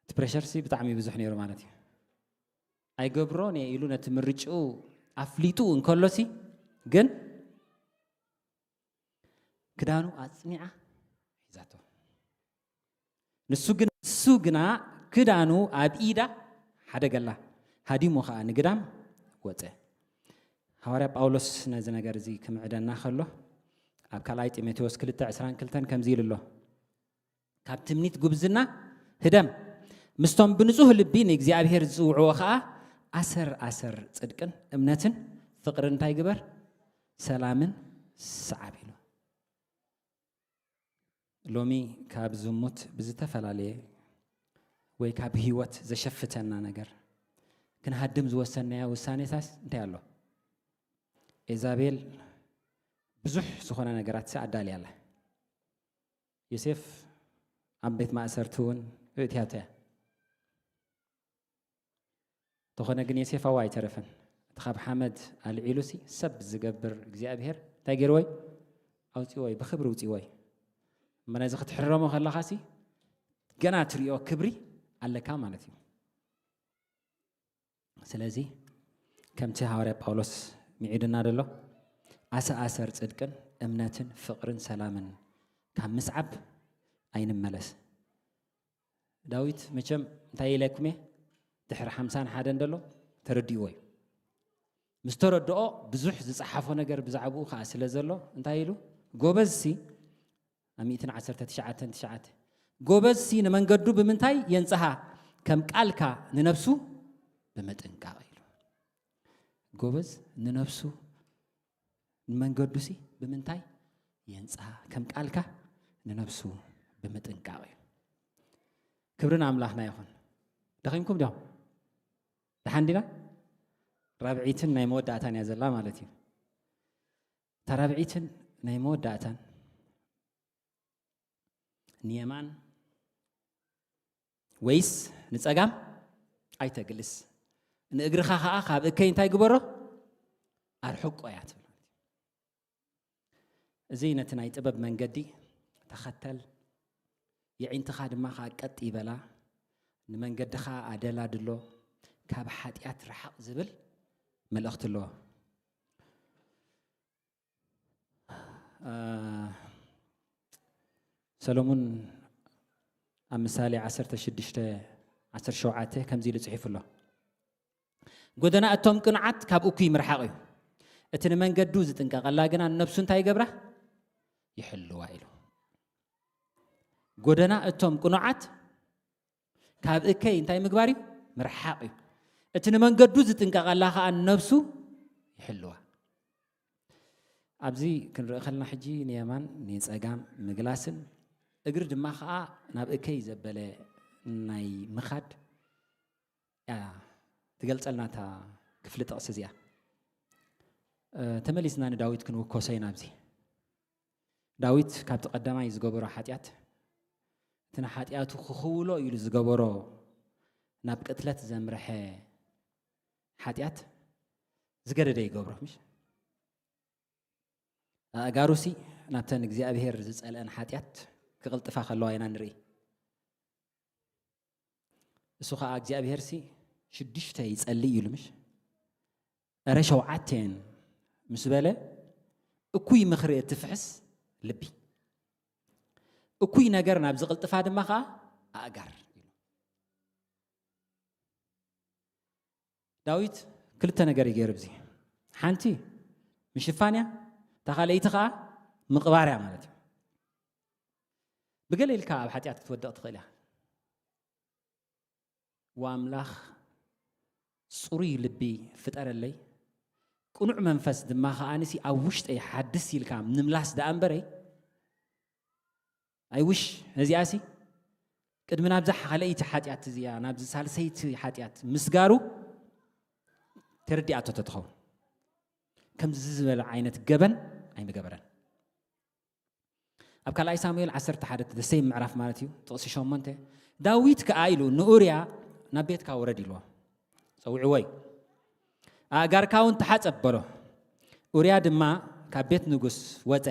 እቲ ፕሬሸርሲ ብጣዕሚ ብዙሕ ነይሩ ማለት እዩ። ኣይገብሮን እየ ኢሉ ነቲ ምርጭኡ ኣፍሊጡ እንከሎሲ፣ ግን ክዳኑ ኣጽኒዓ ሒዛቶ። ንሱ ግን፣ ንሱ ግና ክዳኑ ኣብ ኢዳ ሓደገላ፣ ሃዲሙ ኸኣ ንግዳም ወጸ። ሃዋርያ ጳውሎስ ነዚ ነገር እዚ ክምዕደና ከሎ፣ ኣብ ካልኣይ ጢሞቴዎስ ክልተ ዕስራን ክልተን ከምዚ ኢሉ ኣሎ፣ "ካብ ትምኒት ጉብዝና ህደም፣ ምስቶም ብንጹህ ልቢ ንእግዚኣብሔር ዝጽውዕዎ ኸኣ ኣሰር ኣሰር ጽድቅን እምነትን ፍቕርን እንታይ ግበር? ሰላምን ሰዓብ" ኢሉ። ሎሚ ካብ ዝሙት ብዝተፈላለየ ወይ ካብ ህይወት ዘሸፍተና ነገር ክንሃድም ዝወሰንናዮ ውሳኔታስ እንታይ ኣሎ? ኤዛቤል ብዙሕ ዝኾነ ነገራት ኣዳልያ ኣላ። ዮሴፍ ኣብ ቤት ማእሰርቲ እውን እእትያቶ እያ። እንተኾነ ግን ዮሴፍ ኣብኡ ኣይተረፈን። እቲ ካብ ሓመድ ኣልዒሉሲ ሰብ ዝገብር እግዚኣብሔር እንታይ ገይርዎ እዩ? ኣውፂዎ እዩ፣ ብኽብሪ ውፂዎ እዩ። እሞ ነዚ ክትሕረሞ ከለኻሲ ገና ትሪኦ ክብሪ ኣለካ ማለት እዩ። ስለዚ ከምቲ ሃዋርያ ጳውሎስ ሚዒድና ዘሎ ኣሰኣሰር ጽድቅን እምነትን ፍቕርን ሰላምን ካብ ምስዓብ ኣይንመለስ። ዳዊት መቸም እንታይ ኢለኩም እየ ድሕሪ ሓምሳን ሓደን ደሎ ተረዲእዎ እዩ። ምስ ተረድኦ ብዙሕ ዝጸሓፎ ነገር ብዛዕባኡ ከዓ ስለ ዘሎ እንታይ ኢሉ ጎበዝሲ ኣብ ሚእትን ዓሰርተ ትሽዓተን ትሽዓተ ጎበዝሲ ንመንገዱ ብምንታይ የንጽሃ ከም ቃልካ ንነብሱ ብምጥንቃቕ ኢሉ። ጎበዝ ንነብሱ ንመንገዱሲ ብምንታይ የንጽሃ ከም ቃልካ ንነብሱ ብምጥንቃቕ እዩ። ክብርን ኣምላኽና ይኹን። ደኺምኩም ዲኹም? ደሓን ዲና? ራብዒትን ናይ መወዳእታን እያ ዘላ ማለት እዩ። እታ ራብዒትን ናይ መወዳእታን ንየማን ወይስ ንጸጋም ኣይተግልስ፣ ንእግርኻ ኸኣ ካብ እከይ እንታይ ግበሮ? ኣርሕቆ እያ ትብል። እዚ ነቲ ናይ ጥበብ መንገዲ ተኸተል፣ የዒንትኻ ድማ ኸኣ ቀጥ ይበላ፣ ንመንገድኻ ኣደላድሎ፣ ካብ ሓጢኣት ርሓቕ ዝብል መልእኽቲ ኣለዎ። ሰሎሙን ኣብ ምሳሌ ዓሰርተ ሽዱሽተ ዓሰርተ ሸውዓተ ከምዚ ኢሉ ጽሒፉ ኣሎ። ጎደና እቶም ቅኑዓት ካብ እኩይ ምርሓቕ እዩ። እቲ ንመንገዱ ዝጥንቀቐላ ግና ንነብሱ እንታይ ይገብራ? ይሕልዋ ኢሉ። ጎደና እቶም ቅኑዓት ካብ እከይ እንታይ ምግባር እዩ? ምርሓቕ እዩ። እቲ ንመንገዱ ዝጥንቀቐላ ኸኣ ነብሱ ይሕልዋ። ኣብዚ ክንርኢ ከለና ሕጂ ንየማን ንጸጋም ምግላስን እግሪ ድማ ኸኣ ናብ እከይ ዘበለ ናይ ምኻድ እያ ትገልጸልና እታ ክፍሊ ጥቕሲ እዚኣ። ተመሊስና ንዳዊት ክንውከሶ ኢና ኣብዚ። ዳዊት ካብቲ ቀዳማይ ዝገበሮ ሓጢኣት፣ እቲ ንሓጢኣቱ ክኽውሎ ኢሉ ዝገበሮ ናብ ቅትለት ዘምርሐ ሓጢኣት ዝገደደ ይገብሮ ምሽ? ኣእጋሩሲ ናብተን እግዚኣብሔር ዝጸልአን ሓጢኣት ክቕልጥፋ ከለዋ ኢና ንርኢ። እሱ ኸዓ እግዚኣብሔርሲ ሽዱሽተ ይጸሊ እዩ ኢሉ ምሽ? እረ ሸውዓተ እየን ምስ በለ እኩይ ምኽሪ እትፍሕስ ልቢ፣ እኩይ ነገር ናብ ዝቕልጥፋ ድማ ኸዓ ኣእጋር ኢሉ። ዳዊት ክልተ ነገር ይገይር ብዚ። ሓንቲ ምሽፋን እያ፣ እታ ካልኣይቲ ኸዓ ምቕባር እያ ማለት እዩ። ብገለ ኢልካ ኣብ ሓጢኣት ክትወድቕ ትኽእል እያ። ዋምላኽ ጽሩይ ልቢ ፍጠረለይ፣ ቅኑዕ መንፈስ ድማ ከኣንሲ ኣብ ውሽጠይ ሓድስ ኢልካ ንምምላስ ደኣ እምበረይ። ኣይውሽ ነዚኣሲ ቅድሚ ናብዛ ካልኣይቲ ሓጢኣት እዚኣ ናብዚ ሳልሰይቲ ሓጢኣት ምስጋሩ ተረዲኣቶ ተትኸውን ከምዚ ዝበለ ዓይነት ገበን ኣይምገበረን። ኣብ ካልኣይ ሳሙኤል ዓሰርተ ሓደ ተሰይ ምዕራፍ ማለት እዩ ጥቕሲ ሸሞንተ፣ ዳዊት ከኣ ኢሉ ንኡርያ ናብ ቤትካ ውረድ ኢልዎ ጸውዕዎ እዩ። ኣእጋርካ እውን ተሓጸብ በሎ። ኡርያ ድማ ካብ ቤት ንጉስ ወጸ፣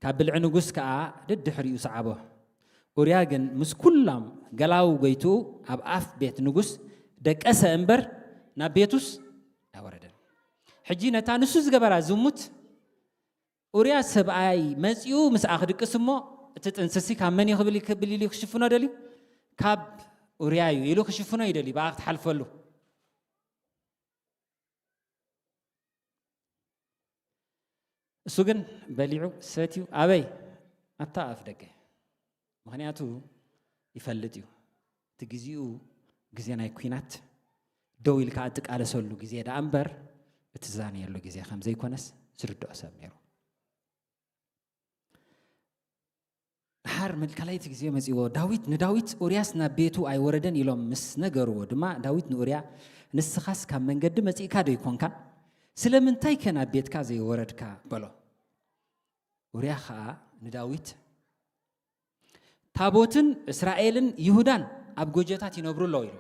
ካብ ብልዒ ንጉስ ከኣ ደድሕሪኡ ሰዓቦ። ኡርያ ግን ምስ ኩሎም ገላዉ ጎይትኡ ኣብ ኣፍ ቤት ንጉስ ደቀሰ እምበር ናብ ቤቱስ ኣይወረደን። ሕጂ ነታ ንሱ ዝገበራ ዝሙት ኡርያ ሰብኣይ መጺኡ ምስኣ ክድቅስ እሞ እቲ ጥንስሲ ካብ መን እዩ ክብል ክብል ኢሉ ክሽፍኖ ደልዩ? ካብ ኡርያ እዩ ኢሉ ክሽፍኖ ይደልዩ ብኣ ክትሓልፈሉ። እሱ ግን በሊዑ ሰትዩ ኣበይ? ኣብታ ኣፍ ደገ። ምኽንያቱ ይፈልጥ እዩ እቲ ግዜኡ ግዜ ናይ ኲናት ደው ኢልካ እትቃለሰሉ ግዜ ደኣ እምበር እትዛነየሉ ግዜ ከም ዘይኮነስ ዝርድኦ ሰብ ነይሩ። ድሓር ካልኣይቲ ግዜ መጺዎ፣ ዳዊት፣ ንዳዊት፣ "ኡርያስ ናብ ቤቱ ኣይወረደን" ኢሎም ምስ ነገርዎ ድማ፣ ዳዊት ንኡርያ፣ "ንስኻስ ካብ መንገዲ መጺእካ ዶ ኣይኮንካን? ስለምንታይከ ናብ ቤትካ ዘይወረድካ?" በሎ። ኡርያ ኸኣ ንዳዊት፣ "ታቦትን እስራኤልን ይሁዳን ኣብ ጎጆታት ይነብሩ ኣለዉ" ኢሉ።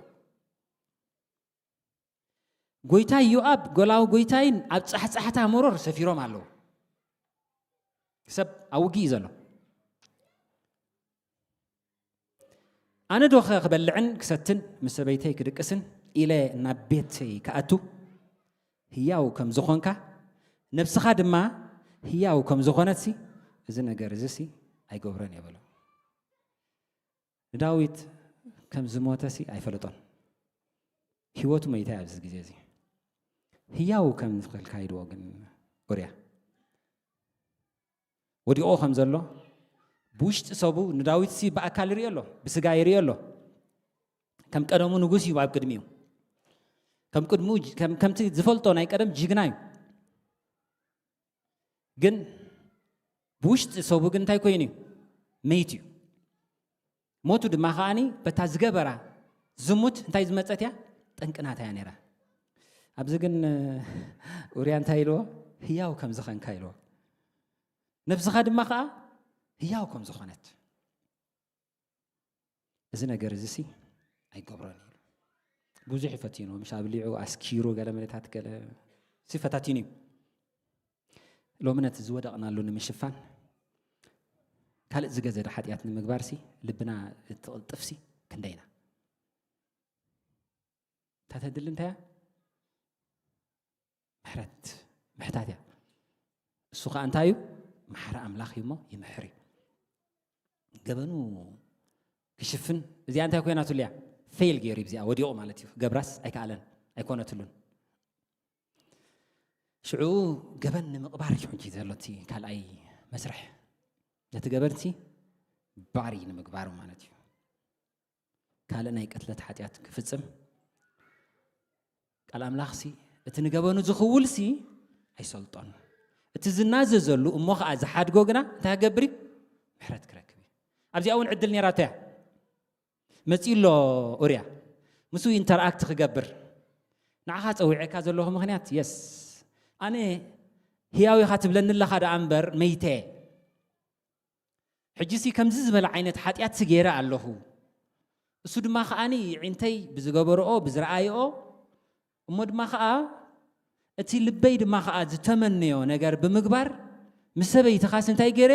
"ጎይታይ ዮኣብ፣ ጎላዊ ጎይታይን ኣብ ጻሕጻሕታ መሮር ሰፊሮም ኣለዉ።" ሰብ ኣብ ውግእ እዩ ዘሎ። "ኣነ ዶኸ ክበልዕን ክሰትን ምስ ሰበይተይ ክድቅስን ኢለ ናብ ቤተይ ክኣቱ ህያው ከም ዝኾንካ፣ ነብስኻ ድማ ህያው ከም ዝኾነትሲ፣ እዚ ነገር እዚሲ ኣይገብሮን እየ" በሎ። ንዳዊት ከም ዝሞተሲ ኣይፈለጦን። ህይወቱ መይታ ኣብዚ ግዜ እዚ። ህያው ከም ዝኸልካ ኢልዎ ግን ኡርያ። ወዲቑ ከም ዘሎ ብውሽጢ ሰቡ ንዳዊትሲ ብኣካል ይርእዮ ኣሎ፣ ብስጋ ይርእዮ ኣሎ። ከም ቀደሙ ንጉስ እዩ ኣብ ቅድሚኡ። ከም ቅድሚኡ ጅ-፣ ከም-፣ ከምቲ ዝፈልጦ ናይ ቀደም ጅግና እዩ። ግን ብውሽጢ ሰቡ ግን እንታይ ኮይኑ እዩ? መይት እዩ። ሞቱ ድማ ከኣኒ በታ ዝገበራ ዝሙት እንታይ ዝመጸት እያ? ጠንቅናታ እያ ነይራ። ኣብዚ ግን ኡርያ እንታይ ኢልዎ? ህያው ከም ዝኸንካ ኢልዎ። ነብስኻ ድማ ከኣ ህያው ከም ዝኾነት። "እዚ ነገር እዚ ሲ ኣይገብሮን" ኢሉ። ብዙሕ ይፈቲኑ፣ ምሽ ኣብሊዑ፣ ኣስኪሩ፣ ገለ መለታት ገለ ሲ ፈታቲኑ እዩ። ሎሚ ነቲ ዝወደቕናሉ ንምሽፋን ካልእ ዝገዘደ ሓጢኣት ንምግባር ሲ ልብና እትቕልጥፍ ሲ ክንደይና? እታ ተድሊ እንታይ እያ? ምሕረት፣ ምሕታት እያ። እሱ ኸኣ እንታይ እዩ? መሓሪ ኣምላኽ እዩ እሞ ይምሕር እዩ። ገበኑ ክሽፍን፣ እዚኣ እንታይ ኮይናትሉ እያ? ፌል ገይሩ እዩ፣ ብዚኣ ወዲቑ ማለት እዩ። ገብራስ ኣይከኣለን፣ ኣይኮነትሉን። ሽዑ ገበን ንምቕባር እዩ ሕጂ ዘሎ እቲ ካልኣይ መስርሕ። ነቲ ገበን እቲ ባዕሪ ንምግባሩ ማለት እዩ። ካልእ ናይ ቅትለት ሓጢኣት ክፍጽም ቃል ኣምላኽሲ እቲ ንገበኑ ዝኽውልሲ ኣይሰልጦን። እቲ ዝናዘዘሉ እሞ ኸኣ ዝሓድጎ ግና እንታይ ክገብር እዩ? ምሕረት ክረክብ እዩ። ኣብዚኣ እውን ዕድል ነይራቶ እያ። መጺኡ ኣሎ ኡርያ። ምስኡ ኢንተርኣክት ክገብር። ንዓኻ ጸዊዐካ ዘለኹ ምኽንያት፣ የስ፣ ኣነ ህያው ኢኻ ትብለኒ ኣለኻ ደኣ እምበር መይተ እየ። ሕጂሲ ከምዚ ዝበለ ዓይነት ሓጢኣትሲ ገይረ ኣለኹ። እሱ ድማ ከኣኒ ይዒንተይ ብዝገበርኦ፣ ብዝረኣይኦ፣ እሞ ድማ ከኣ እቲ ልበይ ድማ ከኣ ዝተመነዮ ነገር ብምግባር ምስ ሰበይትኻስ እንታይ ገይረ?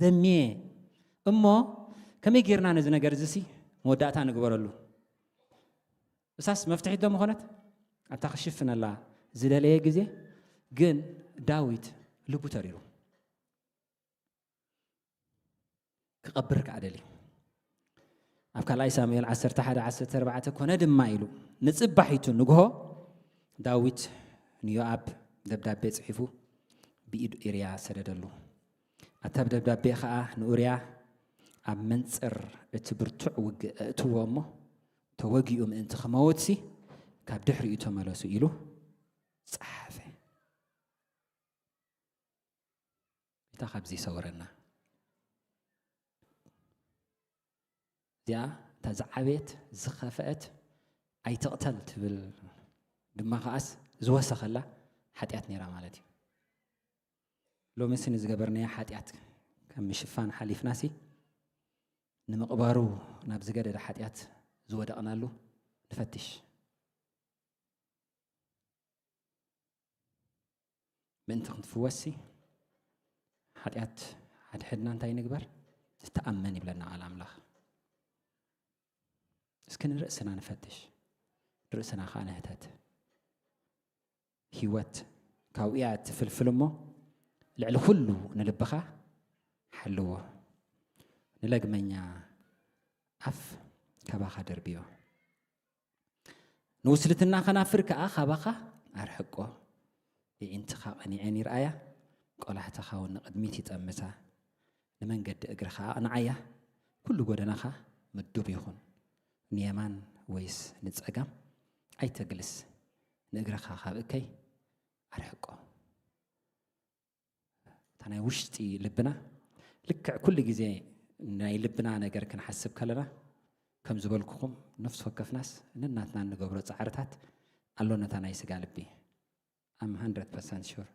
ዘምየ። እሞ ከመይ ጌርና ነዚ ነገር እዚሲ መወዳእታ ንግበረሉ? እሳስ መፍትሒት ዶ ምኾነት? ኣብታ ክሽፍነላ ዝደለየ ግዜ ግን ዳዊት ልቡ ተሪሩ። ክቐብር ከኣ ደልዩ። ኣብ ካልኣይ ሳሙኤል ዓሰርተ ሓደ ዓሰርተ ኣርባዕተ፣ "ኮነ ድማ" ኢሉ፣ ንጽባሒቱ ንግሆ ዳዊት ንዮኣብ ደብዳቤ ጽሒፉ ብኢድ ኡርያ ሰደደሉ። ኣታ ደብዳቤ ኸኣ ንኡርያ ኣብ መንጽር እቲ ብርቱዕ ውግእ ኣእትዎ እሞ፣ ተወጊኡ ምእንቲ ክመውትሲ ካብ ድሕሪኡ ተመለሱ ኢሉ ጸሓፈ። ጎይታ ካብዚ ይሰውረና። እዚኣ እታ ዝዓበየት ዝኸፍአት ኣይትቕተል ትብል ድማ ከኣስ ዝወሰኸላ ሓጢኣት ነይራ ማለት እዩ። ሎምሲ ንዝገበርናዮ ሓጢኣት ከም ምሽፋን ሓሊፍናሲ ንምቕባሩ ናብ ዝገደደ ሓጢኣት ዝወደቕናሉ ንፈትሽ። ምእንቲ ክንፍወስሲ ሓጢኣት ሓድሕድና እንታይ ንግበር? ንተኣመን ይብለና ቃል ኣምላኽ። እስኪ ንርእስና ንፈትሽ፣ ንርእስና ኸኣ ንሕተት። ህይወት ካብኡ እያ እትፍልፍል እሞ፣ ልዕሊ ኩሉ ንልብኻ ሓልዎ፣ ንለግመኛ ኣፍ ካባኻ ደርብዮ። ንውስልትና ከናፍር ከኣ ካባኻ ኣርሕቆ። የዒንትኻ ቀኒዐን ይርኣያ፣ ቆላሕትኻ እውን ንቕድሚት ይጠምታ። ንመንገዲ እግርኻ ኣቕንዓያ፣ ኩሉ ጎደናኻ ምዱብ ይኹን። ንየማን ወይስ ንጸጋም ኣይተግልስ፣ ንእግርኻ ካብ እከይ ኣርሕቆ። እታ ናይ ውሽጢ ልብና ልክዕ ኩሉ ግዜ ናይ ልብና ነገር ክንሓስብ ከለና፣ ከም ዝበልኩኹም፣ ነፍሲ ወከፍናስ ነናትና እንገብሮ ጻዕርታት ኣሎ ነታ ናይ ስጋ ልቢ። I'm hundred percent sure።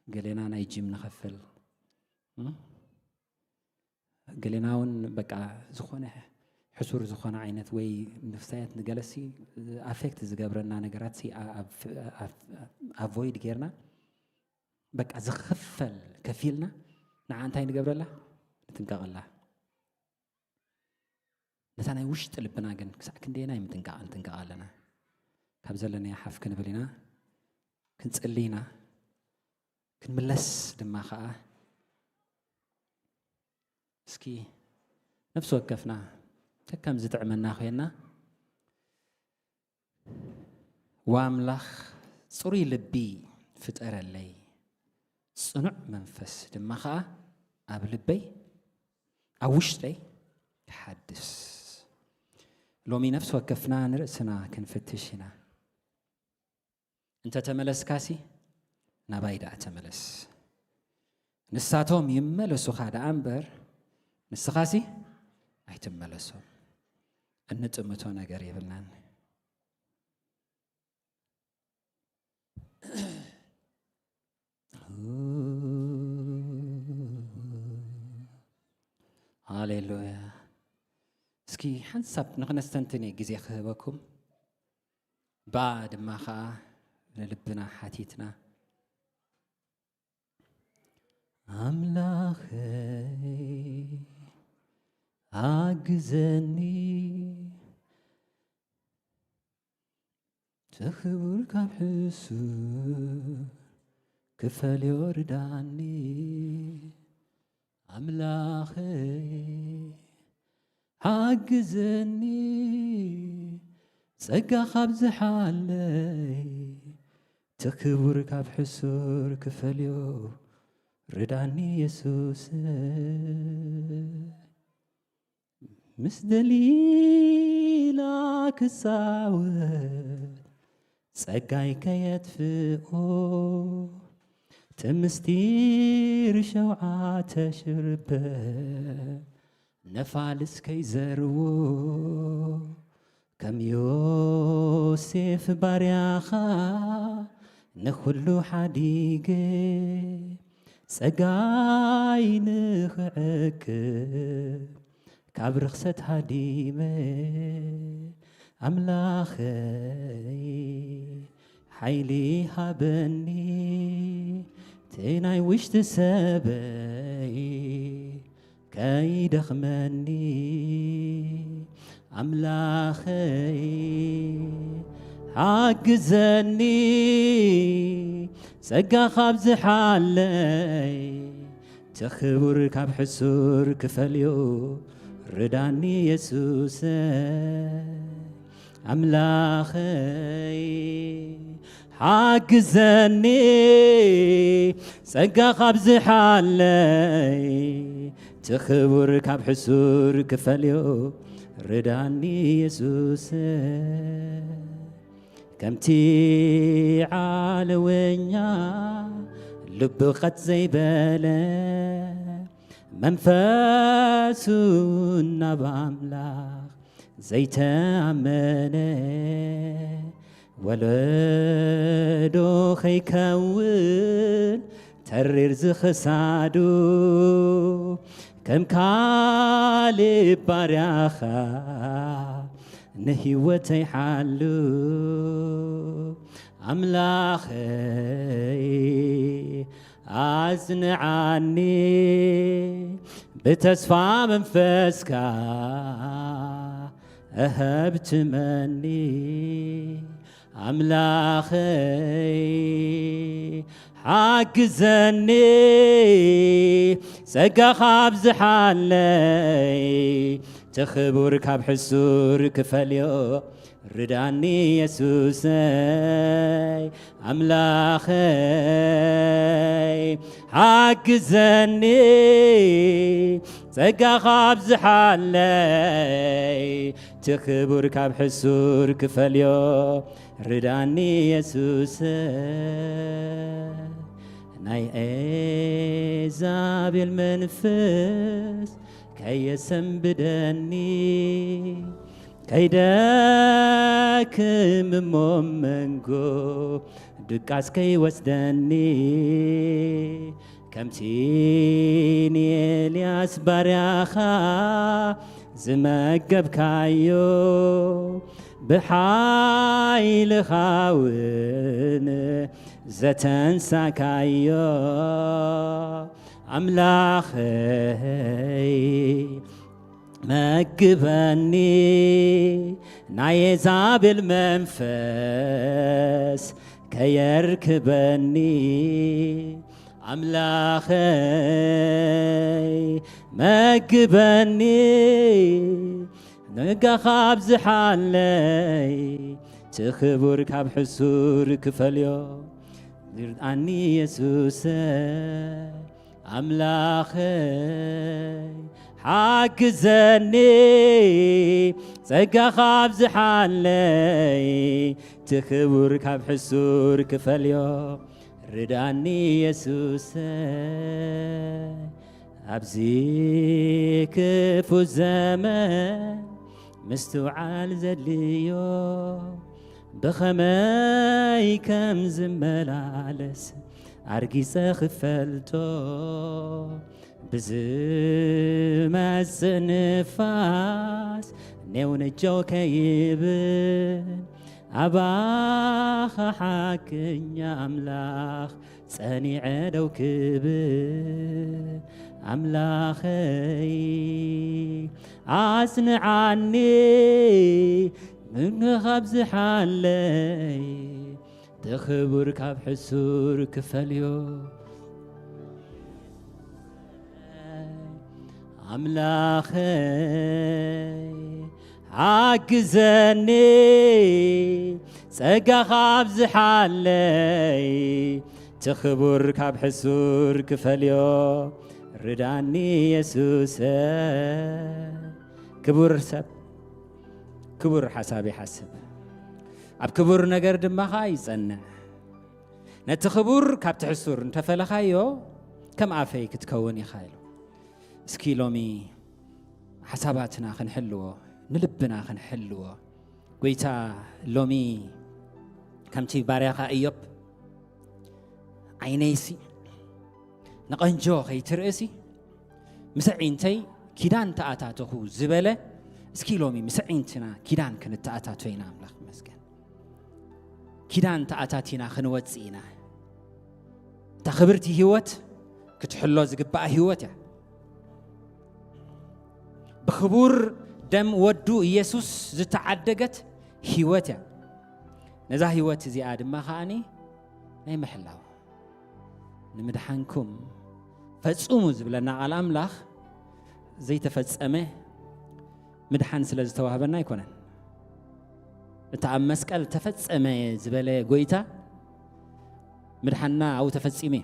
ገሌና ናይ ጂም ንኸፍል፣ እም? ገሌና እውን በቃ ዝኾነ ሕሱር ዝኾነ ዓይነት ወይ ንፍሳያት ንገለሲ ኣፌክት ዝገብረና ነገራት ሲ ኣ-፣ ኣብ-፣ ኣብ-፣ ኣቮይድ ጌርና፣ በቃ ዝኽፈል ከፊልና፣ ንዓ እንታይ ንገብረላ? ንጥንቀቐላ። ነታ ናይ ውሽጢ ልብና ግን ክሳዕ ክንደየናይ ምጥንቃቕ ንጥንቀቕ ኣለና? ካብ ዘለናዮ ሓፍ ክንብል ኢና፣ ክንጽሊ ኢና፣ ክንምለስ ድማ ኸኣ። እስኪ ነፍሲ ወከፍና ከከም ዝጥዕመና ኮይና፣ "ዋ ኣምላኽ፣ ጽሩይ ልቢ ፍጠረለይ፣ ጽኑዕ መንፈስ ድማ ኸኣ ኣብ ልበይ፣ ኣብ ውሽጠይ ሓድስ።" ሎሚ ነፍሲ ወከፍና ንርእስና ክንፍትሽ ኢና። "እንተ ተመለስካሲ ናባይ ደኣ ተመለስ። ንሳቶም ይመለሱኻ ደኣ እምበር ንስኻሲ ኣይትመለሶም።" እንጥምቶ ነገር የብልናን። ሃሌሉያ። እስኪ ሓንሳብ ንኽነስተንትን እየ ግዜ ክህበኩም። ብኣ ድማ ኸኣ ንልብና ሓቲትና፣ ኣምላኸይ፣ ሓግዘኒ፣ እቲ ክቡር ካብ ሕሱር ክፈልዮ ርዳኒ። ኣምላኸይ፣ ሓግዘኒ፣ ጸጋ ካብ ዝሓለይ፣ እቲ ክቡር ካብ ሕሱር ክፈልዮ ርዳኒ የሱስ። ምስ ደሊላ ክጻወት ጸጋይ ከየጥፍኦ፣ እቲ ምስጢር ሸውዓተ ሽርበ ነፋልስ ከይዘርዎ፣ ከም ዮሴፍ ባርያኻ ንኹሉ ሓዲገ፣ ጸጋይ ንኽዕቅብ ካብ ርኽሰት ሃዲመ፣ ኣምላኸይ፣ ሓይሊ ሃበኒ፣ እቲ ናይ ውሽጢ ሰበይ ከይደኽመኒ። ኣምላኸይ፣ ሓግዘኒ፣ ጸጋ ካብ ዝሓለይ፣ እቲ ክቡር ካብ ሕሱር ክፈልዮ ርዳኒ የሱሰይ። ኣምላኸይ፣ ሓግዘኒ፣ ጸጋ ካብ ዝሓለይ፣ እቲ ክቡር ካብ ሕሱር ክፈልዮ ርዳኒ የሱሰይ። ከምቲ ዓለወኛ ልቡ ቀጥ ዘይበለ፣ መንፈሱ ናብ ኣምላኽ ዘይተኣመነ፣ ወለዶ ኸይከውን ተሪር ዝኽሳዱ፣ ከም ካሌብ ባርያኻ ንህይወተይ ሓሉ። ኣምላኸይ፣ ኣጽንዓኒ፣ ብተስፋ መንፈስካ ኣሀብትመኒ። ኣምላኸይ፣ ሓግዘኒ፣ ጸጋኻ ኣብዝሓለይ፣ እቲ ክቡር ካብ ሕሱር ክፈልዮ ርዳኒ የሱሰይ። ኣምላኸይ፣ ሓግዘኒ፣ ጸጋኻ ኣብዝሓለይ፣ እቲ ክቡር ካብ ሕሱር ክፈልዮ ርዳኒ የሱሰይ። ናይ ኤዛቤል መንፈስ ከየሰንብደኒ፣ ከይደክም እሞ መንጎ ድቃስ ከይወስደኒ፣ ከምቲ ንኤልያስ ባርያኻ ዝመገብካዮ፣ ብሓይልኻ እውን ዘተንሳካዮ፣ ኣምላኸይ መግበኒ፣ ናይ ኤዛቤል መንፈስ ከየርክበኒ፣ ኣምላኸይ መግበኒ፣ ነጋኻ ኣብዝሓለይ፣ ትኽቡር ካብ ሕሱር ክፈልዮ፣ ርድኣኒ የሱሰ ኣምላኸይ ሓግዘኒ፣ ጸጋኻ ኣብዝሓለይ፣ ትኽቡር ካብ ሕሱር ክፈልዮ፣ ርድኣኒ የሱሰ። ኣብዚ ክፉ ዘመን ምስትውዓል ዘድልዮ፣ ብኸመይ ከም ዝመላለስ ኣርጊጸ ክፈልጦ፣ ብዝመጽእ ንፋስ ኔው ነጀው ከይብል፣ ኣባኻ ሓቀኛ ኣምላኽ ጸኒዐ ደው ክብል፣ ኣምላኸይ ኣጽንዓኒ፣ ምንኻ ኣብዝሓለይ፣ ትኽቡር ካብ ሕሱር ክፈልዮ፣ ኣምላኸይ ሓግዘኒ፣ ጸጋኻ ኣብዝሓለይ፣ ትኽቡር ካብ ሕሱር ክፈልዮ፣ ርዳኒ የሱሰ። ክቡር ሰብ ክቡር ሓሳብ ይሓስብ፣ ኣብ ክቡር ነገር ድማ ኸኣ ይጸንዕ። ነቲ ክቡር ካብቲ ሕሱር እንተፈለኻዮ፣ ከም ኣፈይ ክትከውን ኢኻ ኢሉ። እስኪ ሎሚ ሓሳባትና ክንሕልዎ፣ ንልብና ክንሕልዎ፣ ጎይታ ሎሚ ከምቲ ባርያኻ እዮብ፣ ዓይነይሲ ንቐንጆ ከይትርእሲ፣ ምስ ኣዒንተይ ኪዳን ተኣታተኹ ዝበለ፣ እስኪ ሎሚ ምስ ኣዒንትና ኪዳን ክንተኣታቶ ኢና። ኣምላኽ ይመስገን። ኪዳን ተኣታቲና ክንወጽእ ኢና። እታ ክብርቲ ህይወት ክትሕሎ ዝግባኣ ህይወት እያ። ብክቡር ደም ወዱ ኢየሱስ ዝተዓደገት ህይወት እያ። ነዛ ህይወት እዚኣ ድማ ከኣኒ ናይ ምሕላው፣ ንምድሓንኩም ፈጽሙ ዝብለና ቃል ኣምላኽ ዘይተፈጸመ ምድሓን ስለ ዝተዋህበና ኣይኮነን። እታ ኣብ መስቀል ተፈጸመ ዝበለ ጎይታ ምድሓንና ኣብኡ ተፈጺሙ እዩ።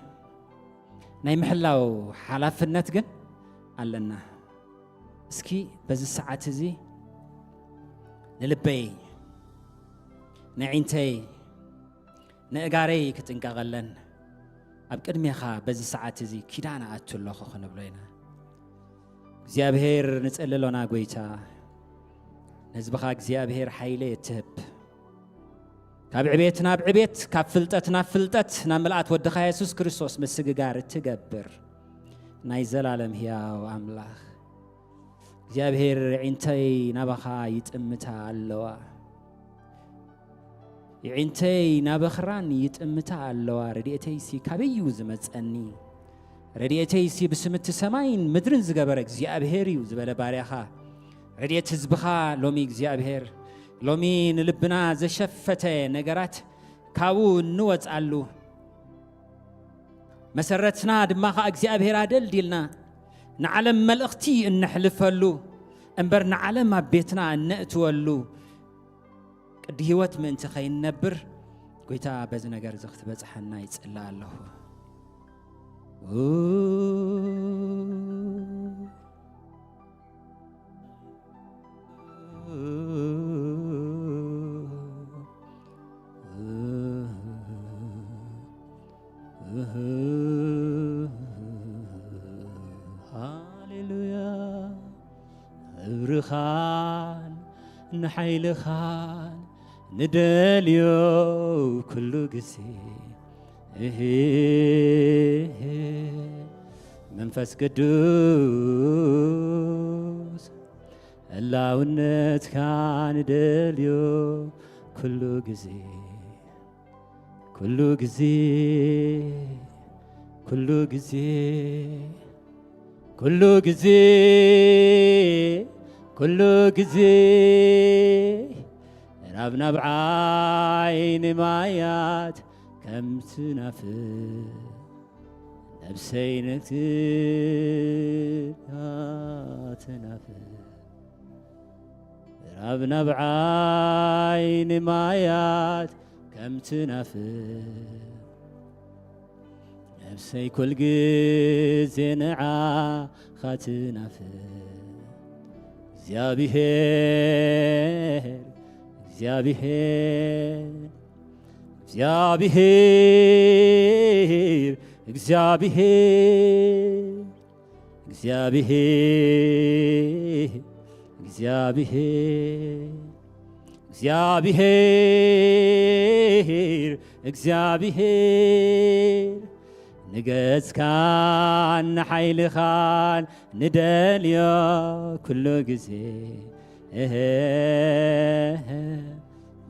ናይ ምሕላው ሓላፍነት ግን ኣለና። እስኪ በዚ ሰዓት እዚ ንልበይ፣ ንዒንተይ፣ ንእጋረይ ክጥንቀቐለን ኣብ ቅድሜኻ በዚ ሰዓት እዚ ኪዳን ኣኣቱ ኣለኹ ክንብሎ ኢና። እግዚኣብሔር ንጸሊ ኣሎና። ጎይታ፣ ንህዝብኻ እግዚኣብሔር ሓይሊ እትህብ፣ ካብ ዕቤት ናብ ዕቤት፣ ካብ ፍልጠት ናብ ፍልጠት፣ ናብ ምልኣት ወድኻ የሱስ ክርስቶስ ምስግጋር እትገብር ናይ ዘላለም ህያው ኣምላኽ እግዚኣብሔር፣ የዒንተይ ናባኻ ይጥምታ ኣለዋ። የዒንተይ ናበኽራን ይጥምታ ኣለዋ። ረድኤተይሲ ካበይ እዩ ዝመጸኒ? ረድኤተይሲ ብስም እቲ ሰማይን ምድርን ዝገበረ እግዚኣብሔር እዩ ዝበለ ባርያኻ፣ ረድኤት ህዝብኻ ሎሚ እግዚኣብሔር፣ ሎሚ ንልብና ዘሸፈተ ነገራት ካብኡ እንወጽኣሉ፣ መሰረትና ድማ ኸኣ እግዚኣብሔር ኣደልዲልና ንዓለም መልእኽቲ እነሕልፈሉ እምበር ንዓለም ኣብ ቤትና እነእትወሉ ቅዲ ህይወት ምእንቲ ኸይንነብር፣ ጎይታ በዚ ነገር እዚ ክትበጽሓና ይጽልእ ኣለኹ። ሃሌሉያ። ንሓይልኻን ንደልዮ ኩሉ ግዜ። እህ፣ መንፈስ ቅዱስ፣ ህላውነትካ ንደልዮ ኩሉ ግዜ፣ ኩሉ ግዜ፣ ኩሉ ግዜ፣ ኩሉ ግዜ፣ ኩሉ ግዜ፣ ናብ፣ ናብ ዓይኒ ማያት ከም ትናፍር፣ ነብሰይ ነቲ ትናፍር። ናብ፣ ናብ ዓይኒ ማያት ከም ትናፍር፣ ነብሰይ ኩል ግዜ ንዓኻ ትናፍር። እግዚኣብሔር፣ እግዚኣብሔር፣ እግዚኣብሔር፣ እግዚኣብሔር፣ እግዚኣብሔር፣ እግዚኣብሔር፣ እግዚኣብሔር፣ እግዚኣብሔር፣ ንገጽካን ንሓይልኻን ንደልዮ ኩሉ ግዜ። እህ፣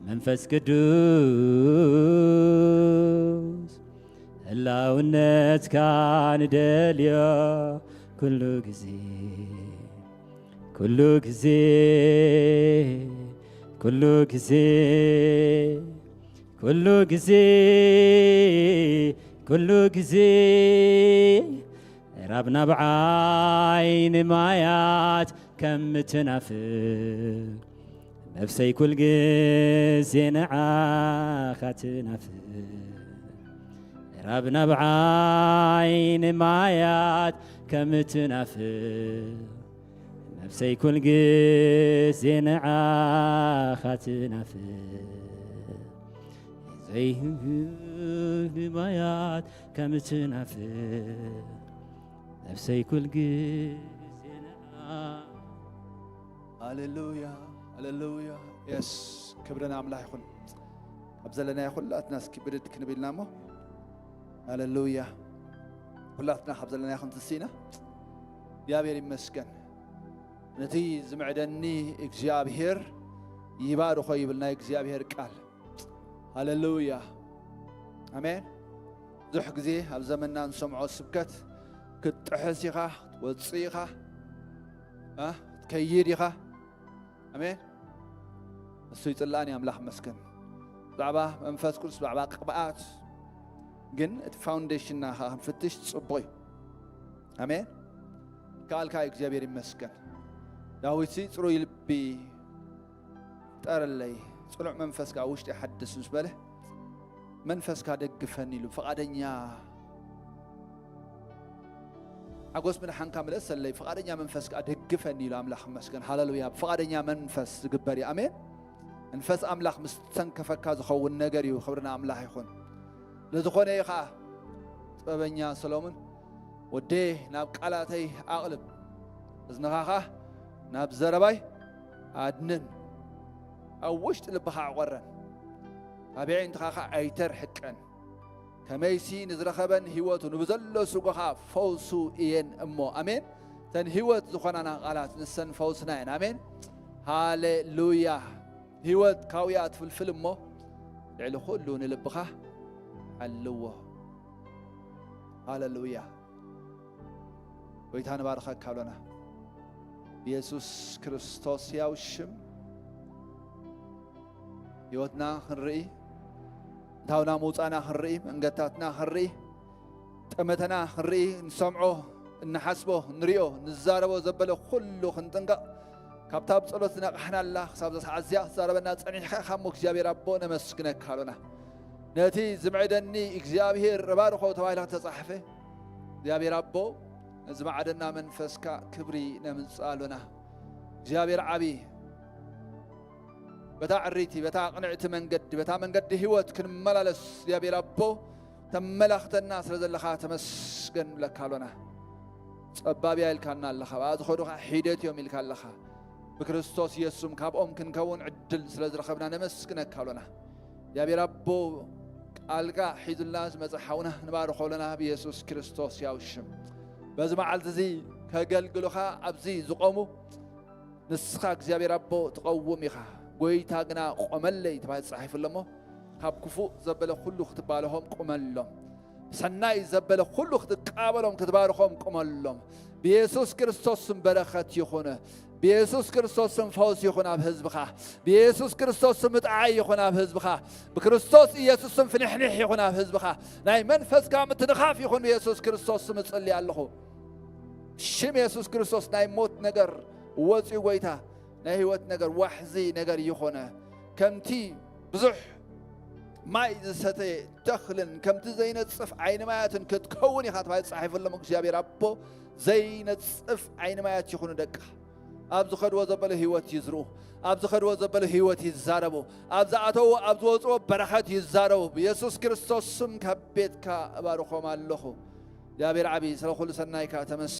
መንፈስ ቅዱስ፣ ህላውነትካ ንደልዮ ኩሉ ግዜ፣ ኩሉ ግዜ፣ ኩሉ ግዜ፣ ኩሉ ግዜ፣ ኩሉ ግዜ፣ ራብ ናብ ዓይኒ ማያት ከም ትናፍር፣ ነፍሰይ ኩል ግዜ ንዓኻ ትናፍር። ራብ ናብ ዓይኒ ማያት ከም ትናፍር፣ ነፍሰይ ኩል ግዜ ንዓኻ ትናፍር። ዘይህብ ማያት ከም ትናፍር፣ ነፍሰይ ኩል ግዜ ንዓ-፣ ሃሌሉያ፣ ሃሌሉያ። የስ፣ ክብሪ ንኣምላኽ ይኹን። ኣብ ዘለናዮ ኩላትና እስኪ ብድድ ክንብል ኢና እሞ፣ ሃሌሉያ። ኩላትና ካብ ዘለናዮ ክንትስእ ኢና። እግዚኣብሔር ይመስገን። ነቲ ዝምዕደኒ እግዚኣብሔር ይባርኾ ይብል ናይ እግዚኣብሔር ቃል። ሃሌሉያ። ኣሜን። ብዙሕ ግዜ ኣብ ዘመንና እንሰምዖ ስብከት፣ ክትጥሕስ ኢኻ፣ ክትወጽእ ኢኻ፣ እ፣ ክትከይድ ኢኻ። ኣሜን። እሱ ይጽላእን እዩ፣ ኣምላኽ ይመስገን። ብዛዕባ መንፈስ ቅዱስ፣ ብዛዕባ ቅብኣት ግን እቲ ፋውንዴሽንና ኸዓ ክንፍትሽ ጽቡቕ እዩ። ኣሜን። ከኣልካ እግዚኣብሔር ይመስገን። ዳዊትሲ ጽሩይ ልቢ ፍጠረለይ፣ ጽኑዕ መንፈስ ከኣ ውሽጢ ሓድስ ምስ በለ፣ መንፈስካ ደግፈኒ ኢሉ፣ ፍቓደኛ ሓጎስ ምድሓንካ ምለሰለይ፣ ፍቓደኛ መንፈስካ ደግፈኒ ኢሉ፣ ኣምላኽ ይመስገን። ሃሌሉያ። ብፍቓደኛ መንፈስ ዝግበር እዩ። ኣሜን። መንፈስ ኣምላኽ ምስ ተንከፈካ ዝኸውን ነገር እዩ። ክብሪ ንኣምላኽ ይኹን። ለዝኾነ እዩ ኸዓ ጥበበኛ ሰሎሞን፣ "ወዴ ናብ ቃላተይ ኣቕልብ፣ እዝንኻ ኸዓ ናብ ዘረባይ ኣድንን፣ ኣብ ውሽጢ ልብኻ ኣዕቆረን፣ ኣብ የዒንትኻ ኸዓ ኣይተርሕቀን። ከመይሲ ንዝረኸበን ህይወቱ፣ ንብዘሎ ስጎኻ ፈውሱ እየን እሞ።" ኣሜን። እተን ህይወት ዝኾናና ቃላት ንሰን ፈውስና እየን። ኣሜን። ሃሌሉያ። ህይወት ካውያ ትፍልፍል እሞ፣ ልዕሊ ኩሉ ንልብኻ ሓልዎ። ሃሌሉያ። ጎይታ ንባርኸካ ኣሎና። ብየሱስ ክርስቶስ ሕያው ሽም ህይወትና ክንርኢ፣ እታውና ምውጻእና ክንርኢ፣ መንገድታትና ክንርኢ፣ ጠመተና ክንርኢ፣ እንሰምዖ፣ እንሓስቦ፣ ንሪኦ፣ ንዛረቦ ዘበለ ኩሉ ክንጥንቀቕ፣ ካብታ ኣብ ጸሎት ዝነቓሕናላ ክሳብ እዛ ሰዓት እዚኣ ክትዛረበና ጸኒሕካ ኢኻ እሞ እግዚኣብሔር ኣቦ ነመስግነካ ኣሎና። ነቲ ዝምዕደኒ እግዚኣብሔር እባርኾ ተባሂሉ ዝተጻሕፈ፣ እግዚኣብሔር ኣቦ ነዚ ማዕደና መንፈስካ ክብሪ ነምጽእ ኣሎና። እግዚኣብሔር ዓቢ፣ በታ ዕሪቲ፣ በታ ቅንዕቲ መንገዲ፣ በታ መንገዲ ህይወት ክንመላለስ እግዚኣብሔር ኣቦ ተመላኽተና ስለ ዘለኻ ተመስገን ንብለካ ኣሎና። ጸባብ እያ ኢልካና ኣለኻ፣ ብኣ ዝኸዱ ኸዓ ሒደት እዮም ኢልካ ኣለኻ። ብክርስቶስ ኢየሱስም ካብኦም ክንከውን ዕድል ስለ ዝረኸብና ነመስግነካ ኣሎና። እግዚኣብሔር ኣቦ፣ ቃልካ ሒዙልና ዝመጸ ሓውና ንባርኾ ኣሎና ብኢየሱስ ክርስቶስ ያው ሽም። በዚ መዓልቲ እዚ ከገልግሉኻ ኣብዚ ዝቆሙ ንስኻ እግዚኣብሔር ኣቦ ትቐውም ኢኻ። ጎይታ ግና ቆመለይ ተባሂሉ ተጻሒፉ ኣሎ እሞ፣ ካብ ክፉእ ዘበለ ኩሉ ክትባልኾም ቁመሎም። ሰናይ ዘበለ ኩሉ ክትቃበሎም ክትባርኾም ቁመሎም። ብኢየሱስ ክርስቶስ ስም በረኸት ይኹን። ብኢየሱስ ክርስቶስ ስም ፈውስ ይኹን ኣብ ህዝብኻ። ብኢየሱስ ክርስቶስ ስም ምጥዓይ ይኹን ኣብ ህዝብኻ። ብክርስቶስ ኢየሱስ ስም ፍንሕንሕ ይኹን ኣብ ህዝብኻ። ናይ መንፈስካ ምትንኻፍ ይኹን ብኢየሱስ ክርስቶስ ስም እጽሊ ኣለኹ። ሽም ኢየሱስ ክርስቶስ ናይ ሞት ነገር ወፂኡ ጎይታ ናይ ህይወት ነገር ዋሕዚ ነገር ይኾነ። ከምቲ ብዙሕ ማይ ዝሰተየ ተኽልን ከምቲ ዘይነጽፍ ዓይኒ ማያትን ክትከውን ኢኻ ተባሂሉ ተጻሒፉ ኣሎ። እግዚኣብሔር ኣቦ ዘይነጽፍ ዓይኒ ማያት ይኹኑ ደቃ። ኣብ ዝኸድዎ ዘበለ ህይወት ይዝርኡ፣ ኣብ ዝኸድዎ ዘበለ ህይወት ይዛረቡ፣ ኣብ ዝኣተዎ ኣብ ዝወፅዎ በረኸት ይዛረቡ። ብየሱስ ክርስቶስ ስም ካብ ቤትካ እባርኾም ኣለኹ። እግዚኣብሔር ዓብዪ ስለ ኩሉ ሰናይካ ተመስ